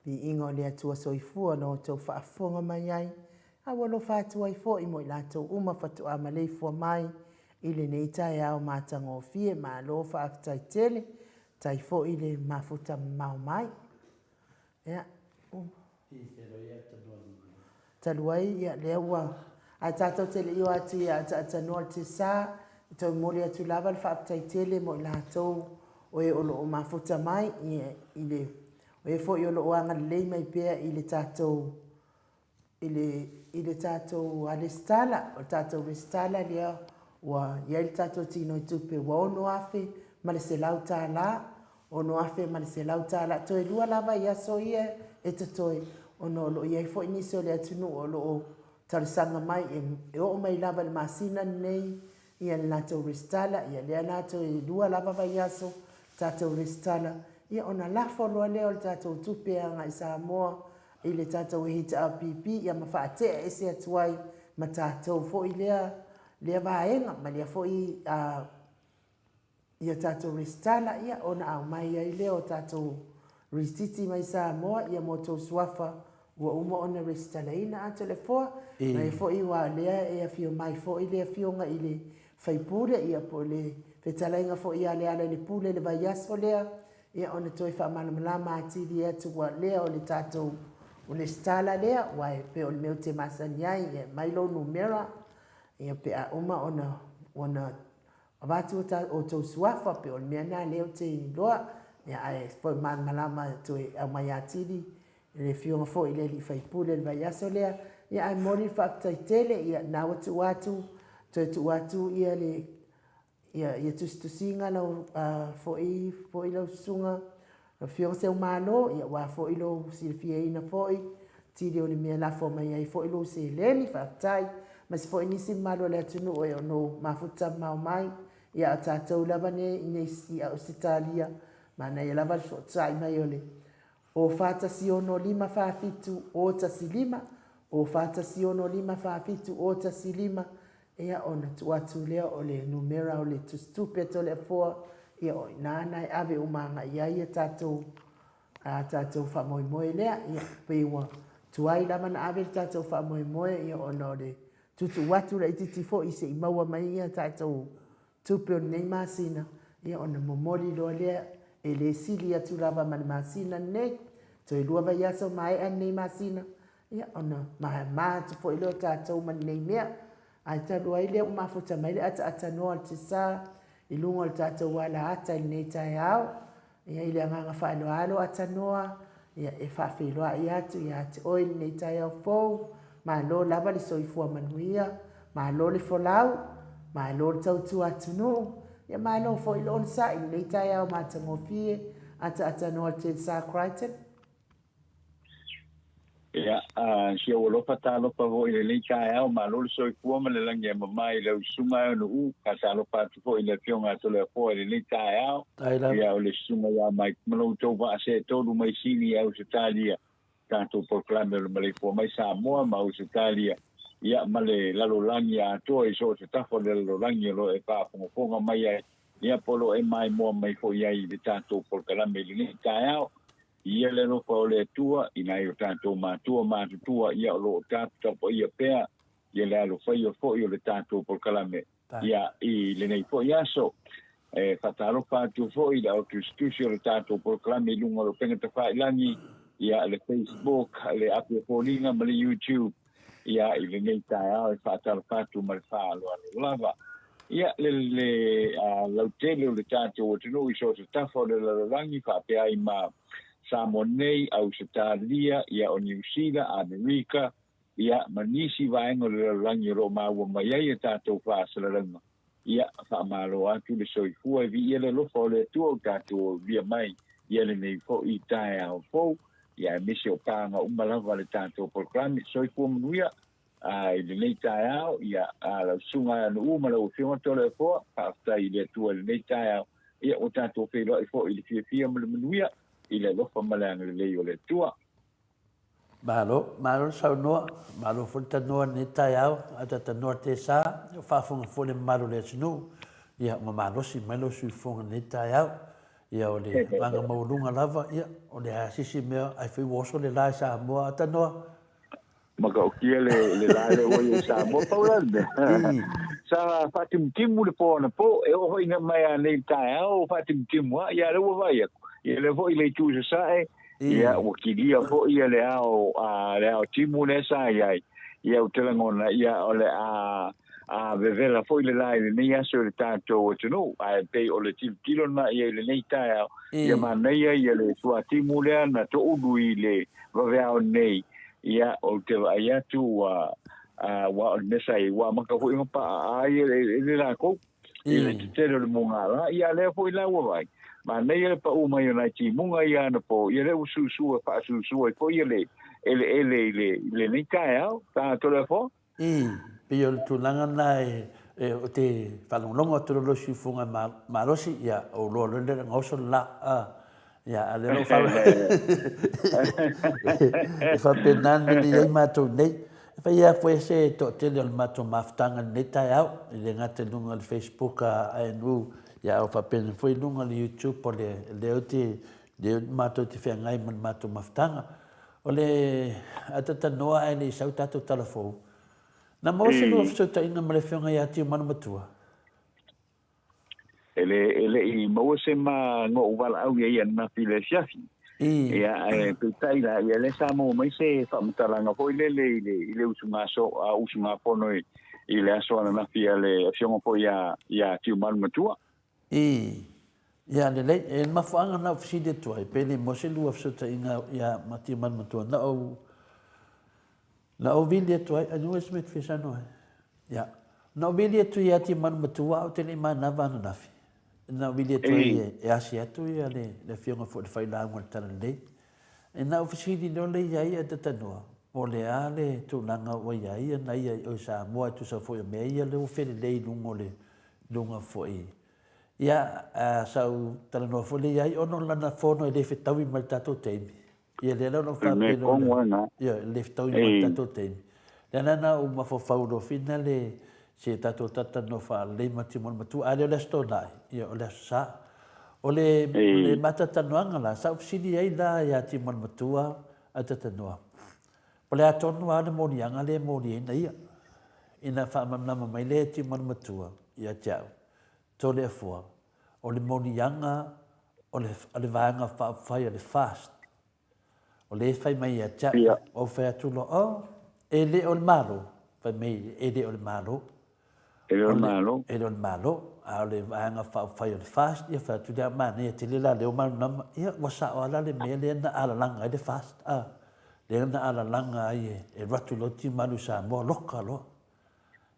Viiga o le Atua Soifua lo outou faafofoga mai ai, a ua alofa atu ai foi mo i latou uma faatoa maleifua mai i lenei taeao matagofie. Malo faafetai tele, tai foi le mafuta mamao mai. Ia, talu ai, ia, lea ua, ae tatou te le i o atu ia ataatanoa le tesa, e tau momoli atu lava le faafetai tele mo i latou o e o lo o mafuta mai i, i le O e foi o loo agalelei mai pea i le tatou i le i le tatou resitala, o le tatou resitala lea ua i ai le tatou tinoitupe ua $6,100, $6,100. Toe lua lava i aso ia e totoe ona o lo o i ai foi nisi o le atunuu o lo o talosaga mai e oo mai lava i le masina lenei ia le latou resitala, ia lea la toe lua lava vaiaso tatou resitala, ia ona lafo loa lea o le tatou tupe agai i Samoa i le tatou HRPP ia ma faatea ese atu ai ma tatou foi lea lea vaega ma lea foi a ia tatou resitala ia ona aumai ai lea o tatou risiti mai Samoa ia mo tou suafa ua uma ona resitalaina Atolefoa ma e foi ua lea e afio mai foi le afioga i le faipule ia po o le fetalaiga foi ia Lealailepule i le vaiaso lea ia ona toe faamalamalama atili atu ua lea o le tatou resitala lea aua e pei o le mea ou te masani ai e aumai lou numera ia pe a uma ona ona avatu o tou suafa pei o le mea lena lea ou te iloa ia ae foi malamalama toe aumai atili le afioga foi i le alii faipule i le vaiaso lea ia ae momoli le faafetai tele ia lena ua tuu atu toe tuu atu ia le ia ia tusitusiga lau foi foi lau susuga lau afioga Seumalo ia aua foi lou silafiaina foi tili o le mea lafo mai ai foi lou seleni faafetai aemaise foi nisi mamalu o le atunuu e ono mafuta mamao mai ia a o tatou lava nei i i Ausetalia manaia lava le fesootai mai o le O 4 1 6 5 4 7 O 1 5, O 4 1 6 5 4 7 O 1 5, ia ona tuu atu lea o le numera o le tusitupe a Toleafoa, ia o i ina na e ave uma agai i ai a tatou, a tatou faamoemoe lea. Ia, pei ua tuai lava ona ave le tatou faamoemoe, ia ona o le tuutuu atu laitiiti foi se i maua mai ia tatou tupe o lenei masina, ia ona momoli loa lea, e le sili atu lava ma le masina lenei. Toe lua vaiaso maea lenei masina, ia ona ma atu foi lea o tatou ma lenei mea. Ae talu ai lea ua mafuta mai le ataatanoa o le tiasa i luga o le tatou alaata i lenei taeao, Ia, i le agaga faaaloalo Atanoa, ia, e faafeiloai atu ia te oe i lenei taeao fou. Malo lava le soifua manuia, malo le folau, malo le tautua atunuu, ia malo foi le onosai i lenei taeao matagofie, Ataatanoa Tedsa Crichton. Ia, si ou alofa talofa foi i lenei taeao, malo le soifua ma le lagi e mama i lau susuga e Onu'u, faatalofa atu foi i le Afioga a Toleafoa i lenei taeao. Ia, o le susuga ia Mike ma lo outou vaa seetolu mai Sini i Ausetalia, tatou polokalame o le maleifua mai Samoa ma Ausetalia, ia ma le lalolagi atoa i so o se tafa o le lalolagi o lo o e faafogafoga mai ai, ia po o lo o e maimoa mai foi ai i le tatou polokalame i lenei taeao. Ia le alofa o le Atua i nai o tatou matua matutua, ia o lo o taputapuaia pea ia le alofaia foi o le tatou polokalame ia i lenei foi aso. E faatalofa atu foi i le autusitusi o le tatou polokalame i luga o le upega tafailagi, ia le Facebook, le Api o Foliga ma le YouTube, ia i lenei taeao e faatalofa atu ma le faaaloalo lava. Ia le, le a, lautele o le tatou atunuu i so o se tafa o le lalolagi faapea ai ma Samoa nei, Ausetalia, ia o Niu Sila, Amerika, ia ma nisi vaega o le lalolagi o lo o maua mai ai a tatou faasalalauga. Ia, faamalo atu le soifua e viia le alofa o le Atua o tatou aulia mai ia lenei foi taeao fou, ia aemaise o paga uma lava le tatou polokalame. Soifua manuia i lenei taeao, ia lau susuga Anu'u ma lau Afioga Toleafoa, faafetai i le Atua i lenei taeao, ia ua tatou feiloai foi i le fiafia ma le manuia i le alofa ma le agalelei o le Atua. Malo, malo le saunoa, malo foi le tanoa i lenei taeao, a ta tanoa te sa, o faafofoga foi le mamalu o le atunuu, ia ua malosi mai lou suifofoga i lenei taeao. Ia o le agaga maualuga lava, ia o le a se isi mea, ai foi ua oso le la i Samoa, a tanoa. Matautia le, le la lea ua i ai Samoa, pau la le mea. Sa faatimutimu le po anapo, e oo foi mai a nei taeao, faatimutimu lava, ia lea ua vaai atu. Ia lea foi i le itu i sasae, ia ua kilia foi ia le ao, a, le ao timu lea sa i ai. Ia ou te lagona, ia o le a Vevela foi le la i lenei aso i le tatou atunuu, ae pei o le tilotilo lena i ai i lenei taeao, ia manaia ia le suatimu lea na toulu i le vaveao nei, ia ou te vaai atu ua aua o le mea sa i ai, ua amata foi ona paaa ia le latou i le tetele o le mugala, ia a lea foi la ua vaai, manaia le pau mai o nai timuga ia anapo, ia lea ua susu e faasusu ai foi ia le eleele i lenei taeao, ta Toleafoa. Ii, Pei o le tulaga lena e ou te faalogologo atu loa i lou siufofoga malosi, ia, ou iloa loa lea na oso le la, a, ia, a o lea la ua E faapena le mea na i ai matou nei. E fai lava foi se toatele o le matou mafutaga i lenei taeao, e le gata i luga o le Facebook a ANU, ia, a faapena foi i luga o le YouTube o lea ou te, lea matou te feagai ma le matou mafutaga. O le ataatanoa ae le i sau tatou tala fou. Na maua se lua fesootaiga ma le Afioga ia Tiumalu Matua? E le, e le i maua se ma na ou valaau i ai ananafi i le afiafi. Ia, ae peitai la, ia lea sa maua mai se faamatalaga foi lele i le, i le usugaso, a usugafono i, i le aso ananafi a le Afioga foi ia, ia Tiumalu Matua. Ii, Ia lelei, e le mafuaaga na ou fesili atu ai, pe le maua se lua fesootaiga ia ma Tiumalu Matua, na ou, na ou vili atu ai, ai se mea e te fia saunoa ai? Ia, na ou vili atu ia Tiumalu Matua a ou te le i manava ananafi. Na ou vili atu ai e asi atu ia le, le afioga foi i le failauga o le Talalelei. E na ou fesili loa lea i ai ae tatanoa, po o le a le tulaga ua i ai ana ia i o i Samoa e tusa foi o mea ia lea ua felelei i luga o le luga foi. Ia, sa ou talanoa foi lea i ai, ona o lana fono e le fetaui ma le tatou taimi. Ia, lea la ona ou faapea loa lea, ia, e le fetaui ma le tatou taimi. Lea la na ou mafaufau loa fina le, se tatou talatalanoa faalelei ma Timona Matua, a lea o le Aso Toonai, ia, o le Aso Sa. O le, o le matalatalanoaga la, sa ou fesili ai la ia Timona Matua ae talatalanoa, O le a tonu lava le moliaga lea e moliaina ia, ina faamalamalama mai lea e Tiumalu Matua ia te au, Toleafoa, o le moliaga o le, o le vaega faaupufai o le FAST, o lea e fai mai ia te au, ou fai atu loa, oh, e le o le Malo, fai mai e le o le Malo. E le o le Malo. E le o le Malo, a o le Vaega Faaupufai o le FAST, ia fai atu lea, manaia tele la lea ua malamalama, ia ua sao lava la le mea lea na alalaga ai le FAST, a, lea na alalaga ai e alu atu loa Timalu i Samoa, loka loa.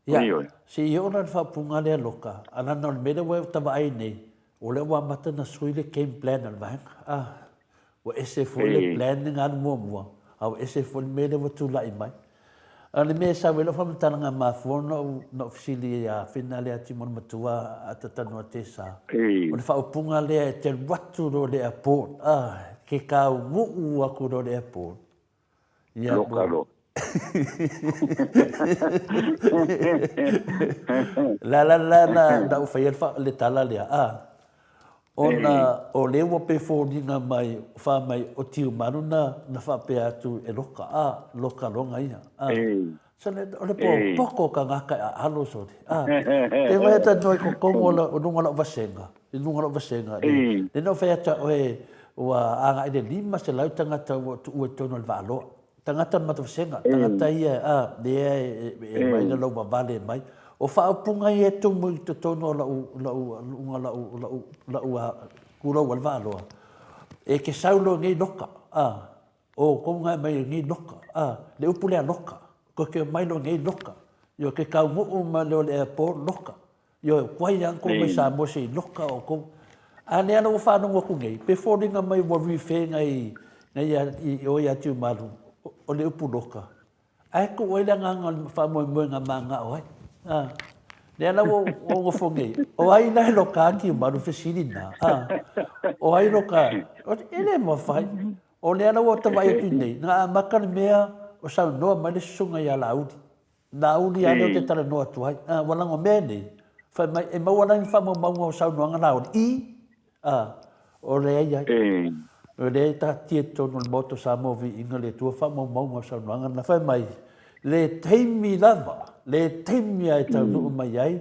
Ia, se i oo la i le faaupuga lea loka, a leaga o le mea lea ua ta vaai nei, o lea ua amata ona sui le game plan a le Vaega, a. Ua ese foi le plan na alu muamua, a ua ese foi le mea lea ua tulai mai. A o le mea e sau ai lau faamatalaga mafua ona ou, na ou fesili ia Fina lea Timona Matua a Tatanoa Tesa, o le faaupuga lea e te alu atu loa i le airport, a, ke kaumu'u aku loa i le airport, Ia, Loka loa. La la la na na ou faia le tala lea, a, ona o lea ua pei foliga mai, fa mai o Tiumalu na na faapea atu e loka, a, loka loga ia, a. So le, o le popo o kangaka e aalo sole, a. Te vai atu atu ai kokomo o la, o luga o lau vasega, i luga o lau vasega, le, le na ou fai atu a oe, ua agai le 500 tagata ua tuua i totonu o le Vaaloa. Tagata o le matou vasega, tagata ia, a, lea e, e mai le lau vavale mai. O faaupuga ia e tumu i totonu o lau, lau, luga o lau, lau, lau, a, kulou o le Vaaloa, e ke sau loa nei loka, a, O kou ngae mai nei loka, a, le upu lea loka, koe ke mai loa nei loka, ioe, ke kaumuʻu ma leo le airport loka, ioe, kuai a kou mai Samoa sei loka o kou. A lea la ua faalogo atu nei, pe foliga mai ua refer ngai, ngai ia, i o ia Tiumalu, o le upu loka, Ae tuu ai le agaga o le faamoemoega manao ai. A, lea la ua ou nofo nei, o ai la e loka atu i malu fesili na? A, o ai loka? E le mafai. O lea la ua tavaai atu nei, na amata le mea o saunoa mai le susuga ia Laauli. Laauli lava lea ou te talanoa atu ai. A, ua lago mea nei, fai mai, e maua la ni faamaumauga o saunoaga Laauli? I, A, o lea i ai. O lea e taatia i totonu o le Maota o Samoa Viiga le Atua faamaumauga o saunoaga na fai mai, le taimi lava, le taimi lava e taunuu mai ai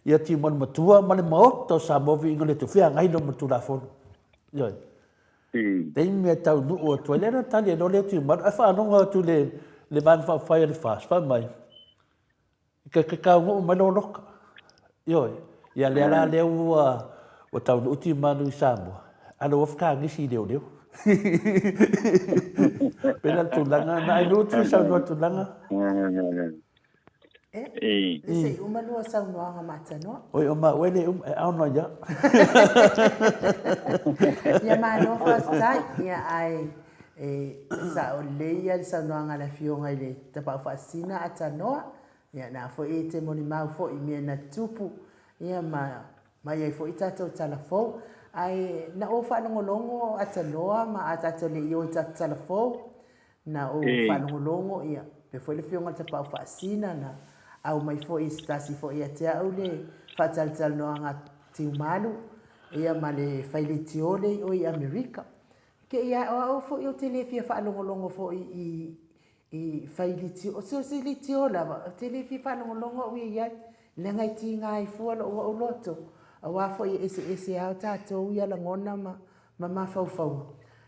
ia Tiumalu Matua ma le Maota o Samoa Viiga le Atua, feagai loa ma le Tulafono. Ioe. Taimi e taunuu atu ai, lea na tali ai loa lea Tiumalu, ae faalogo atu le, le Vaega Faaupufai a le FAST, fai mai, Ke ke taunuu mai lou loka. Ioe, ia lea la lea ua ua taunuu Tiumalu i Samoa, a lou ofu i leoleo. Pei la le tulaga na ai lou tu saunoa tulaga. E, se i uma lua saunoaga ma Tanoa. Oi o ma ue le uma e ao noa ia. Ia malo faafetai. Ia ai e sao lelei ia le saunoaga a le Afioga i le Tapaau Faasisina a Tanoa. Ia na foi e te molimau foi i mea na tutupu, ia ma ma i ai foi tatou tala fou. Ae na ou faalogologo a Tanoa ma a tatou le i o i tatou tala fou, na ou faalogologo ia pei foi le Afioga i le Tapaau Faasisina na aumai foi e se tasi foi ia te au le faatalatalanoaga a Tiumalu ia ma le Failitiole i o i Amerika. Ke ia o au foi ou te le fia faalogologo foi i i fai litio, o se se litio lava, ou te le fia faalogologo au ia i ai, leaga e tiga ai fua lou au loto, aua foi e eseese lava o tatou ia lagona ma ma mafaufauga.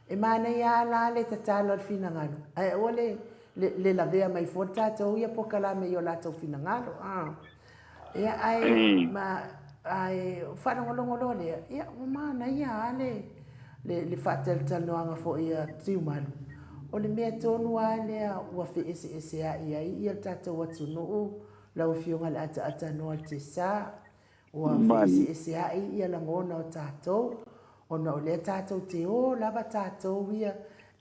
E manaia lava la le tatalo a le finagalo, ae aua le le lavea mai fua le tatou ia polokalame i o latou finagalo. A. Ia, ae, ma, ae faalogologo loa lea, ia, ua manaia lava le, le, le faatalatalanoaga foi a Tiumalu. O le mea tonu lava lea ua feeseesea'i ai ia le tatou atunuu, lau Afioga i le Ataatanoa Tesa, ua feeseesea'i ia lagona o tatou, ona o lea tatou te o lava tatou ia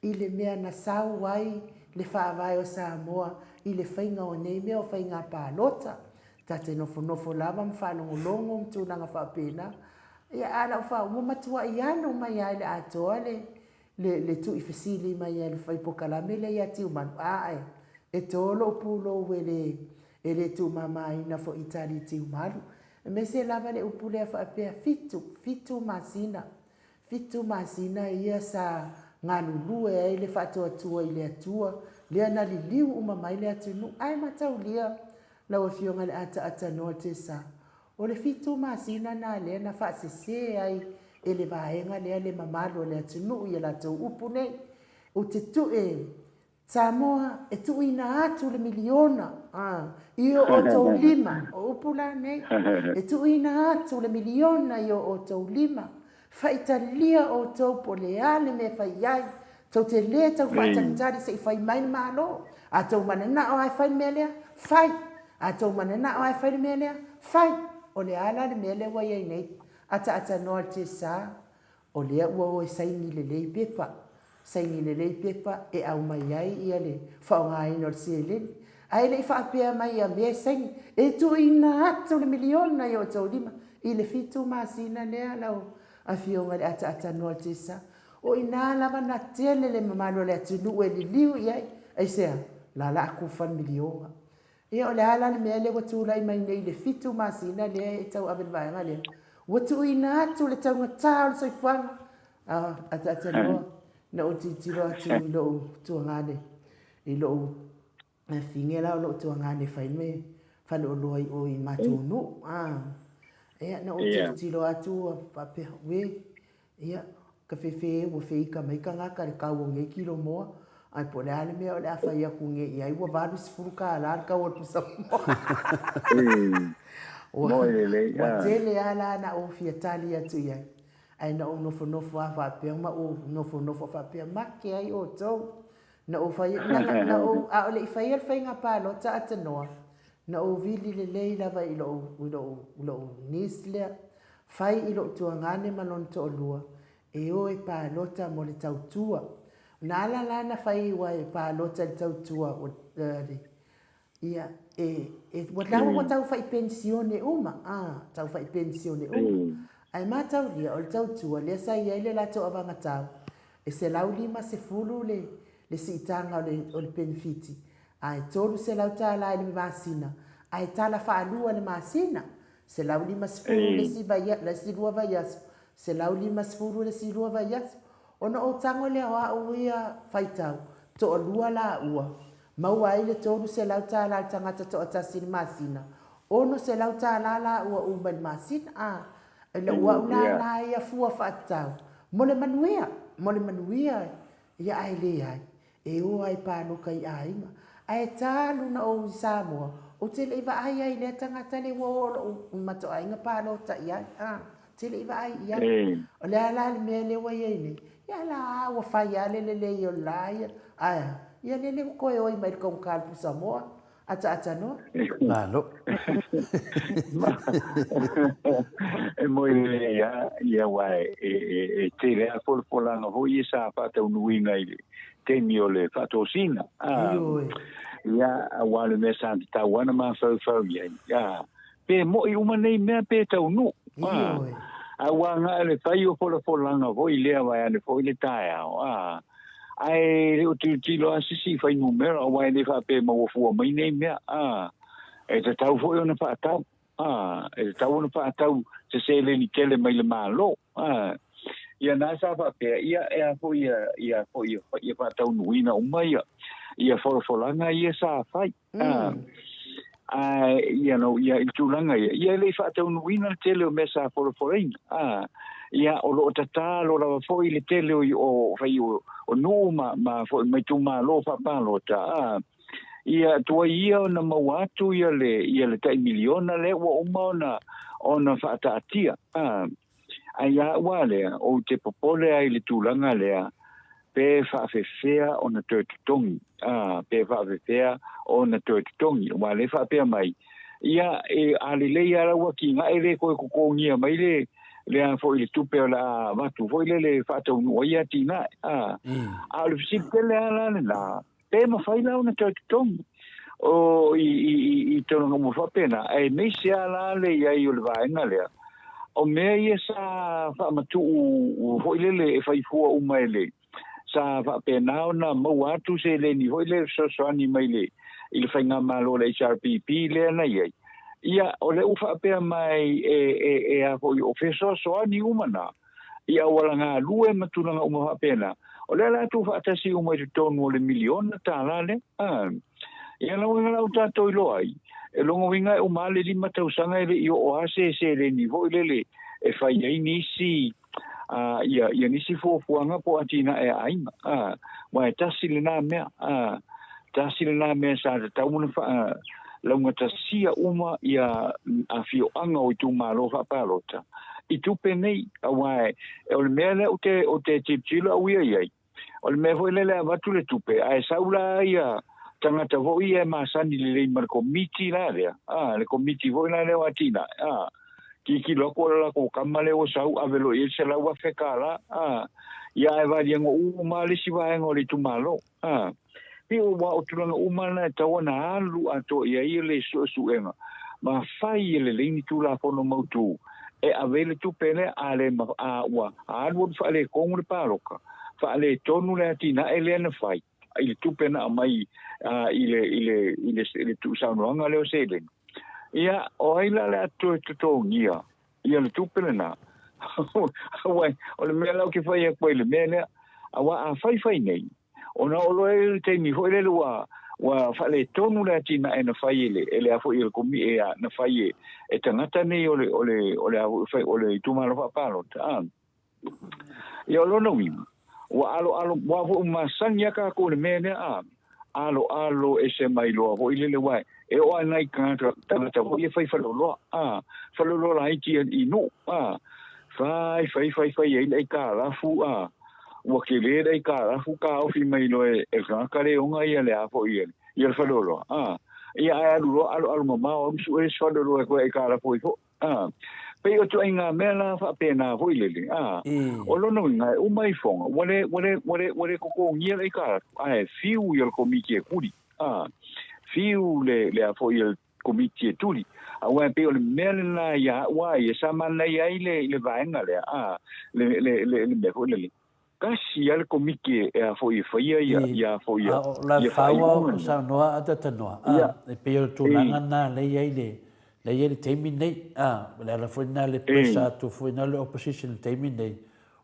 i le mea na sau ai le Faavae o Samoa i le faiga o nei mea o faiga palota. Ta te nofonofo lava ma faalogologo ma tulaga faapena. Ia, a lau faa, ua matuai alu mai lava i le atoa le, le, le tuuifesili mai a le fai polokalame lea ia Tiumalu, Ae, e to lou pulou e le, e le tuumamaina foi i Tali Tiumalu. Aemaise lava le upu lea faapea, fitu, fitu masina. Fitu masina ia sa galulue ai le faatuatua i le Atua, lea na liliu uma mai le atunuu. Ae mataulia lau Afioga i le ataata noa Tesa, o le fitu masina na lea na faasese ai e le vaega lea le mamalu o le atunuu i a latou upu nei, Ou te tue Samoa e tuuina atu le miliona i o outou lima, o upu la nei, e tuuina atu le miliona i o outou lima, faitalia outou po o le a le mea e fai ai, tou te le tau faatalitali se i fai mai le Malo. A tou mananao lava e fai le mea lea, fai. A tou mananao lava e fai le mea lea, fai. O le a la le mea lea ua i ai nei? Ataatanoa le Tesa, O lea ua o e saini lelei pepa, saini lelei pepa e aumai ai ia le faaaogaina o le seleni. Ae le i faapea mai ia mea e saini, e tuuina atu le miliona i outou lima i le fitu masina lea lau Afioga i le Ataatanoa Tesa. O i ina lava na tele le mamalu o le atunuu e liliu i ai, aisea? Lala aku fa le miliona. Ia, o le a la le mea lea ua tulai mai nei i le fitu masina lea e tauave i le vaega lea? Ua tuuina atu le taugata o le soifuaga. A, ataatanoa, na ou tilotilo atu i lou tuagane, i lou fine la o lou tuagane e fai le faleoloa i o i matou nuu. A, ia, na ou tilotilo atu ua faapea, uē, Ia, ka fefe ua feika mai kangaka le kau o nei kilo moa, ae po o le a le mea o le a fai aku nei i ai, ua 80 kālā le kau o le pusa moa. Ua, ua tele lava la na ou fia tali atu i ai. Ae na ou nofonofo lava faapea ma ou nofonofo faapea, make ai outou. Na ou fai, na, na ou, a o le i faia le faiga palota a Tanoa, na ou vili lelei lava i lou, i lou, i lou niece lea, Fai i lou tuagane ma lona toalua e o e palota mo le tautua. Na ala la na fai ua e palota i le tautua ua ia e e ua la ua tau fai penisione uma a tau fai penisione uma. Ae mataulia o le tautua lea sa i ai le latou avagatau e 150 le le siitaga o le o le penefiti ae $300 i le masina ae tala faalua le masina. 150 le isi vaia, le isi lua vaiaso, 150 le isi lua vaiaso. Ona ou tago lea o au ia faitau, toalua laua, maua ai le $300 le tagata toatasi i le masina, $600 laua uma i le masina. A, i lou au la na ia fua faatatau, mo le manuia, mo le manuia ia ae leai, E o ai paloka i aiga. Ae talu na ou i Samoa, Ou te le i vaai ai i lea tagata le ua oo lo'u mato'aiga palota i ai, a, ou te le i vaai i ai. O le a la le mea lea ua i ai nei? Ia la ua fai lava le lelei o le la ia, ae a? Ia lele ua toe oi mai i le taugata o le pusamoa, ataatanoa. Malo. E moe lelei lava, ia aua e tele lava folafolaga foi ia sa faataunuuina i le taimi o le faatosina. Ioe. Ia, aua o le mea sa tatau lava ona mafaufau i ai, a, pe mo'i uma nei mea pe taunuu. Ioe. Aua na o le fai o folafolaga foi lea vaeane foi le taeao, a, ae le o tilotilo lava se isi i fuainumera aua e le faapea e maua fua mai nei mea, a, e tatau foi ona faatau, a, e tatau ona faatau se seleni tele mai le Malo. A, ia na sa faapea, ia e a foi ia, ia foi ia, ia faataunuuina uma ia, ia folafolaga ia sa fai. A, ae ia no, ia i le tulaga ia, ia e le i faataunuuina le tele o mea sa folafolaina. A, ia o lo o tatalo lava foi le tele o, o fai o, o nuu ma, ma foi ma itumalo faapalota. A, ia tuai ia ona maua atu ia le, ia le tai miliona lea ua uma ona, ona faataatia. A, Ae ia au a lea, ou te popole ai i le tulaga lea, pe faafefea ona toe totogi, ā, pe faafefea ona toe totogi. Aua o lea e faapea mai, ia, e, a lelei lava lau atinae le toe totogia mai le, le a foi le tupe o le a avatu foi lele e faataunuu ai atinae, ā. A o le fesili tele lava la lena, Pe mafai la ona toe totogi o i, i, i, i tulaga uma faapena, aemaise lava la le i ai o le vaega lea, o mea ia sa faamatuu foi lele e fai fua uma e le, sa faapena ona maua atu seleni foi lele fesoasoani mai le, i le faigamalo a le HRPP lea na i ai. Ia, o lea ua faapea mai e, e, e a foi, o fesoasoani uma na, i auala galue ma tulaga uma faapena, o lea la tuufaatasi uma i totonu o le miliona tālā lea. A, ia lau uiga la ua tatou iloa ai, e lona uiga e uma lava le lima tausaga e le i oo lava se seleni foi lele e fai ai nisi a, ia, ia nisi fuafuaga po o atinae a aiga. A, aua e tasi lena mea, a, tasi lena mea sa tatau ona faa laugatasia uma ia afioaga o itumalo faapalota i tupe nei, aua o le mea lea ou te, ou te tilotilo au ia i ai, o le mea foi lele e avatu le tupe, ae sau la ia tagata foi ia e masani lelei ma le komiti la lea, a, le komiti foi la lea o atinae, a, tilotilo atu o le latou tama lea ua sau ave loa i ai le $100,000, a, ia ae valiaga uma le isi vaega o le itumalo. A, pei ua o tulaga uma na e tatau ona alu atoa i ai le suesuega ma fai e lelei ni Tulafono mautu e ave ai le tupe lea, a le ma, a ua alualu faaletonu le palota, faaletonu le atinae lea na fai i le tupe na aumai a, i le, i le, i le, i le tuusaunoaga lea o seleni. Ia, o ai la le a toe totogia ia le tupe lena? Aua o le mea la ou te fai atu ai i le mea lea, aua a fai fai nei, ona oo loa i le taimi foi lele ua ua faaletonu le atinae na fai e le e le a foi e le komi e a na fai e e tagata nei o le o le o le a foi o le itumalo faapalota a. Ia o lona uiga, ua aloalo, ua foi ua masani lava kākou i le mea lea, a, aloalo ese mai loa foi lele, aua e oo lava i nai tagata, tagata foi ia fai faleoloa, a, faleoloa laiti i nuu, a, fai, fai, fai, fai ai le aitalafu, a, ua tele le aitalafu taofi mai loa e le tagata lea e ona ia le a foi ia le faleoloa, a, ia ae alu loa aloalo mamao alu sue le isi faleoloa e toe aitalafu ai foi. A, pei o ituaiga mea la faapena foi lele, a, o lona uiga e uma ifoga, ua le, ua le, ua le, ua le totogia le aitalafu, ae fiu ia le Komiti e tuli, a, fiu le, le a foi le Komiti e tuli. Aua e pei o le mea lena ia au a ia sa manaia ai le, le vaega lea, a, le, le, le, le mea foi lele, tasi lava le Komiti e a foi e faia ia, ia foi ia, A o la ia faua faaiuga o lena. saunoa a Tatanoa, a, Ia, e pei o le tulaga e. lena lea e i ai le, lea e i ai le taimi nei, a, o le ala foi lena le E. pressure atu foi na o le opposition i le taimi nei,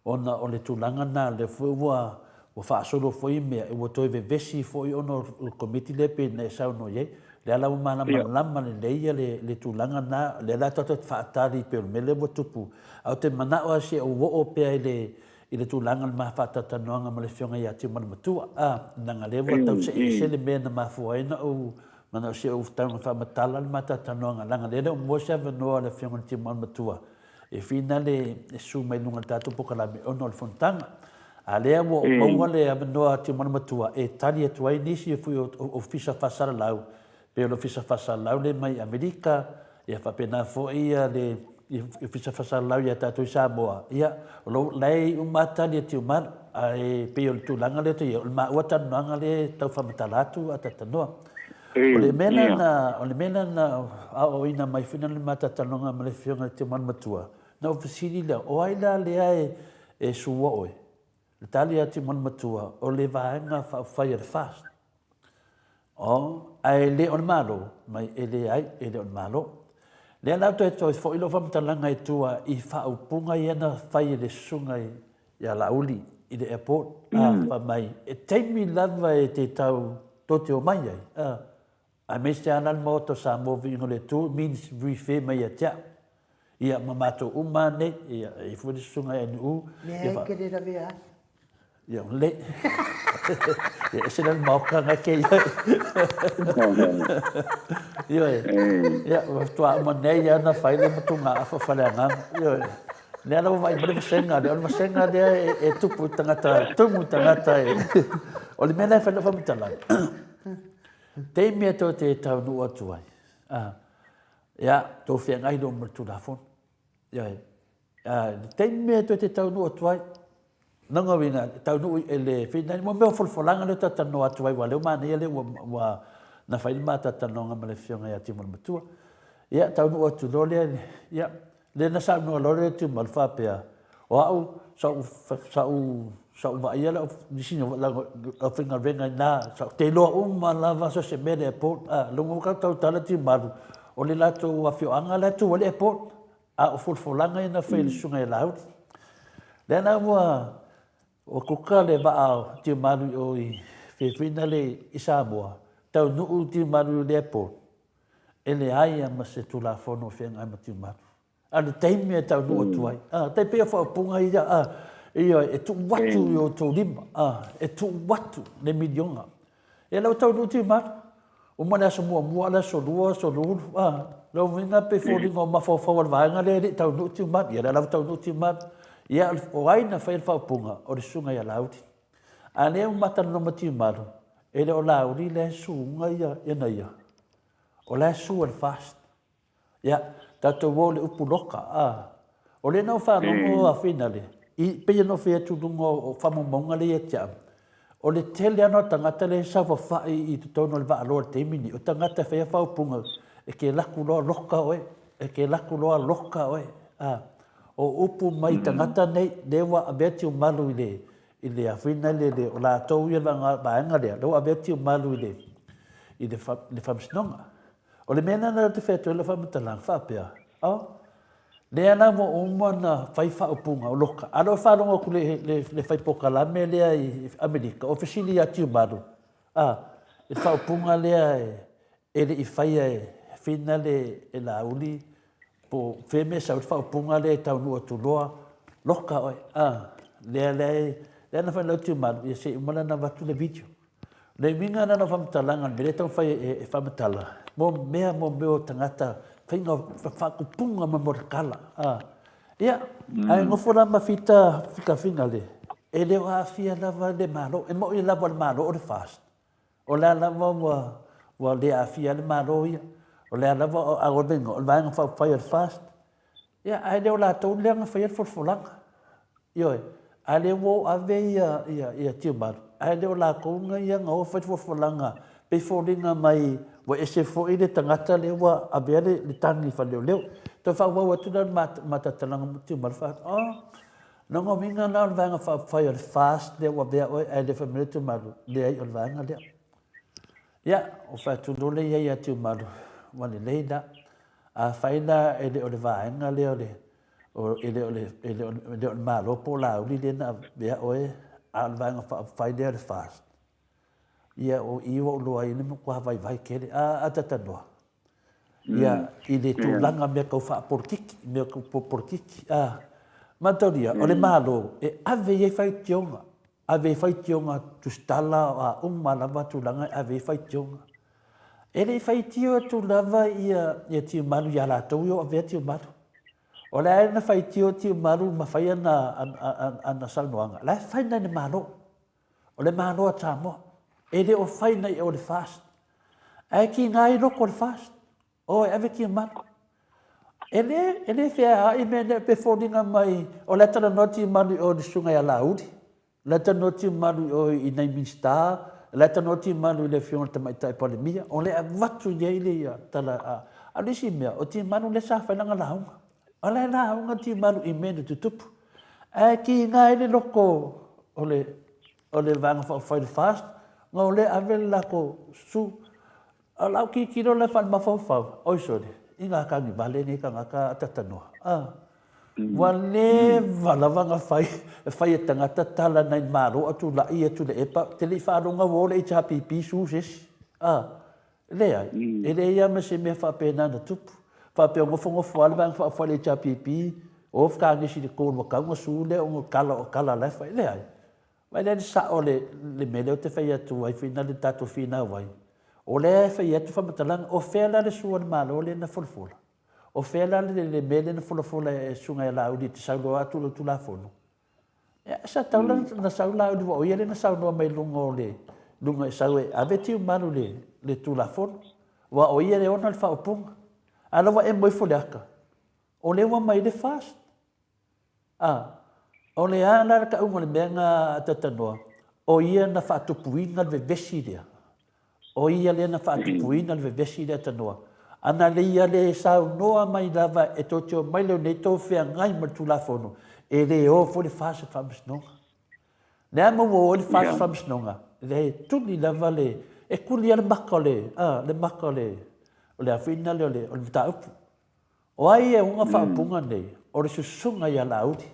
ona o le tulaga lena lea foi ua, ua faasolo foi mea, ua toe vevesi foi ona o le Komiti lea pei ona e saunoa i ai. O lea la ua malamalama lelei ia le, le tulaga lena, lea la tatou te faatali pei o le mea lea ua tupu. Ae ou te manao lava se i ou oo pea i le, i le tulaga o le ma faatalatalanoaga ma le Afioga ia Tiumalamatua, a, leaga lea ua tau see ese le mea na mafua ai ona ou Mana o si ou taunga faamatala le matatalanoaga, leaga lea e le o maua se avanoa o le Afioga i le Timualu Matua e finale e susu mai i luga o le tatou polokalame ona o le fonotaga. A lea ua maua le avanoa a Timualu Matua e tali atu ai nisi foi o Ofisa Faasalalau, pei o le Ofisa Faasalalau lea mai Amerika, ia faapena foi le Ofisa Faasalalau ia tatou i Samoa, ia, o lo o la e i uma lava tali a Tiumalu. Ae pei o le tulaga lea o le maua talanoaga lea e tau faamatala atu a talanoa. O le mea la na, o le mea la na aoaoina mai foi na le ma talanoaga ma le Afioga i le Tiumalu Matua, na ou fesili lea, o ai la lea e sua oe? Le tali a Tiumalu Matua, o le Vaega Faaupufai a le FAST. Oh, ae le o le Malo, mai e leai, e le o le Malo. Lea la toe toe foi lou faamatalaga i tua i faaupuga ia na fai e le susuga ia Laauli i le airport, a, fai mai, e taimi lava e te tau tou te omai ai, a, aemaise lava la le Maota o Samoa Viiga o le Atua means refer mai ia te au. Ia, ma matou uma lava nei, ia, e i ai foi le susuga ia NU. Mea e te le lavea ai. Ia, le. Ia, ese la le maoka ngai ke ia. Ioe. Ia, ua faatoa uma nei lava na fai le matugaafa fale agaga. Ioe. Lea la ua vaai mai le vasenga lea, o le vasenga lea e tupu i tagata, tumu i tagata e. O le mea la e fai lau faamatalaga, taimi e tou te taunuu atu ai, ia, tou feagai loa ma le Tulafono. Ioe. Le taimi e toe te taunuu atu ai, lona uiga, e taunuu i le finali, mo mea o folafolaga lea ou te talanoa atu ai, aua o lea ua manaia lea ua na fai le ma talatalanoaga ma le Afioga ia Tiumalu-matua. Ia, taunuu atu loa lea, ia, lea na saunoa loa le Tiumalu faapea, o au, sa ou, sa ou, sa ou vaaia lau nisi o lau faigaluega i ina, sa ou te iloa uma lava so o se mea i le airport. A, lona uiga tautala Tiumalu, o le latou afioaga la e tu ai le airport. A o folafolaga ia na fai e le Susuga ia Laauli. Lea la ua ua kuka le vaa o Tiumalu i o i Fefuina le i Samoa, taunuu Tiumalu i le airport, e leai lava ma se Tulafono o feagai ma Tiumalu. A o le taimi e taunuu atu ai, a, tai pei o faaupuga ia, a, ioe, e tuu atu i o outou lima, a, e tuu atu le miliona. Ia la ua taunuu Tiumalu. Uma le aso muamua, le aso lua, aso lulu, a, lona uiga pei foliga o mafaufau o le vaega lea e le i taunuu Tiumalu. Ia lea la ua taunuu Tiumalu. Ia, o ai na faia le faaupuga? O le susuga ia Laauli. A lea ua matalanoa ma Tiumalu, e le o Laauli lea e suuga ia, ia na ia. O la e sue e le FAST. Ia, tatou o i le upu loka, a. O lea na ou faalogo a Finale, i, pei ona ou fai atu i luga o faamaumauga lea ia te au, o le tele lava o tagata lea e saofafai i totonu o le vaaloa i le taimi lenei, o tagata e faia faaupuga, e te alu atu loa loka oe, e te alu atu loa loka oe, a. O upu mai tagata nei, lea ua avea tiumalu i le, i le afina le, le, o latou ia le vaega lea, lea ua avea tiumalu i le, i le, le faamasinoga. O le mea lena ou te fai atu ai lau faamatalaga, faapea, oh, lea la ua uma ona fai faaupuga o loka. A o lea ua faalogo atu le, le, le fai polokalame lea i Amerika, o fesili ia Tiumalu, ah, i le faaupuga lea e, e le i faia e Fina le e Laauli, po o fea mea e sau ai le faaupuga lea e taunuu atu loa, loka oe, ah, lea, lea, lea na fai lau Tiumalu, ia se i uma la ona avatu le video. Le uiga lena o faamatalaga, le mea lea e taumafai e faamatala, mo mea, mo mea o tagata, faiga o faaupuga ma mea o tala. Ia, ae nofo la ma fita fikafiga le, e le o aafia lava le Malo. E moni lava o le Malo o le FAST, o lea lava ua, ua le aafia ai le Malo ia. O lea lava, a o le Vaega Faaupufai o le FAST, Ia, ae le o latou lea na faia le folafolaga. Ioe. A lea ua o ave ia, ia, ia Tiumalu, ae le o latou na ia na o fai le folafolaga, pei foliga mai ua ese foi le tagata lea ua avea le, le tagi i faleoleo. Toe faaauau atu la le matatalaga ma Tiumalu, fai atu, oh, lona uiga la o le Vaega Faaupufai o le FAST lea ua avea oe, ae le fai mai le Tiumalu, leai o le vaega lea. Ia, ua fai atu loa lea ia Tiumalu, ua lelei la. Afai la e le o le vaega lea o le, o, e le o le, e le o, e le o le Malo po o Laauli lea na avea oe, a o le Vaega Faaupufai lea o le FAST, ia o i ua ou iloa ai le matua vaivai tele. A, a talanoa, ia, i le tulaga mea tau faapolokiki, mea tau polokiki, a. Mataulia, o le Malo e ave i ai faitioga, ave i ai faitioga tusitala, a uma lava tulaga e ave i ai faitioga. E le i faitio atu lava ia ia Tiumalu ia latou i o avea Tiumalu. O le a na faitio Tiumalu ma fai ana ana saunoaga, la e fai nai le Malo. O le Malo a Samoa. E le o fai nai o le FAST. Ae kiga ai loko o le FAST. O e ave Tiumalu. E le, e le feaai mea nei pe foliga mai o le talanoa Tiumalu i o i le susuga ia Laauli. La e talanoa tiumalu i o i nai Minisita, la e talanoa tiumalu i le Afioga i le Tamaitai Palemia, o le avatu i ai le ia tala a. A o le isi mea, o tiumalu lea sa fai lana lauga. O la e lauga tiumalu i mea na tutupu. Ae kiga ai le loko o le o le Vaega Faaupufai o le FAST, na o lea e ave le latou su. A o lau tilotilo la faale-mafaufau, oi sole, i ngā kanivale nei tagata a tatanoa. A. Ua leva lava na fai, e fai e tagata tala nai Malo a tulai atu le epa, te le i faalogo ua o le HRPP su se isi. A. Leai, e leai lava ma se mea faapena na tupu. Faapea o nofonofo lava le Vaega Faaupufai i le HRPP, o fkanisi i le call ua tau na su lea ona kala o kala la e fai. Leai. Vaai la i le sao o le mea lea ou te fai atu ai foi na le tatou finau ai. O lea e fai atu faamatalaga, o fea la le sua a le Malo lea na folafola? O fea la le mea lea na folafola e Susuga ia Laauli e te saunoa atu i lau Tulafono? Ia, sa tatau la na sau Laauli aua o ia lea na saunoa mai i luga o le luga e sau e ave tiumalu i le Tulafono, aua o ia lea e ona le faaupuga. A o la ua emo ifo le ata, o lea ua aumai le FAST. A, o le a la le tauga o le mea na talatalanoa, o ia na faatupuina le vevesi lea. O ia lea na faatupuina le vevesi lea tanoa. Ana le ia le saunoa mai lava e tou te omai leo nei tou feagai ma le Tulafono, e le o foi le FAST i le Faamasinoga. Le a ma ua o ai le FAST i le Faamasinoga? Leai, e tuli lava le, e tuli lava le maka o le, a, le maka o le, o le a foi lea o le mataupu. O ai e ona faaupuga nei? O le susuga ia Laauli.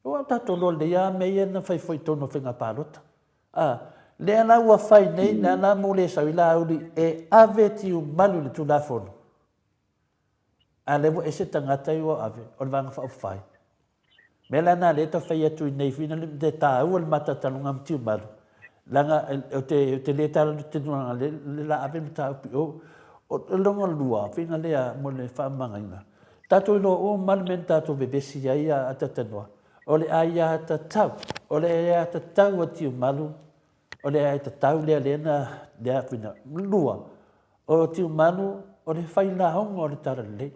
Ua tatou iloa lelei lava mea ia na fai foi i totonu o faiga palota. A, lea la ua fai nei, lea la mo le sau i Laauli e ave tiumalu i le Tulafono. A lea ua ese tagata ia ua ave, o le Vaega Faaupufai. Mea la na lea e tau fai atu i nei fina le taua le matataluga ma tiumalu, leaga ou te, ou te le tala te tulaga le, le la ave mataupu i o. O le lona lua, fina lea mo le faamagaina. Tatou iloa uma le mea na tatou vevesi ai a tatanoa, o le aiatatau, o le aiatatau a Tiumalu, o le aiatatau lea lea na, lea fina. Lua, O Tiumalu, o le failaoga o le Talalelei.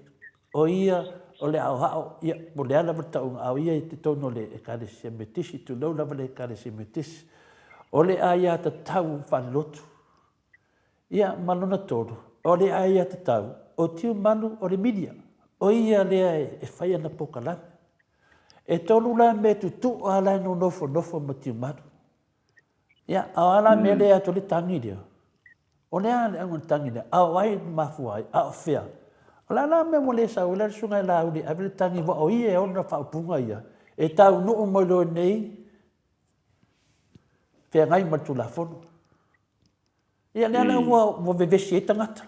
O ia o le aoao, ia, po o le a lava le tauga, a o ia i totonu o le Ekalesia Metotisi, tulou lava le Ekalesia Metotisi. O le aiatatau faalelotu. Ia, ma lona tolu, o le aiatatau, o Tiumalu o le media. O ia lea e fai ana polokalame. E tolu la mea tutua la e nonofonofo ma Tiumalu. Ia, a o a la mea lea atu le tagi lea? O le a le auga o le tagi lea? A o ai na mafua ai? A o fea? O le a la mea ua le sau ai la le susuga i Laauli e ave le tagi aua o ia e ona faaupuga ia e taunuu mai loa nei feagai ma le Tulafono. Ia lea la ua, ua vevesi ai tagata.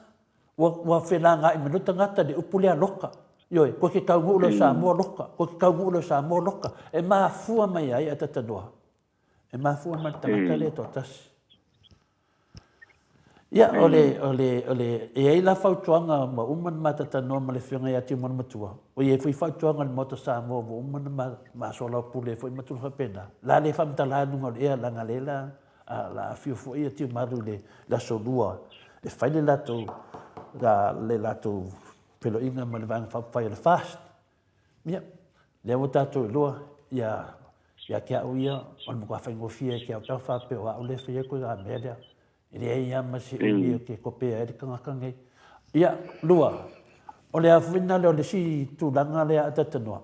Ua, ua felagaai mai loa tagata i le upu lea loka. Ioe, koe ke taunuu loa i Samoa loka, koe ke taunuu loa i Samoa loka. E mafua mai ai a tatanoa. E mafua mai le tagata lea e toatasi. Ia, o le, o le, o le, e i ai la fautuaga ua uma ona matatanoa ma le Afioga ia Tiumalu Matua, ua i ai foi fautuaga a le Maota Samoa ua uma ona ma, ma soalaupule ai foi ma tulaga faapena. La le faamatala i luga o le ea, leaga lea la, a, la afio foi ia Tiumalu i le, le aso Lua e fai le latou, la, le latou feloaiga ma le Vaega Faaupufai o le FAST. Ia, lea ua tatou iloa, ia, ia te au ia, o le matua faigofie ia te au pe a faapea o au lea e faia koe mea lea. E leai lava ma se umi ou te kopea ai le tagata nei. Ia, lua, o le a foi lena o le isi tulaga lea a talatalanoa,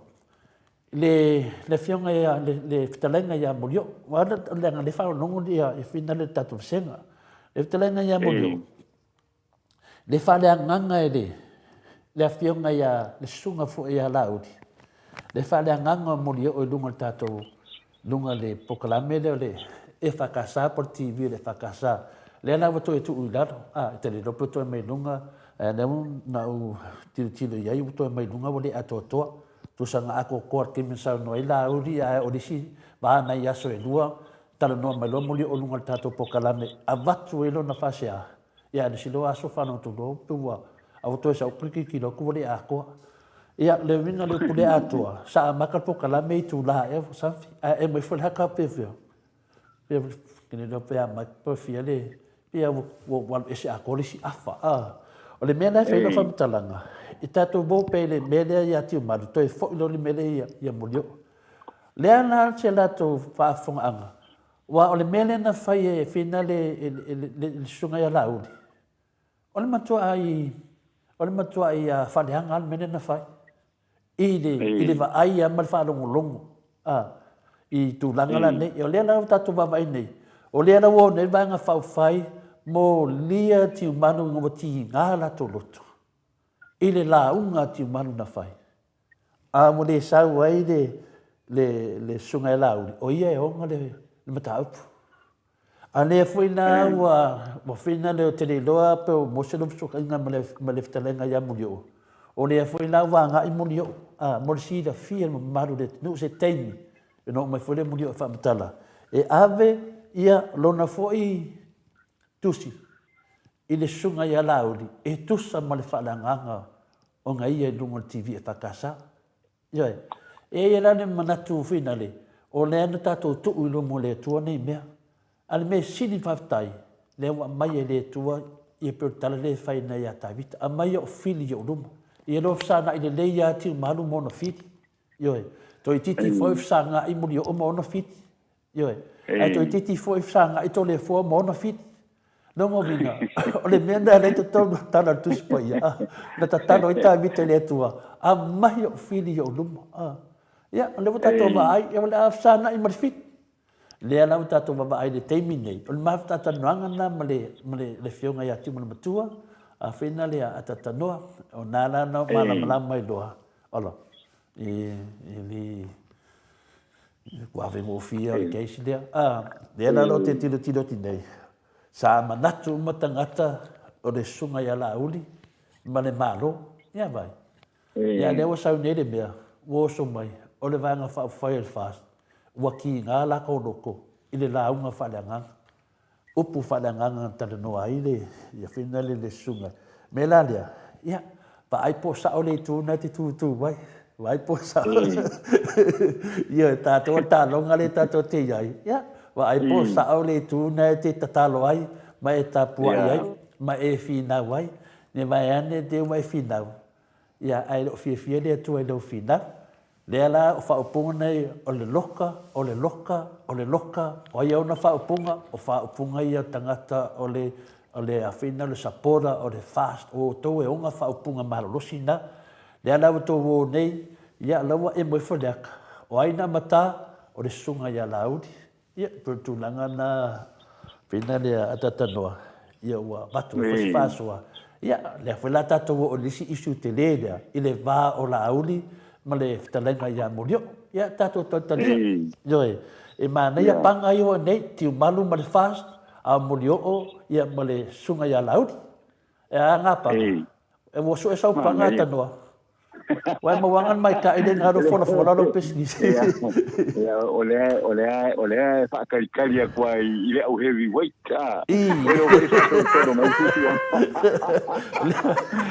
le, le afioga ia, le, le fetalaiga ia Molioo, aua leaga o lea e faalogologo ia, ia foi lena le tatou vasega. Le fetalaiga ia Molioo, Le faaleagaga e le le afioga ia le susuga foi ia Laauli, le faaleagaga o Molioo i luga o le tatou luga o le polokalame lea o le EFKS po o le TV o le EFKS. Lea la ua toe tuu i lalo, a, e te le iloa pe toe mai luga, ae lea na ou tilotilo i ai ua toe mai luga ua le atoatoa. Tusa na atoatoa i le taimi na saunoa ai Laauli, ae o le isi va nai aso e lua, talanoa mai loa Molioo i luga o le tatou polokalame, avatu ai lona faasea. Ia, a le isi loa aso fanau atu loa pe ua, a ua toe sau tilotilo atu ua le atoa. Ia, le uiga o le upu le atoa, sa amata le polokalame i itula ea ua something, ae ema ifo le haka pe fea, pe ke le iloa pe a mai pe fia le, ia ua, ua alu ese atoa le isi afa, a. O le mea la e fai ai lau faamatalaga, i tatou maua pea i le mea lea ia Tiumalu, toe foi loa le mea lea ia Molioo. Lea la se latou faafofogaaga, aua o le mea lea na fai e Fina le, le, le, le susuga ia Laauli, o le matuai, o le matuai faaleaga lava le mea lea na fai. I le, i le vaai lava ma le faalogologo a, i tulaga la nei. O lea la ua tatou vaavaai nei, o lea la ua o nei le Vaega Faaupufai molia Tiumalu ina ua tiga latou loto i le lauga a Tiumalu na fai. A ua le sau ai le, le, le Susuga ia Laauli, o ia e ona le, le mataupu. A lea foi la ua, ua fina le o te le iloa pe o maua se lou fesootaiga ma le, ma le fetalaiga ia Mulioo. O lea foi la ua agai Mulioo, a, mo le silafia e le mamalu o le atunuu se taimi ona oo mai foi lea Mulioo e faamatala, e ave ia lona foi tusi i le susuga ia Laauli e tusa ma le faaleagaga ona ia i luga o le TV EFKS. Ioe. E i ai la le manatu finale, o lea na tatou tuu i luma o le Atua nei mea. A o le mea sili faafetai, lea ua aumai e le Atua ia pei o le tala lea e fai nei ia Tavita, aumai ou fili i ou luma. Ia loa fesagai lelei ia Tiumalu ma ona fili. Ioe. Toeitiiti foi fesagai Mulioo ma ona fili. Ioe. Ae toeitiiti foi fesagai Toleafoa ma ona fili. Lona uiga, o le mea lena lea i totonu o tala o le Tusi Paia, na tatalo ai Tavita i le Atua, aumai ou fili i ou luma. Ia, o lea ua tatou vaai, o le a fesagai ma le fili. Lea la ua tatou vaavaai i le taimi lenei, o le mafutatalanoaga lena ma le, ma le, le Afioga ia Tiumalamatua, a fai na lea a tatanoa, o na la na malamalama ai loa, ola, i, i le, Ua ave gofie o le case lea. Ah, lea la lo te tilotilo atu nei. Sa manatu uma tagata o le susuga ia Laauli ma le Malo. Ia vai. Ia lea ua sau nei le mea, ua oso mai, o le Vaega Faaupufai o le FAST, ua kiga latou loto i le lauga faaleagaga. upu faaleagaga na talanoa ai le ia fina le le susuga. Mea la lea, ia, vaai po o sao le itu na e te tutū ai. Vaai po o sao. Ia, tatou o le taloga lea tatou te i ai. Ia, vaai po o sao le itu na e te tatalo ai ma e tapuai ai ma e finau ai. Ne vaeane te ua e finau, Ia, ae le o fiafia le Atua i lau finau. Lea la o faaupuga nei, o le loka, o le loka, o le loka, o ai ona faaupuga? O faaupuga ia o tagata o le, o le afina, o le supporter, o le fast, o outou e ona faaupuga malolosi na. Lea la ua outou o nei, ia, la ua emo ifo le aka. O ai na mata? O le susuga ia Laauli. Ia, pei o le tulaga lena pei lea a Tatanoa, ia ua avatu ai foi se faasoa. Ia, lea foi la tatou oo i le isi issue tele lea, i le va o Laauli ma le fetalaiga ia Molioo. Ia, tatou talitalia. Ioe, e manaia paga ia ua nei, Tiumalu ma le FAST, a o Molioo ia ma le susuga ia Laauli. E a ngā paga? E ua sue sau paga a Tanoa. Wai mauanga ni maikaʻi le ngalo folafola lou pisinisi. Ia, o lea, o lea, o lea e faakalikali atu ai i le au heavy weight. Ah. I. O lea foi faasolosolo mai fusu.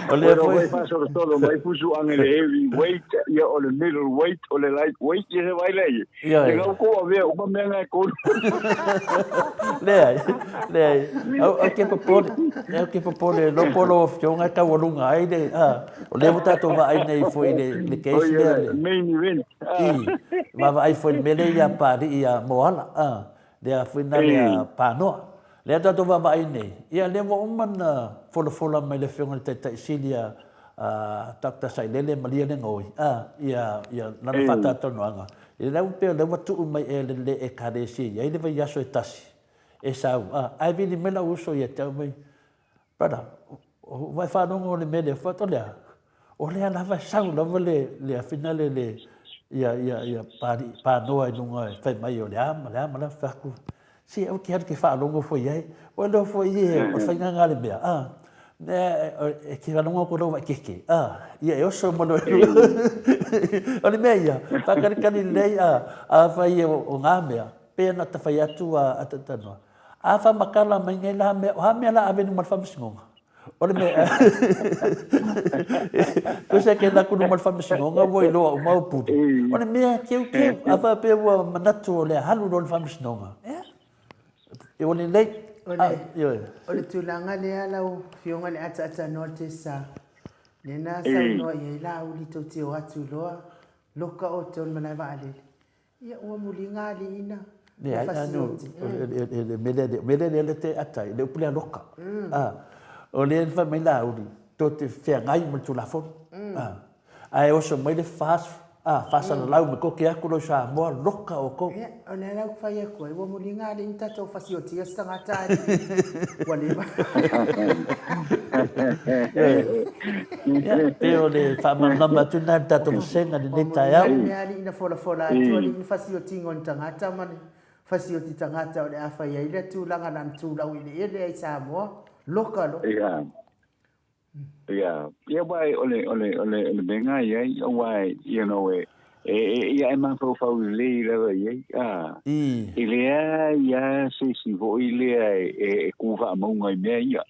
O lea foi faasolosolo mai fusu anga le heavy weight, ia o le middle weight, o le light weight, ia se vai lea. Ia, ia. Lau ko avea uma mea ngai kolu. Leai, leai. Au, au ke popole, au ke popole, lo polo o fionga e taualuga ai le, a, o lea ua tatou vaai nei foi le, le case lea. Le main event. I, vaavaai foi le mea lea ia Pali'i ia Moala, a, lea foi na lea Panoa. Lea tatou vaavaai nei, ia lea ua uma na folafola mai le Afioga i le Taitai Sili a Doctor Sailele Malielegaoi, a, ia, ia lana faatalatalanoaga. Ia lea ua pei o lea ua tuu mai ea le le Ekalesia i ai le vaiaso e tasi e sau, a, ae vili mai lau uso ia te au mai, Brother, ua e faalogo i le mea lea, fai atu, o le a? O lea lava e sau lava le, le afina le, le, ia, ia, ia pali, panoa i luga e fai mai o le a ma le a ma le a, fai atu, se aua ke alu ke faalogo foi i ai. Ua iloa foi e, o le faiga lena a le mea, a, e ke faalogo atu lau vaikeke, a, ia e oso ma loe. O le mea ia, faakalikali lelei, a, afai o, o ngā mea, pei ona ta fai atu a, a Tanoa. A faamatala mai nei la mea, o a mea la ave i luma o le Faamasinoga? O le mea, tusa e kena atu luma o le Faamasinoga ua iloa uma au pule. O le mea keukeu, a faapea ua manatu o le a alu loa i le Faamasinoga, ia, ua lelei. Ioe. O le tulaga lea lau Afioga i le ataatanoa Tessa, lea na saunoa i ai Laauli tou te o atu loa, loka outou i le malae vaalele. Ia, ua muliga alii na Leai, fasioti. Le mea lea lea te ata ai, le upu lea loka. O lea na fai mai Laauli, tou te feagai ma le Tulafono. Ae oso mai le FAS, faasalalau mai koke atu loa i Samoa, loka outou. Ia, o lea la ou te fai atu ai, ua muliga alii na tatou fasiotia se tagata alii. Ua leva. Ia, pei o le faamalamalama atu lena i le tatou vasega i lenei taeao. Ua mea alii na folafola atu alii ni fasiotiga o ni tagata ma ni fasioti tagata o le a fai ai lea tulaga na ona tulau eleele ai Samoa, loka loa. Ia. Ia, ia aua o le o le o le o le mea lena e i ai, aua you know e e ia e mafaufau lelei lava i ai, a. E leai lava se isi foi lea e ku faamauga i mea ia.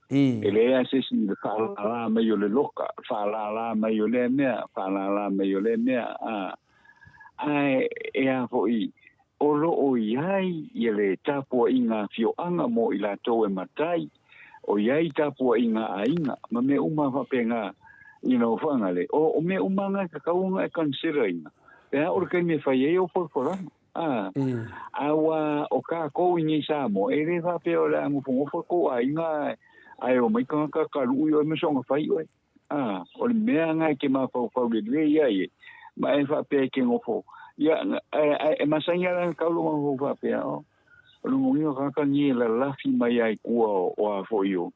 E leai lava se isi i le faalala mai o le loka, faalala mai o lea mea, faalala mai o lea mea, a. Ae e a foi, o lo o i ai ia le tapuaiga afioaga mo i latou e matai, o i ai tapuaiga aiga, ma mea uma faapena, you know, faagale, o mea uma na e tatau ona e consider ina, pe a o le taimi e fai ai au folafolaga. A, a ua o kākou i nei Samoa, e le faapea o le a nofonofo kou aiga ae omai tagata taluʻu i oe ma soona fai oe. A, o le mea na e te mafaufau lelei ai e, ma e faapea e te nofo. Ia, e masani lava ona tau lou mafaufau faapea, o, o le moni o tagata nei e lalafi mai ai tua o a foi o,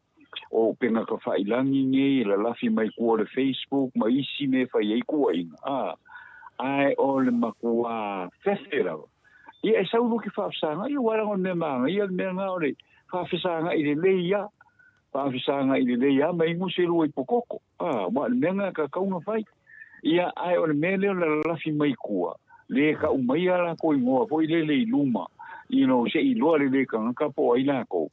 o upega tafailagi nei e lalafi mai tua o le Facebook ma isi mea e fai ai tuuaiga, a, ae o le matuā fefe lava. Ia, e sau loa ke faafesagai, aua leaga o le mea manaia le mea lena o le faafesagai lelei lava, faafesagai lelei lava ma inu se lua ipu koko, a, aua o le mea lena e tatau ona fai. Ia, ae o le mea lea o le lalafi mai tua, le tau maia latou igoa foi lele i luma, you know, se i iloa lelei e tagata po o ai latou.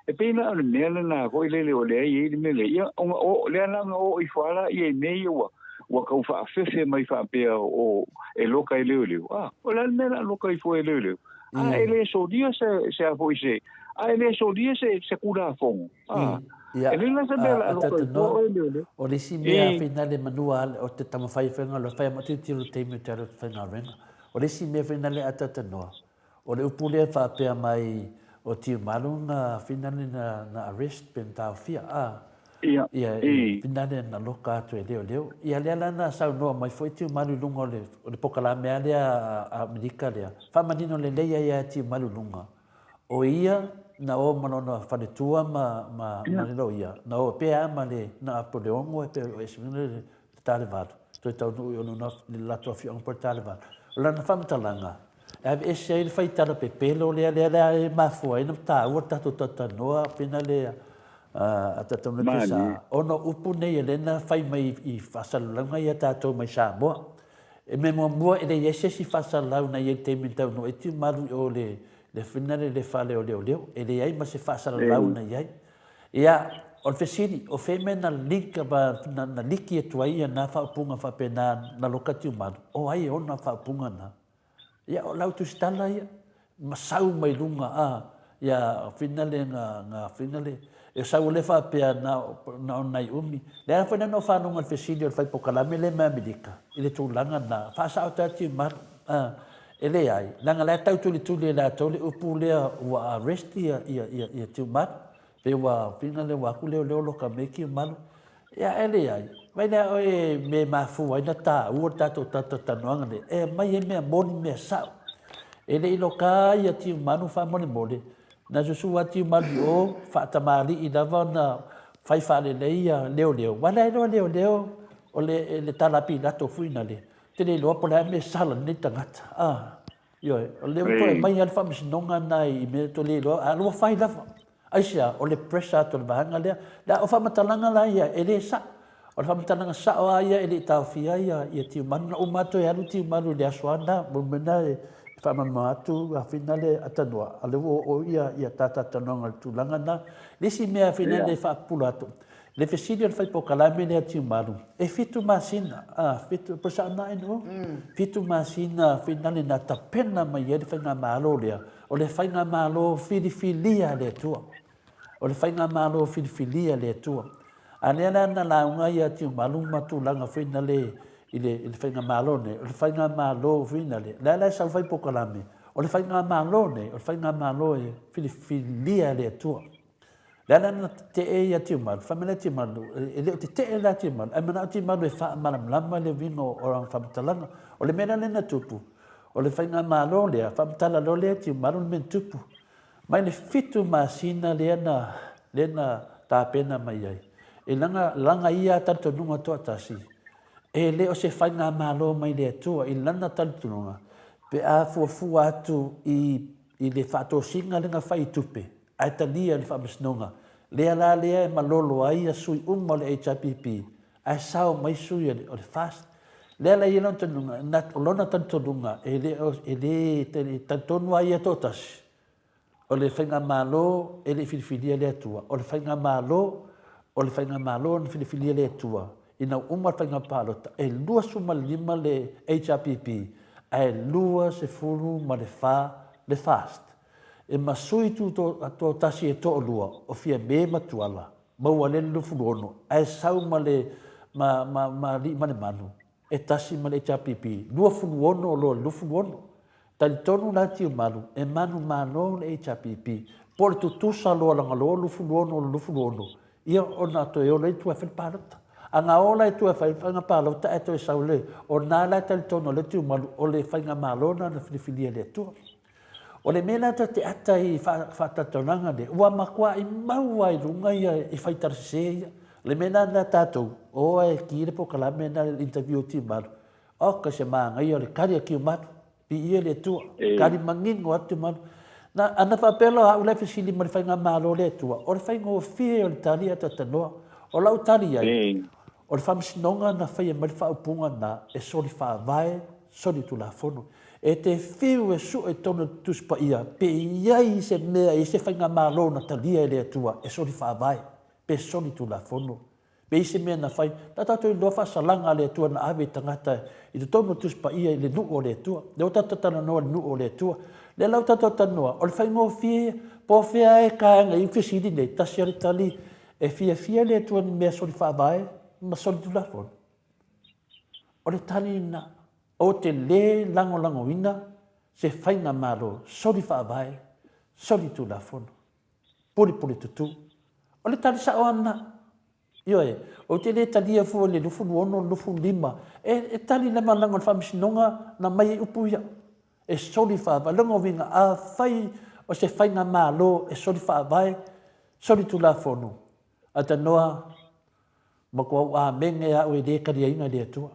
E pei la o le mea lena foi lele o lea e i ai le mea lea, ia, ona o, lea la na oo ifo lava laia i mea ia ua, ua tau faafefe mai faapea o, e loka e leoleo. A, o le a le mea o le a loka ifo ai e leoleo? A e le solia se, se a foi se, a e le solia se, se Tulafono. A, Ia, e leai la se mea o le a a loka ifo Tatanoa, ai e leoleo. o le isi mea finale manua o te taumafai faiga o le fai ma tilotilo i le taimi o te alu atu faigaluega. O le isi mea finale a Tatanoa, o le upu lea faapea mai o Tiumalu na finale na, na arrest pe na taofia, a. Ia, Ia, i. finale na loka atu e leoleo. Ia lea la na saunoa mai foi Tiumalu i luga o le, o le pokalame lava lea a Amerika lea, faamanino lelei ai lava e Tiumalu i luga, o ia na o ma lona faletua ma, ma, ma le loia, na o pea lava ma le, na apo le 6 pe o ese le, le talevalu, toe taunuu i ona le latou afioaga po o le talevalu. O lana faamatalaga, e aveese ai le faitala pepelo lea, lea la e mafua ai ona taua le tatou talatalanoa pena lea a tatou Malie. Sa, ona o upu nei o lea na fai mai i faasalalauga ia tatou mai Samoa. E mea muamua e le i ai se isi faasalalau na i ai i le taimi na taunuu ai Tiumalu i o le le fina le le fale o leoleo. E leai ma se faasalalau na i ai. Ia, o le fesili, o fea mea na link ma na, na liki atu ai ia na faaupuga faapena na loka Tiumalu? O ai e ona faaupuga na? Ia, o lau tusitala ia, ma sau mai luga, a, ia, finale nga, nga finale, e sau le faapea na, na o nai umi. Le ala foi na no whanonga le fesili o le whai pokalame le me Amerika, i le tulaga na, whaasao tā Tiumalu, a, e leai, leaga la e tautulituli e latou le upu lea ua arrest ia, ia, ia, ia Tiumalu, pe ua finale ua aku leoleo loka me Tiumalu, Ia, e leai. Mai lea oe e me mafua ai na tāua le tātou talatalanoaga nei, e aumai ai mea moni mea sa'o. E le i loka ia Tiumanu faamolemole, na susu lava Tiumanu i o, faatamali'i lava ona fai faalelei ia leoleo. Aua la e iloa leoleo o le, le tala a Pilato foi na le, ou te le iloa po o le a le mea e sala i lenei tagata. A, ioe, o lea ua toe aumai lava le faamasinoga lena i mea tou te le iloa, a ua fai lava. Aisea? O le pressure atu o le vaega lea. La, o faamatalaga la ia, e le sa'o. O le faamatalaga sao lava ia e le i taofia ai ia Tiumalu. Na uma atu e alu Tiumalu i le aso lava lena, mo le mea lena e faamalamalama atu a le atanoa, a o lea ua oo ia ta talatalanoaga i le tulaga lena. O le isi mea e faapupula atu, le fesili o le fai polokalame lea a Tiumalu, e 7 masina, po o le sao lena Inu? 7 masina na tapena mai ai le faigamalo lea, o le faigamalo filifilia a le Atua. O le faigamalo filifilia a le Atua. A lea la na lauga ia Tiumalu ma tulaga foi na le i le faigamalo nei, o le faigamalo foi na le, lea la e sau fai polokalame, o le faigamalo nei, o le faigamalo e filifilia e le Atua. Lea la na tetee ia Tiumalu, fai mai lea Tiumalu, e le o tetee la Tiumalu, ae manao Tiumalu e faamalamalama le uiga o lana faamatalaga. O le mea la lea na tupu, o le faigamalo lea, faamatala loa lea Tiumalu le mea na tupu. Mai le 7 masina lea na, lea na tapena mai ai, e laga, laga ia talitonuga toatasi, e le o se faigamalo mai le Atua i lana talitonuga, pe a fuafua atu i, i le faatosina lea na fai i tupe, ae talia e le Faamasinoga, lea la lea e malolo ai ia sui uma o le HRPP, ae sao mai sui o le, o le FAST. Lea la e i ai lona talitonuga, na, o lona talitonuga e le o, e le talitonu lava ia toatasi, o le faigamalo e le i filifilia e le Atua, o le faigamalo, o le faigamalo na filifilia e le Atua, ina ua uma le faiga palota, e 25 le HRPP ae 24 le FAST. E ma sui tutoatasi e toalua o Fiame ma Tuala, maua lea le 26, ae sau ma le ma, ma, ma alii ma le manu, e tasi ma le HRPP, 26 loa le 26. Talitonu la Tiumalu, e manumalo le HRPP, po o le tutusa loa lagaloa 26 o le 26, ia ona toe ola ai tua e fai le palota. A na ola i tua e fai le faiga palota ae toe sau le, o na la e talitonu o lea Tiumalu, o le faigamalo lena na filifilia e le Atua. O le mea lea ta te ata i faatalatalanoaga nei, ua matuai mau lava i luga ia i faitala sese ia. O le mea lena tatou, o e ki le polokalame lena le interview o Tiumalu, oka se manaia o le tali a Tiumalu, viia le Atua, tali manino atu Tiumalu. Na, ana faapea loa au la e fesili ma le faigamalo a le Atua, o le faigofie o le tali a talanoa. O lau tali i ai, o le faamasinoga na faia mai le faaupuga lena e soli faavae, soli tulafono. E te fiu e sue i totonu o le Tusi Paia pe i ai se mea i se faigamalo na talia e le Atua e soli faavae, pe soli tulafono, pe i se mea na fai. Na tatou iloa faasalaga a le Atua na ave i tagata i totonu o le Tusi Paia i le nuu o le Atua. Lea ua tatou talanoa i le nuu o le Atua. Lea la ua tatou talanoa, o le faigofie ia. Po o fea e kaena i fesili nei, tasi lava le tali, e fiafia le Atua i ni mea soli faavae ma soli tulafono. O le tali lena. Ou te lē lagolagoina se faigamalo soli faavae, soli tulafono, pulepule tutū. O le tali sa'o lava lena. Ioe, ou te lē talia fua i le 26, 25, e, e tali lava leaga o le Faamasinoga na aumai ai upu ia, e soli faavae. O lona uiga, afai o se faigamalo e soli faavae, soli tulafono, atanoa, matua ou amene au e lē taliaina e le Atua.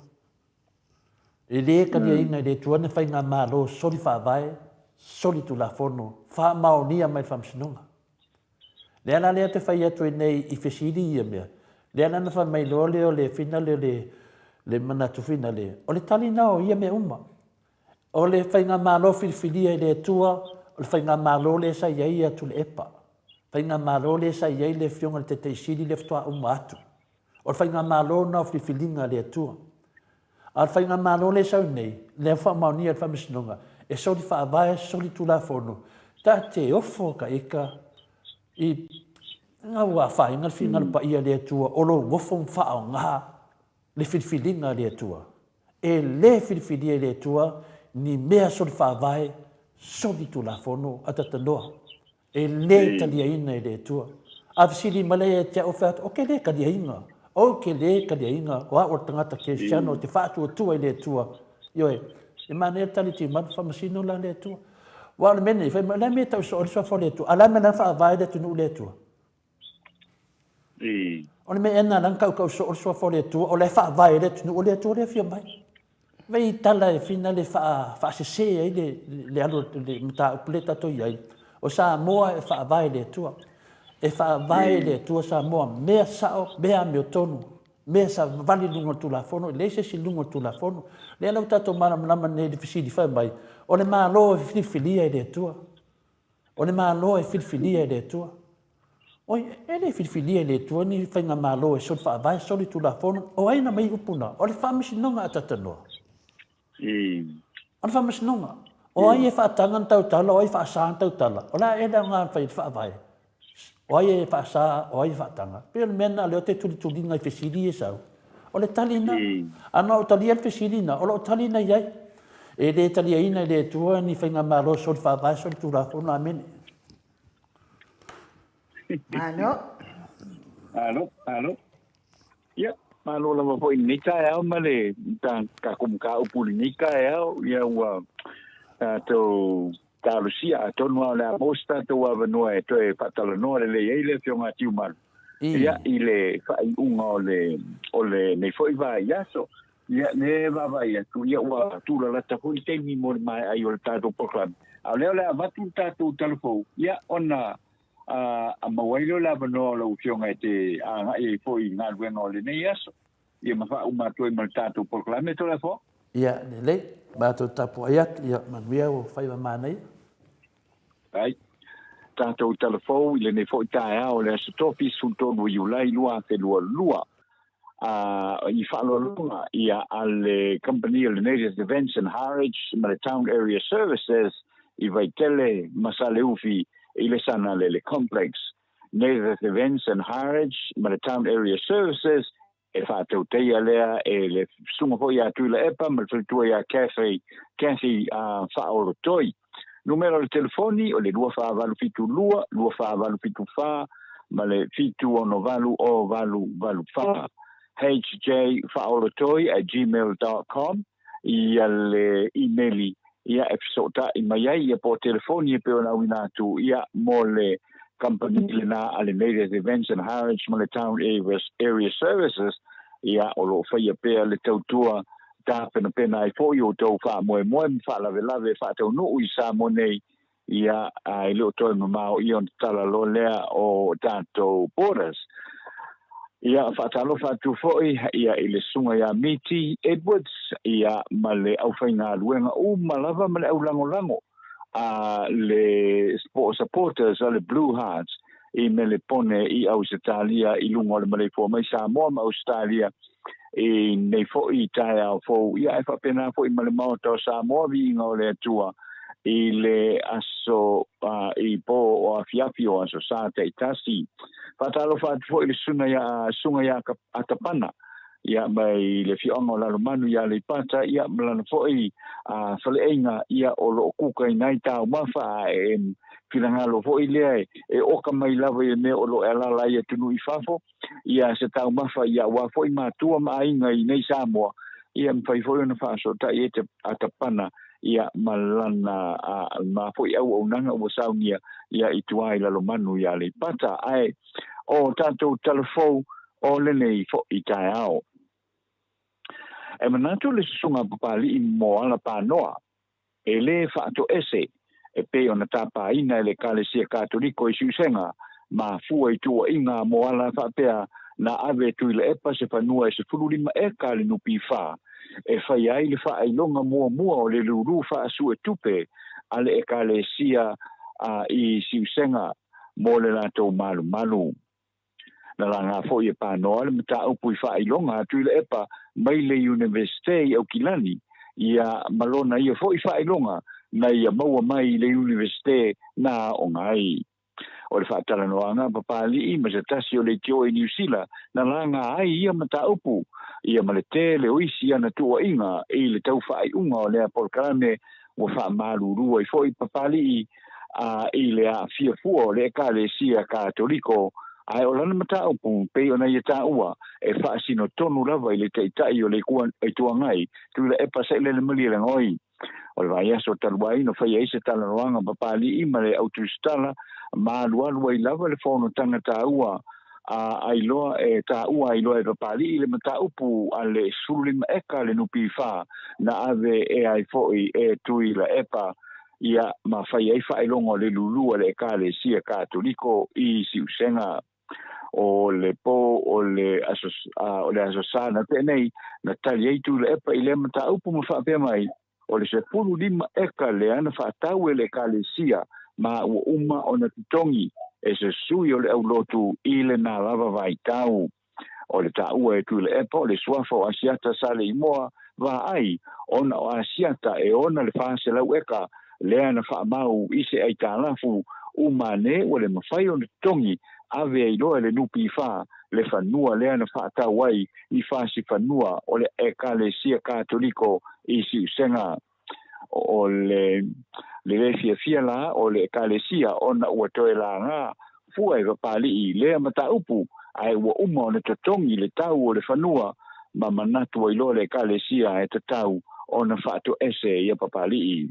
E lē taliaina e le Atua ni faigamalo soli faavae, soli tulafono, faamaonia mai le Faamasinoga. Lea la lea ou te fai atu ai nei i fesili ia mea, lea la na fai mai loa lea o le fina lea o le, le manatu fina lea, o le tali na o ia mea uma. O le faigamalo filifilia e le Atua, o le faigamalo lea sa i ai ia Tuilaepa, faigamalo lea sa i ai le Afioga i le Taitai Sili lea faatoa uma atu. O le faigamalo lena o filifiliga a le Atua. A o le faigamalo lea e sau nei, lea ua faamaonia e le Faamasinoga, e soli faavae, soli tulafono, ta te ofo ka ika i nga ua afaina le finagalo paia a le Atua o lou nofo ma faaaoga le filifiliga a le Atua. E le filifilia e le Atua ni mea soli faavae, soli tulafono a tatanoa. E le taliaina e le Atua. A fesili mai lea ia te au, fai atu, Ou te le taliaina, ou te le taliaina, o au o le tagata kerisiano ou te faatuatua i le Atua. Ioe, e manaia le tali timanu, faamasino la le Atua. Aua o le mea lenei, fai mai, o le a le mea e tau soo ai le suafa o le Atua, a o le a le mea la e faavae le atunuu i le Atua? O le mea ea lena la na tautau soo le suafa o le Atua, o la e faavae ai le atunuu, o le Atua lea e afio mai. Vei tala e fina le faasese ai le, le alu le mataupu lea tatou i ai. O Samoa e faavae i le Atua. E faavae i le Atua Samoa, mea sao, mea amiotonu. mea savavali i luga o le Tulafono, e leai se isi i luga o le Tulafono. Lea la ua tatou malamalama nei i le fesili fai mai, o le Malo e filifilia e le Atua. O le Malo e filifilia e le Atua. Oi, e le filifilia e le Atua ni faigamalo e soli faavae, soli Tulafono. O ai na mai upu na? O le Faamasinoga a Tatanoa. O le Faamasinoga. O ai e faataga ni tautala, o ai e faasa ni tautala. O le a ea le aoga na fai ai le Faavae? O ai e faasa, o ai e faataga? Pei o le mea lena o lea ou te tulituliga i fesili ia e sau. O le tali lena. A na ou talia le fesili lena, o lou tali lena i ai. E le taliaina e le Atua ni faigamalo e soli faavae, soli tulafono. Amene. Malo. Malo, malo. Ia, malo lava foi i lenei taeao ma le tatou mataupu i lenei taeao, ia ua tatou talosia, atonu lava o le a maua se tatou avanoa e toe faatalanoa lelei ai le Afioga a Tiumalu, ia, i le faaiuga o le, o lenei foi vaiaso. Ia, lea e vaavaai atu, ia ua tulalata foi le taimi mo le maea ai o le tatou polokalame, a o lea o le a avatu le tatou talafou, ia, ona a maua ai lea o le avanoa o lau Afioga e te agai ai foi i galuega o lenei aso, ia ma faauma atu ai ma le tatou polokalame, Toleafoa. Ia, lelei, matou tapuai atu, ia manuia ua faiva manaia. Ai. Tatou talafou i lenei foi taeao o le Aso Tofi 13 o Iulai 2022. A i faaaloaloga ia a le kamupani o le Native Events and Harwich ma le Town Area Services i Vaitele ma Saleufi i le Sanalele Complex. Native Events and Harwich ma le Town Area Services e faatautaia lea e le susuga foi ia Tuilaepa ma le faletua ia Cathy, Cathy Faaolotoi. Numera o le telefoni o le 24872 24874 ma le 768 0884. hjfaaolotoi@gmail.com ia le imeli ia e fesootai mai ai ia po o telefoni e pei ona auina atu ia mo le kamupani lena a le Native Events and Harwich ma le Town Area Services ia o lo o faia pea le tautua tapenapena ai foi outou faamoemoe ma faalavelave faataunuu i Samoa nei, ia, e le o toe mamao ia ona tatala loa lea o tatou borders. Ia, faatalofa atu foi ia i le susuga ia Miti Edwards ia ma le aufaigaluega uma lava ma le aulagolago a le supporters a le Blue Hearts i Melepone i Ausetalia i luga o le maleifua mai Samoa ma Ausetalia i nei foi taeao fou. Ia, e faapena foi ma le Maota o Samoa, viiga o le Atua i le aso i po o afiafi o aso Sa taitasi. Faatalofa atu foi i le susuga ia susuga ia Atapana ia mai le afioaga o Lalomanu i Aleipata ia ma lana foi faleaiga ia o lo o kukaina ai taumafa e finagalo foi lea e oka mai lava i le mea o lo o e alaala ai atunuu i fafo ia se taumafa ia aua foi matua ma aiga i nei Samoa ia mafai foi ona faasootai e te Atapana ia ma lana ma foi auaunaga ua saunia ia i tua i Lalomanu i Aleipata. Ae o tatou talafou o lenei foi taeao. E manatu le susuga Papali'i Moala Panoa e lē faatoese e pei ona tapaina e le Ekalesia Katoliko i Siusega, mafua i tuuaiga a Moala faapea na ave e Tuilaepa se fanua e 15 eka a le NPF e faia ai le faailoga muamua o le lūlū faasuetupe a le Ekalesia i Siusega mo le latou malumalu. Na laga foi e Panoa le mataupu i faailoga a Tuilaepa mai le Iunivesite i Aukilani, ia ma lona ia foi faailoga na ia maua mai i le Iunivesite na aoga ai. O le faatalanoaga a Papali'i ma se tasi o leitio i Niu Sila na laga ai ia mataupu, ia ma le tele o isi ana tuuaiga i le tau faaiuga o lea polokalame ua faamalulu ai foi Papali'i a i le aafia fua o le Ekalesia Katoliko, ae o lana mataupu pei ona ia taua e faasino tonu lava i le Taitai o le Itu Agai, Tuilaepa Sailele Malielegaoi. O le vaiaso talu ai na faia ai se talanoaga Papali'i ma le au tusitala ma alualu ai lava le fonotaga taua a ailoa e taua ai loa e Papali'i le mataupu a le 15 eka a le NPF na ave e ai foi e Tuilaepa ia ma fai ai faailoga o le lulu a le Ekalesia Katoliko i Siusega. O le pō o le aso o le aso Sa na tea nei, na tali ai Tuilaepa i lea mataupu ma faapea mai, o le 15 eka lea na faatau e le Ekalesia ma ua uma ona totogi e se sui o le aulotu i lena lava vaitau. O le taua e Tuilaepa o le suafa o Asiata Saleimoa Vaai, ona o Asiata e ona le 400 eka lea na faamau i se aitalafu umane ua le mafai ona totogi ave ai loa e le NPF le fanua lea na faatau ai i fasi fanua o le Ekalesia Katoliko i Siusega. O le le fiafia la o le Ekalesia ona ua toe laga fua e Papali'i lea mataupu, ae ua uma ona totogi le tau o le fanua ma manatu ai loa le Ekalesia e tatau ona faatoese ia Papali'i.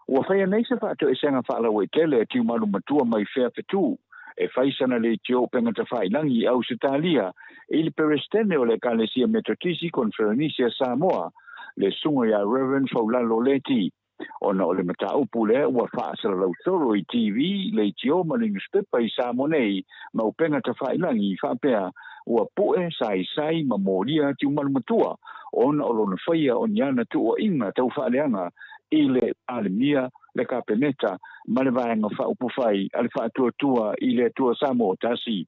Ua faia nei se faatoesega faalauaitele e Tiumalu Matua mai fea fetu e fai sana leitio upega tafailagi i Ausetalia i le Peresetene o le Ekalesia Metotisi Conferenisia Samoa, le susuga ia Reverend Faulalo Leti, ona o le mataupu lea ua faasalalau solo i TV, leitio ma le newspaper i Samoa nei ma upega tafailagi faapea ua pue saisai ma molia Tiumalu Matua ona o lona faia o ni ana tuuaiga taufaaleaga i le Palemia, le Kapeneta ma le Vaega Faaupufai a le Faatuatua i le Atua Samoa Tasi.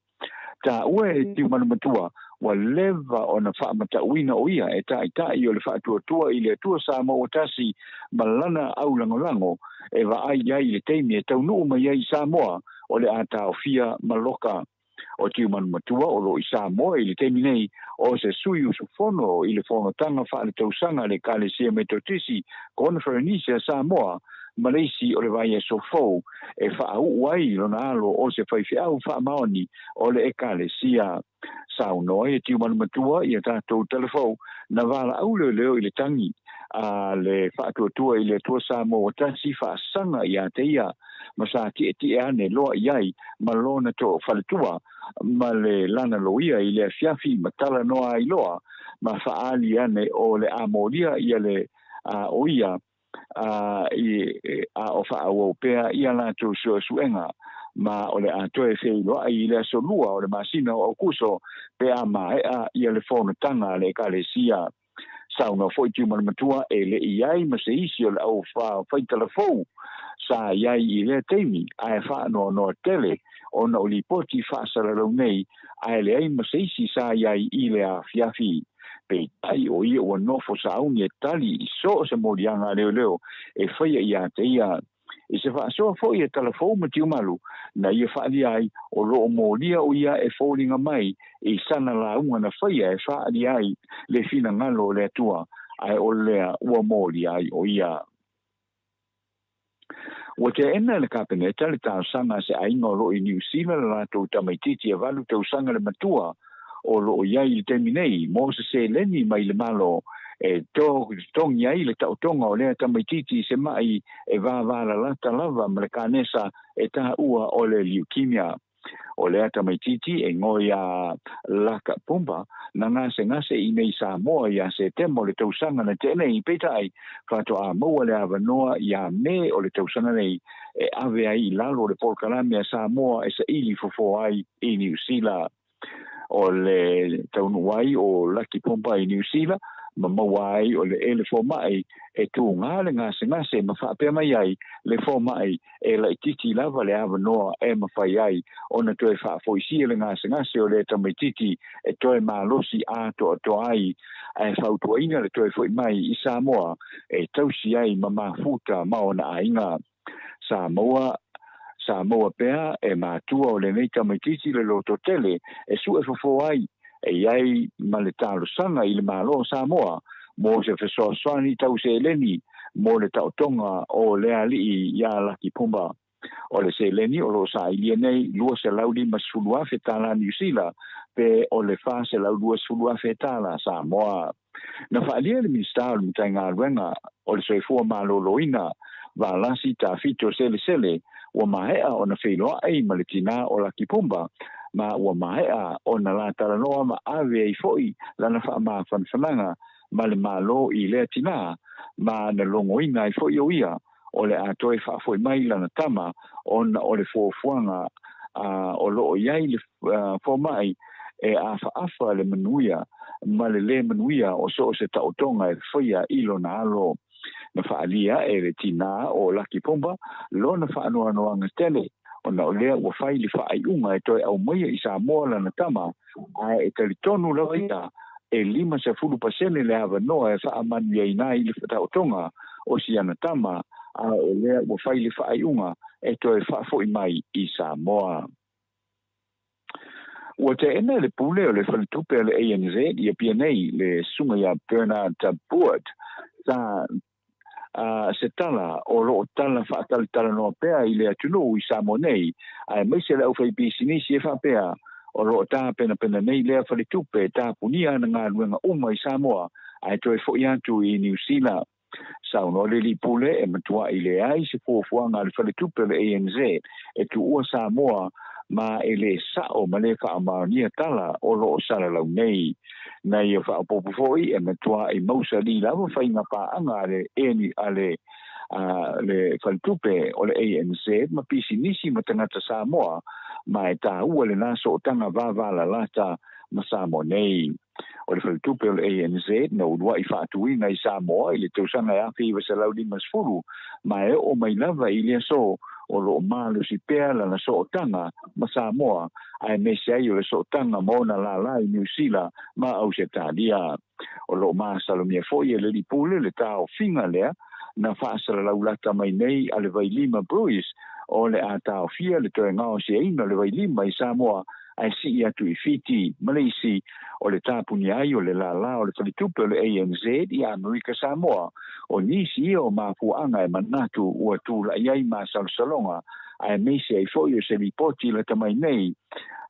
Taua e Tiumalu Matua ua leva ona faamatauina o ia e taitai o le Faatuatua i le Atua Samoa Tasi ma lana aulagolago e vaai ai i le taimi e taunuu mai ai i Samoa o le a taofia ma loka. O Tiumalu Matua o loo i Samoa i le taimi nei o se sui usufono i le fonotaga faaletausaga a le Ekalesia Metotisi Koneferenisi a Samoa ma le isi o le vaiaso fou e faauu ai lona alo o se faifeau faamaoni o le Ekalesia. Saunoa e Tiumalu Matua ia tatou talafou na valaau leoleo i le tagi a le Faatuatua i le Atua Samoa ua tasi faasaga ia te ia ma sa tietie ane loa i ai ma lona to faletua ma le lana loia i le afiafi ma talanoa ai loa ma faaali ane o le a molia ia le a o ia a i a o faaauau pea ia latou suesuega ma o le a toe feiloai i le aso 2 o le masina o Aokuso pe a maea ia le fonotaga a le Ekalesia. Saunoa foi Tiumalu Matua e le i ai ma se isi o le au faitalafou sa i ai i lea taimi ae faanoanoa tele ona o lipoti faasalalau nei ae leai ma se isi sa i ai i le afiafi. Peitai o ia ua nofo sauni e tali i so o se moliaga a leoleo e faia ia te ia. I se faasoa foi e talafou ma Tiumalu na ia faalia ai o loo molia o ia e foliga mai i sana lauga na faia e faalia ai le finagalo o le Atua ae o lea ua molia ai o ia. Ua teena e le Kapeneta le talosaga a se aiga o loo i Niu Sila le latou tamaitiiti e 8 tausaga le matua o loo i ai i le taimi nei mo se seleni mai le Malo e totogi ai le taotoga o lea tamaitiiti i se mai e vavalalata lava ma le kanesa e taua o le leukemia. O lea tamaitiiti e igoa ia Laka Pumba na gasegase i nei Samoa ia Setema o le tausaga na tea nei, peitai faatoa maua le avanoa ia Me o le tausaga nei e ave ai i lalo o le polokalame a Samoa e saili fofo ai i Niu Sila. O le taunuu ai o Lucky Pumba i Niu Sila ma maua ai o le ele fomai e tūgā le gasegase ma faapea mai ai le fomai e laitiiti lava le avanoa e mafai ai ona toe faafoisia le gasegase o lea tamaitiiti e toe malosi atoatoa ai ae fautuaina le toe fo'i mai i Samoa e tausi ai ma mafuta ma ona aiga. Sa maua Sa maua pea e matua o lenei tamaitiiti le lototele e su'e fofo ai e i ai ma le talosaga i le Malo o Samoa mo se fesoasoani tau seleni mo le taotoga o le alii iā Laki Pumba. O le seleni o loo sailia nei 250,000 tala Niu Sila pe o le 420,000 tala Samoa. Na faaalia e le Minisita o le Matagaluega o le Soifua Maloloina Valasi Tafito Selesele ua maea ona feiloai ma le tinā o Laki Pumba ma ua maea ona la talanoa ma ave ai foi lana faamafanafanaga ma le Malo i lea tinā ma na logoina ai foi o ia o le a toe faafoi mai lana tama ona o le fuafuaga O loo i ai le fomai e afaafa le manuia ma le lē manuia o so o se taotoga e faia i lona alo. Na faaalia e le tinā o Laki Pumba lona faanoanoaga tele ona o lea ua fai le faaiuga e toe aumaia i Samoa lana tama, ae e talitonu lava ia e 50% le avanoa e faamanuiaina ai le taotoga o siana tama, a o lea ua fai le faaiuga e toe faafo'i mai i Samoa. Ua teena e le pule o le faletupe a le ANZ i Apia nei, le susuga ia Bernard Buat, sa se tala o loo tala faatalatalanoa pea i le atunuu i Samoa nei aemaise le aufaipisinisi e faapea o loo tapenapena nei lea faletupe tapunia ana galuega uma i Samoa ae toe fo'i atu i Niu Sila. Saunoa le alii pule e matua'i leai se fuafuaga a le faletupe o le ANZ e tuua Samoa, ma e lē sa'o ma lē faamaonia tala o loo salalau nei. Na ia faaopoopo fo'i e matua'i mausalī lava faiga paaga a le a le le faletupe o le ANZ ma pisinisi ma tagata Samoa, ma e tāua lenā sootaga vavalalata ma Samoa nei. O le faletupe o le ANZ na ulua'i faatuina i Samoa i le tausaga e 1950, ma e oo mai lava i le aso o loo malosi pea lana sootaga ma Samoa, aemaise ai o le sootaga ma ona lālā i Niu Sila ma Ausetalia. O loo masalomia fo'i e le alii pule le taofiga lea na faasalalau lata mai nei a le vailima Bruce o le a taofia le toe gaosiaina o le vailima i Samoa ae sii atu i Fiti ma le isi o le tapunia ai o le lālā o le faletupe o le ANZ i Amerika Samoa. O nisi ia o mafuaaga e manatu ua tula'i ai masalosaloga, aemaise ai fo'i o se lipoti lata mai nei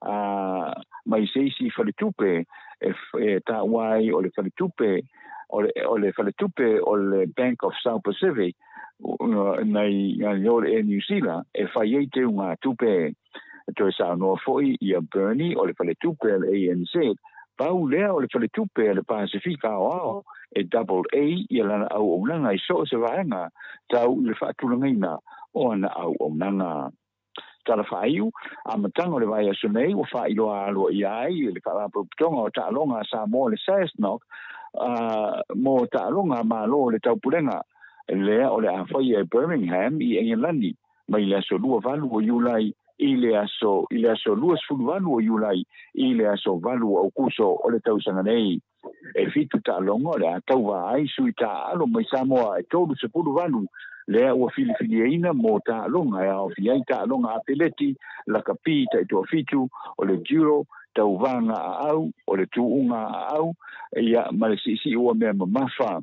a mai se isi faletupe e taua ai o le faletupe o le faletupe o le Bank of South Pacific nai o le Air New Zealand e fai ai teugatupe. Toe saunoa fo'i ia Bernie o le faletupe a le ANZ, pau lea o le faletupe a le Pasifika Aoao e double A ia lana auaunaga i so o se vaega tau i le faatulagaina o ana auaunaga. Tala faaiu, amataga o le vaiaso nei ua faailoa aloaia ai le Faalapotopotoga o Taaloga a Samoa, le SASNOC, mo taaloga a Malo o le Taupulega lea o le a faia e Birmingham i Engelani mai le aso 28 o Iulai i le aso i le aso 28 o Iulai i le aso 8 o Aukuso o le tausaga nei. E fitu taaloga o le a tauvā ai sui taaalo mai Samoa e 38 lea ua filifiliaina mo taaloga e aofia ai taaloga afeleti, lakapi taitoafitu, o le judo, tauvaga aau, o le tuuga aau, ia ma le siisii ua mea mamafa.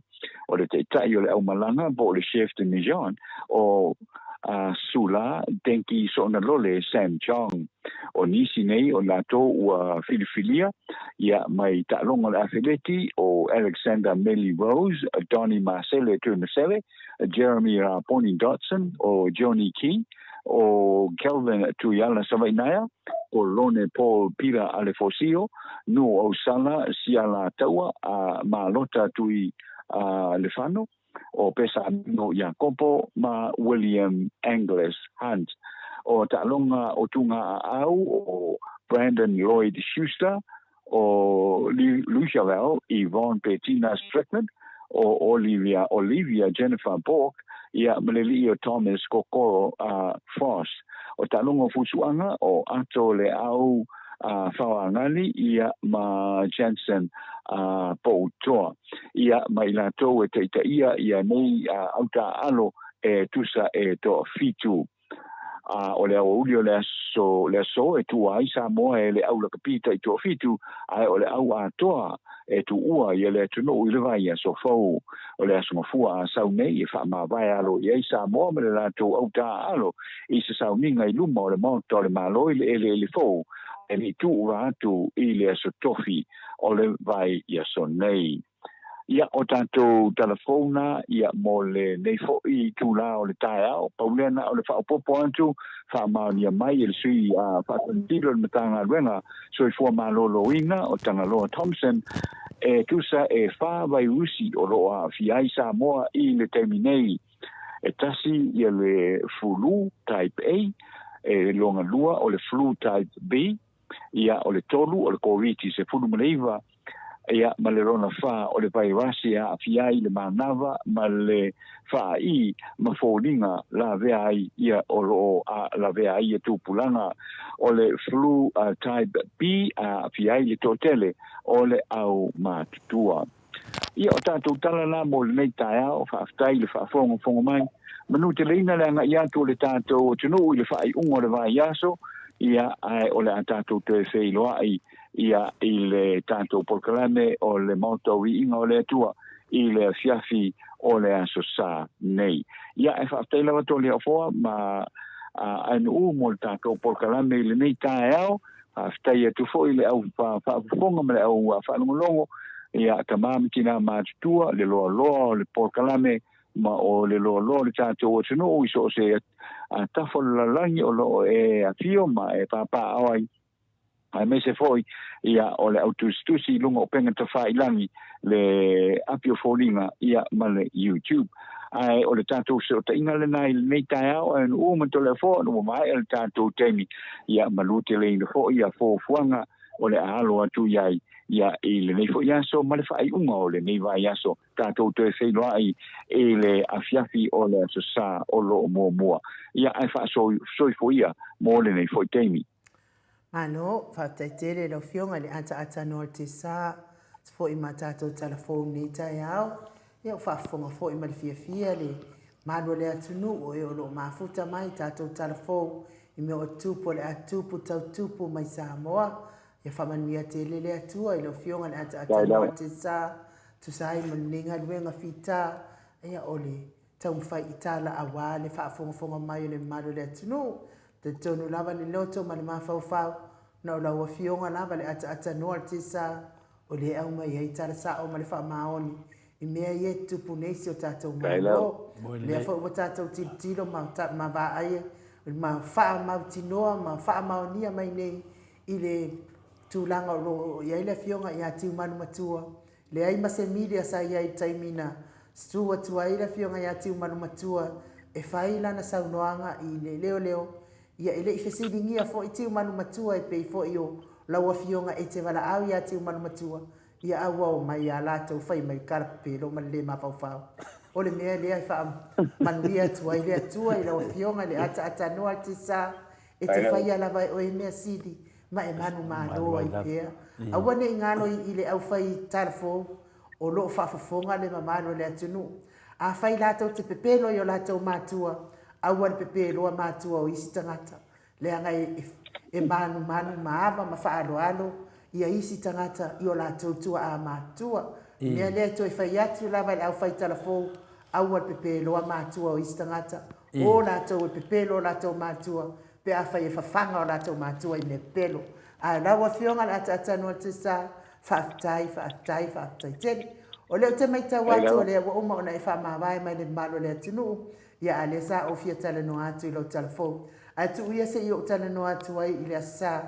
O le taita'i o le aumalaga po o le chef de mission o Sula Denki Soonalole Sam Chong. O nisi nei o latou ua filifilia ia mai taaloga o le afeleti o Alexander Meli Rose, Donny Marcele Tuimasele, Jeremy Raponi Dotson, o Johnny Key, o Kelvin Tuiala Savainaia, o Lone Paul Pira Alefosio, Nu Ausala Siala Taua a Malota Tui Lefano, o Pesamino Iakopo ma William Anglis Hunt. O taaloga o tuga aau o Brandon Lloyd Schuster, o Luchavel Yvonne Bettina Strickland, o Olivia Olivia Jennifer Bork, ia ma le alii o Thomas Kokoro Foss. O taaloga o fusuaga o Ato le au Faoagali ia ma Jensen Poutoa, ia ma i latou e taitaia ia nei autaaalo e tusa e toafitu. A o le aoauli o le aso le aso e tuua ai Samoa e le au lakapi taitoafitu, ae o le au atoa e tuua ia le atunuu i le vaiaso fou. O le aso Gafua a sau nei e faamavae alo i ai Samoa ma le latou autaaalo i se sauniga i luma o le Maota o le Malo i le eleele fou, e le i tuua atu i le aso Tofi o le vaiaso nei. Ia, o tatou talafou na ia mo lenei fo'i itulā o le taeao. Pau lea na o le faaopoopo atu, faamaonia mai e le sui faatonutilo o le Matagaluega Soifua Maloloina o Tagaloa Thompson, e tusa e fa vairusi o loo aafia ai Samoa i le taimi nei. E tasi ia le fulu type A, E lona lua o le flu type B, ia o le tolu o le Koviti-19, ia ma le lona fa o le vairasi e aafia ai le manava ma le faai ma foliga lavea ai ia o lo o lavea ai ia tupulaga. O le flu type B e aafia ai le toatele o le au matutua. Ia o tatou tala la mo lenei taeao, faafetai i le faafogafoga mai. Manuteleina le agai atu o le tatou atunuu i le faaiuga o le vaiaso, ia ae o le a tatou toe feiloai ia i le tatou polokalame o le Maota o Viiga o le Atua i le afiafi o le Aso Sa nei. Ia ae faafetai lava Toleafoa ma Ainuu mo le tatou polokalame i lenei taeao. Faafetai atu foi i le au faafofoga ma le au faalogologo, ia tama ma tina matutua, le loaloa o le polokalame ma o le loaloa o le tatou atunuu i so o se tafa o le lalolagi o lo o e afio ma e papaaao ai, aemaise foi ia o le au tusitusi i luga o upega tafailagi, le api o foliga ia ma le YouTube. Ae o le tatou fesootaiga lena i lenei taeao, ae nu'u ma Toleafoa ona ua maea le tatou taimi, ia maluteleina foi ia fuafuaga o le a alo atu i ai ia i lenei foi aso ma le faaiuga o lenei vaiaso, tatou toe feiloai i le afiafi o le Aso Sa o lo o muamua. Ia ae faasoifua ia mo lenei foi taimi. Malo, faafetai tele i lau Afioga i le ataata noa o le Tesa, se foi ma tatou tala fou i lenei taeao. Ia ua faafofoga foi ma le fiafia le malu o le atunuu o e o lo o mafuta mai i tatou tala fou i mea o tupu o le a tupu tau tupu mai Samoa. Ia faamanuia tele le Atua i lau Afioga i le ataata noa o le Tesa, tusa ai ma lenei galuega fita, ia o le taumafai i tala aua le faafogafoga mai o le mamalu o le atunuu. Talitonu lava le loto ma le mafaufau, na o lau Afioga lava le ataatanoa le tisa o lea e aumai ai tala sao ma le faamaoni i mea ia e tutupu nei i si o tatou Malo. O lea foi ua tatou tilotilo ma ma vaai ma faamautinoa ma faamaonia mai nei i le tulaga o lo o i ai le Afioga ia Tiumalu Matua. Leai ma se media sa i ai i le taimi na su atu ai le Afioga ia Tiumalumatua e fai lana saunoaga i le leoleo, ia e le i fesiligia foi Tiumalumatua e pei foi o lau Afioga e te valaau ia Tiumalumatua ia a ua omai a latou fai mai kalapepelo ma le le mafaufau. O le mea lea e faamanuia atu ai le Atua i lau Afioga i le ataatanoa le tisa e te faia lava e oe mea sili ma e manumalo ai pea. Aua ne i galo i le aufai talafou o lo o faafofoga le mamalu o le atunuu. Afai latou te pepelo i o latou matua, aua le pepeloa matua o isi tagata, leaga e manumanu ma ava ma faaaloalo ia isi tagata i o latou tuaa matua. O le mea lea e toe fai atu lava i le aufai talafou, aua le pepeloa matua o isi tagata, o latou e pepelo o latou matua, pe afai e fafaga o latou matua i mea pepelo. Ae lau Afioga le ataatanoa Tisa, faafetai, faafetai, faafetai tele. O lea ou te maitau atu o lea ua uma ona e faamavae mai le mamalu o le atunuu, ia a lea sa ou fia talanoa atu i lou tala fou. Ae tuu ia se i ou talanoa atu ai i le Aso Sa,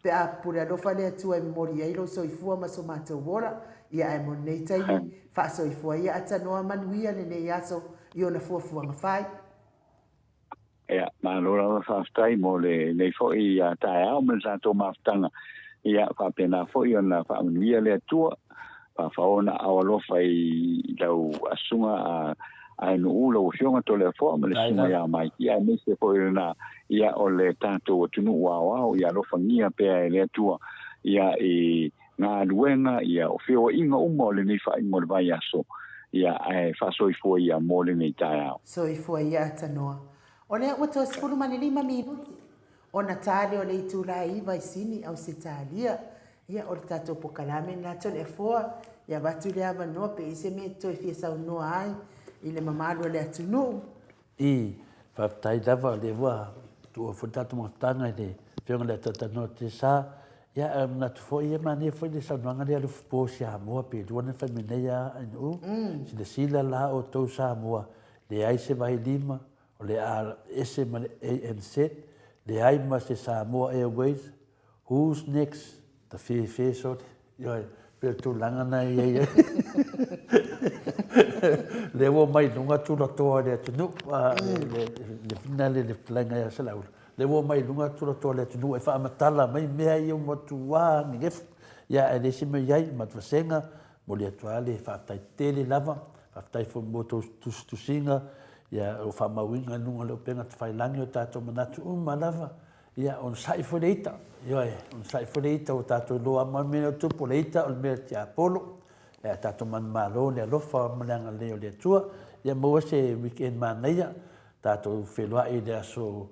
pe a pule alofa le Atua e momoli ai lou soifua ma so matou ola, ia ae mo lenei taimi, faasoifua ia atanoa manuia lenei aso i ona fuafuaga fai. Ia, malo lava faafetai mo lenei foi taeao ma le tatou mafutaga. Ia, faapena foi ona faamanuia le Atua, faafaona aao alofa i lau asuga a Ainuu, lau Afioga Toleafoa ma le susuga ia Maitia, aemaise foi lena, ia, o le tatou atunuu aoao, ia alofagia pea e le Atua, ia, i galuega, ia, o feoaiga uma o lenei faaiuga o le vaiaso, ia, ae faasoifua ia mo lenei taeao. Soifua ia Atanoa. O lea ua toe 15 minute ona ta lea o le itula e 9 i Sini, Ausetalia. Ia, o le tatou pokalame lena Toleafoa, ia avatu le avanoa pe i ai se mea e toe fia saunoa ai i le mamalu o le atunuu. I, faafetai lava o lea ua tuua foi le tatou mafutaga i le Afioga i le Ataatanoa Tesa. Ia, ae manatu foi, e manaia foi le saunoaga lea a Lufipo Samoa, pe lua na fai mai nei a Ainuu. Silasila la outou Samoa, leai se vailima, o le a ese ma le ANZ, leai ma se Samoa Airways, Who's next? Ta fefe sole. Ioe, pei o le tulaga na e i ai. Lea ua omai i luga tulatoa o le atunuu, le finale le fetalaiga ia Saleaula. Lea ua omai i luga tulatoa o le atunuu e faamatala mai mea ia ua matua nenefu, ia ae leai se mea o i ai, matou vasega, momoli atu lava le faafetai tele lava, faafetai foi mo tou tusitusiga, ia o faamauina i luga o le upega tafailagi o tatou manatu uma lava, ia onosai foi le ita, ioe, onosai foi le ita ua tatou iloa lava mea o tupu, o le ita o le mea tiapolo, ia tatou manumalo i le alofa ma le agalelei o le Atua. Ia maua se weekend manaia, tatou feiloai i le aso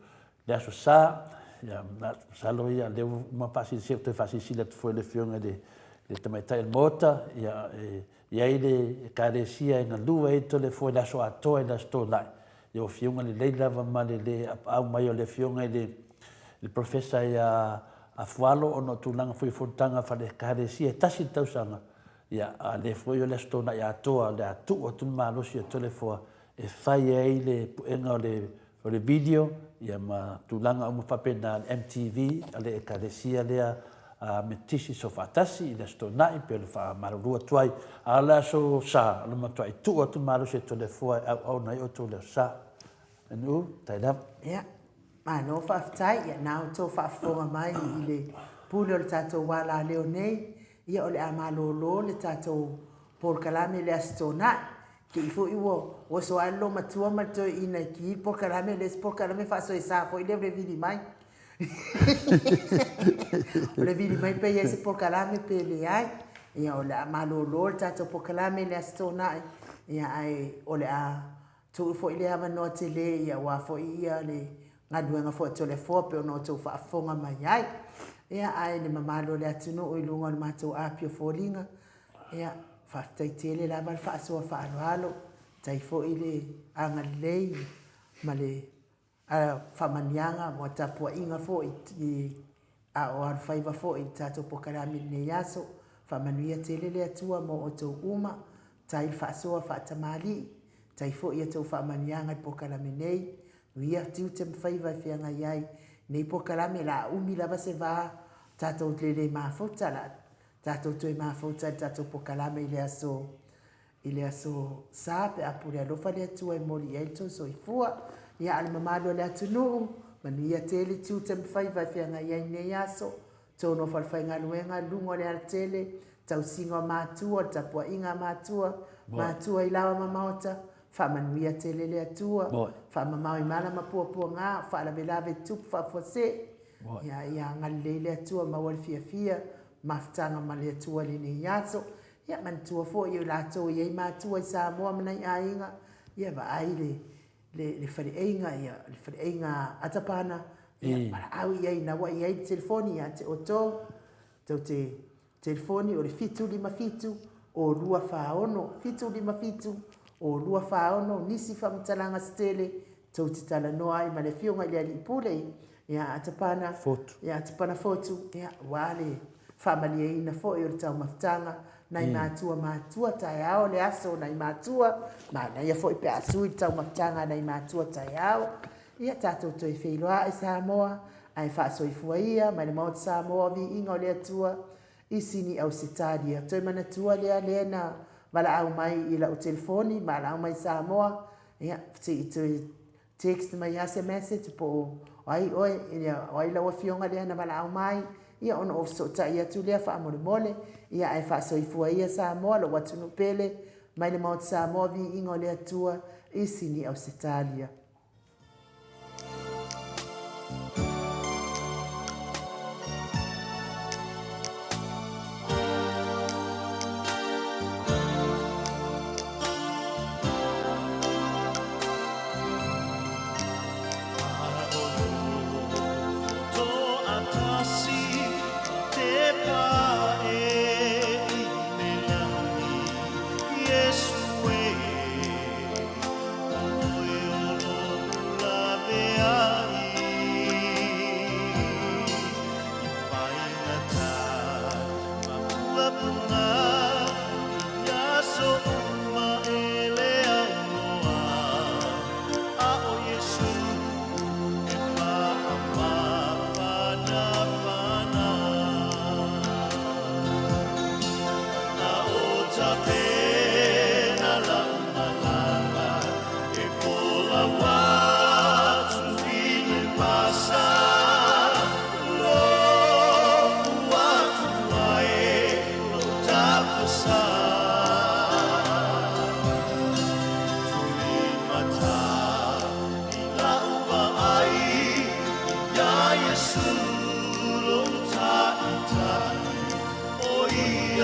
le aso Sa, ia masalo ia lea ua uma faasilasila toe faasilasila atu foi i le afioga i le le tamaitai o le Maota, ia e i ai le Ekalesia e galue ai Toleafoa i le aso atoa i le aso Toonai. Ia o afioga lelei lava ma le le apaau mai o le afioga i le le Professor ia Afualo ona o tulaga foi o fonotaga faale-Ekalesia e tasi le tausaga, ia a lea foi o le aso Toonai atoa o le a tuu atu le malosi o Toleafoa e fai ai le puega o le o le video ia ma tulaga uma faapena le MTV a le Ekalesia lea a Metisi Soofaatasi i le Aso Toonai pei o le faamalulu atu ai. A o le Aso Sa, o le matuai tuu atu malosi e Toleafoa e auauna ai outou i le Aso Sa. NU, tai lava. Ia, malo faafetai. Ia, na outou faafofoga mai i le pule o le tatou alaleo nei, ia o le a malolo le tatou polokalame i le Aso Toonai. Te i foi ua oso ae le loomatua ma le toeaina e ki le polokalame, le isi polokalame faasoesa foi lea o le vili mai. O le vili mai pe i ai se polokalame pe leai. Ia o le a malolo le tatou polokalame i le Aso Toonai, ia ae o le a tuu foi le avanoa tele ia aua foi ia le galuega foi a Toleafoa pei ona outou faafofoga mai ai. Ia ae le mamalu o le atunuu i luga o le matou api o foliga, Ia, faafetai tele lava le faasoa faaaloalo, faafetai foi le agalelei ma le faamanuiaga ma tapuaiga foi i a o alofaiva foi i le tatou polokalame i lenei aso. Faamanuia tele le Atua mo outou uma, faafetai le faasoa faatamalii, faafetai foi i a outou faamanuiaga i le polokalame nei, manuia tiute ma faiva e feagai ai lenei polokalame, o le a umi lava se va tatou lele mafuta, o le a Tatou toe mafuta i le tatou pokalame i le aso i le aso Sa pe a pule alofa le Atua e moli i ai le tou soifua. Ia a o le mamalu o le atunuu, manuia tele tiute ma faiva e feagai ai i lenei aso, tonu o falefaigaluega, luga o le alatele, tausiga o matua, le tapuaiga a matua, matua i laoa ma maota, faamanuia tele le Atua, faamamao i mala ma puapuaga, o faalavelave tupu faafuasei, Ia, ia agalelei le Atua, maua le fiafia, mafutaga ma le Atua i lenei aso. Ia, manatua foi o i latou e i ai matua i Samoa ma nai aiga, ia vaai le, le, le faleaiga, ia, le faleaiga Atapana, ia, valaau i ai, na ua i ai le telefoni ia te outou, tou te Telefoni o le 757 o 246, 757 o 246, nisi faamatalaga se tele tou te talanoa ai ma le Afioga i le Alii Pule ia Atapana Fotu, ia Atapana Fotu, ia, aua le faamalieina foi o le taumafataga nai matua matua taeao le aso nai matua, manaia foi pe a sui le taumafataga a nai matua taeao. Ia tatou toe feiloai Samoa, ae faasoifua ia mai le Maota Samoa o Viiga o le Atua i Sini Ausetalia. Toe manatua lea lea na valaau mai i lau telefoni, valaau mai Samoa, ia, se i toe text mai lava se message po o ai oe, ia, o ai lau afioga lea na valaau mai, ia ona ou fesootai atu lea faamolemole, ia ae faasoifua ia Samoa, lou atunuu pele, mai le Maota Samoa o Viiga o le Atua i Sini Ausetalia.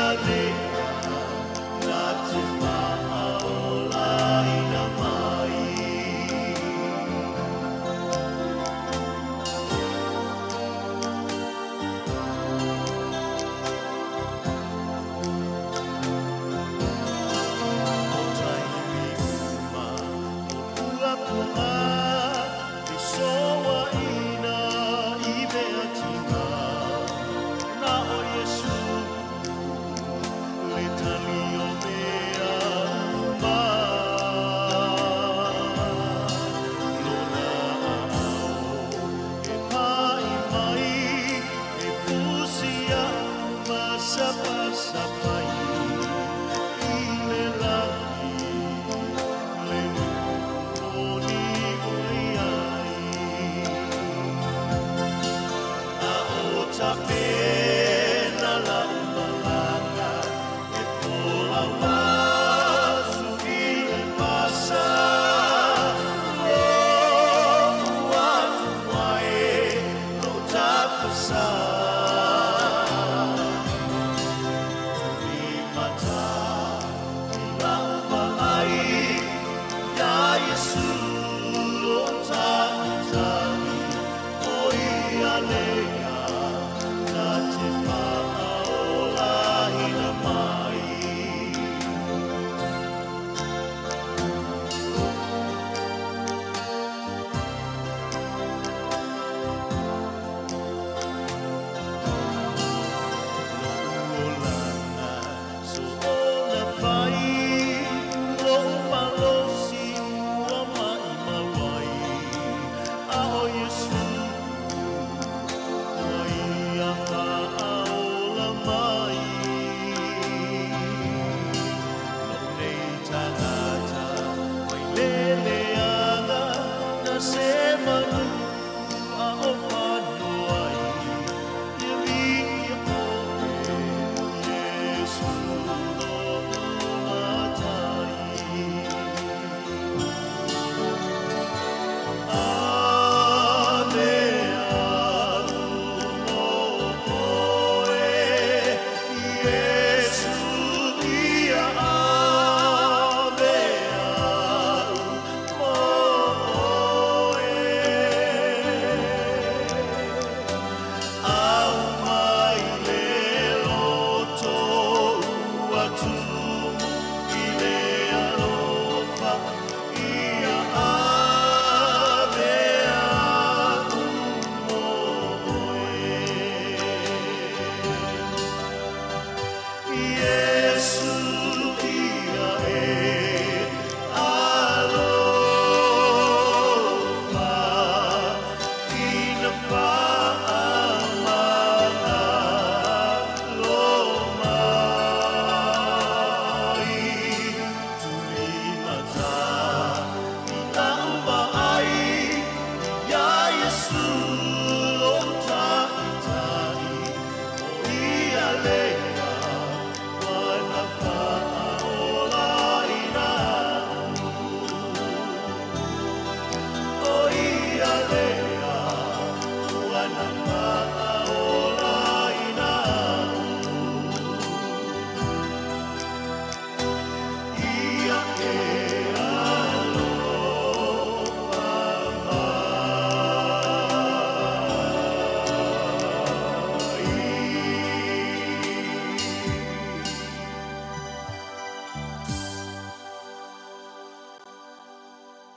ia lea na te faaolaina mai. O taimi uma o puapuaga fesoaina i mea tiga, na o Iesu le tali o mea uma. Lona aao e pai mai, e fusi a'u ma sapasapai i le lagi le nuu moni o i ai. A o tapena la'u malaga e folau atu i le vasa, lo'u atua e lo'u tapasā. Tulimata i la'u vaai iā Iesu lo'u Taitai, o ia lea na te faaolaina mai. Lo'u olaga soona fai, lo'u malosi ua ma'imau ai, a o Iesu ua ia faaola mai. Lou nei tagata mai le leaga na se manu a o fanua ai, ia viia oe Iesu lo'u Matai. Ave a'u mo oe, Iesu ia ave a'u mo oe. Aumai le loto ua tumu i le alofa, ia ave a'u mo oe. Iesu ia e alofa ina faamagalo mai. Tulimata i la'u vaai iā Iesu.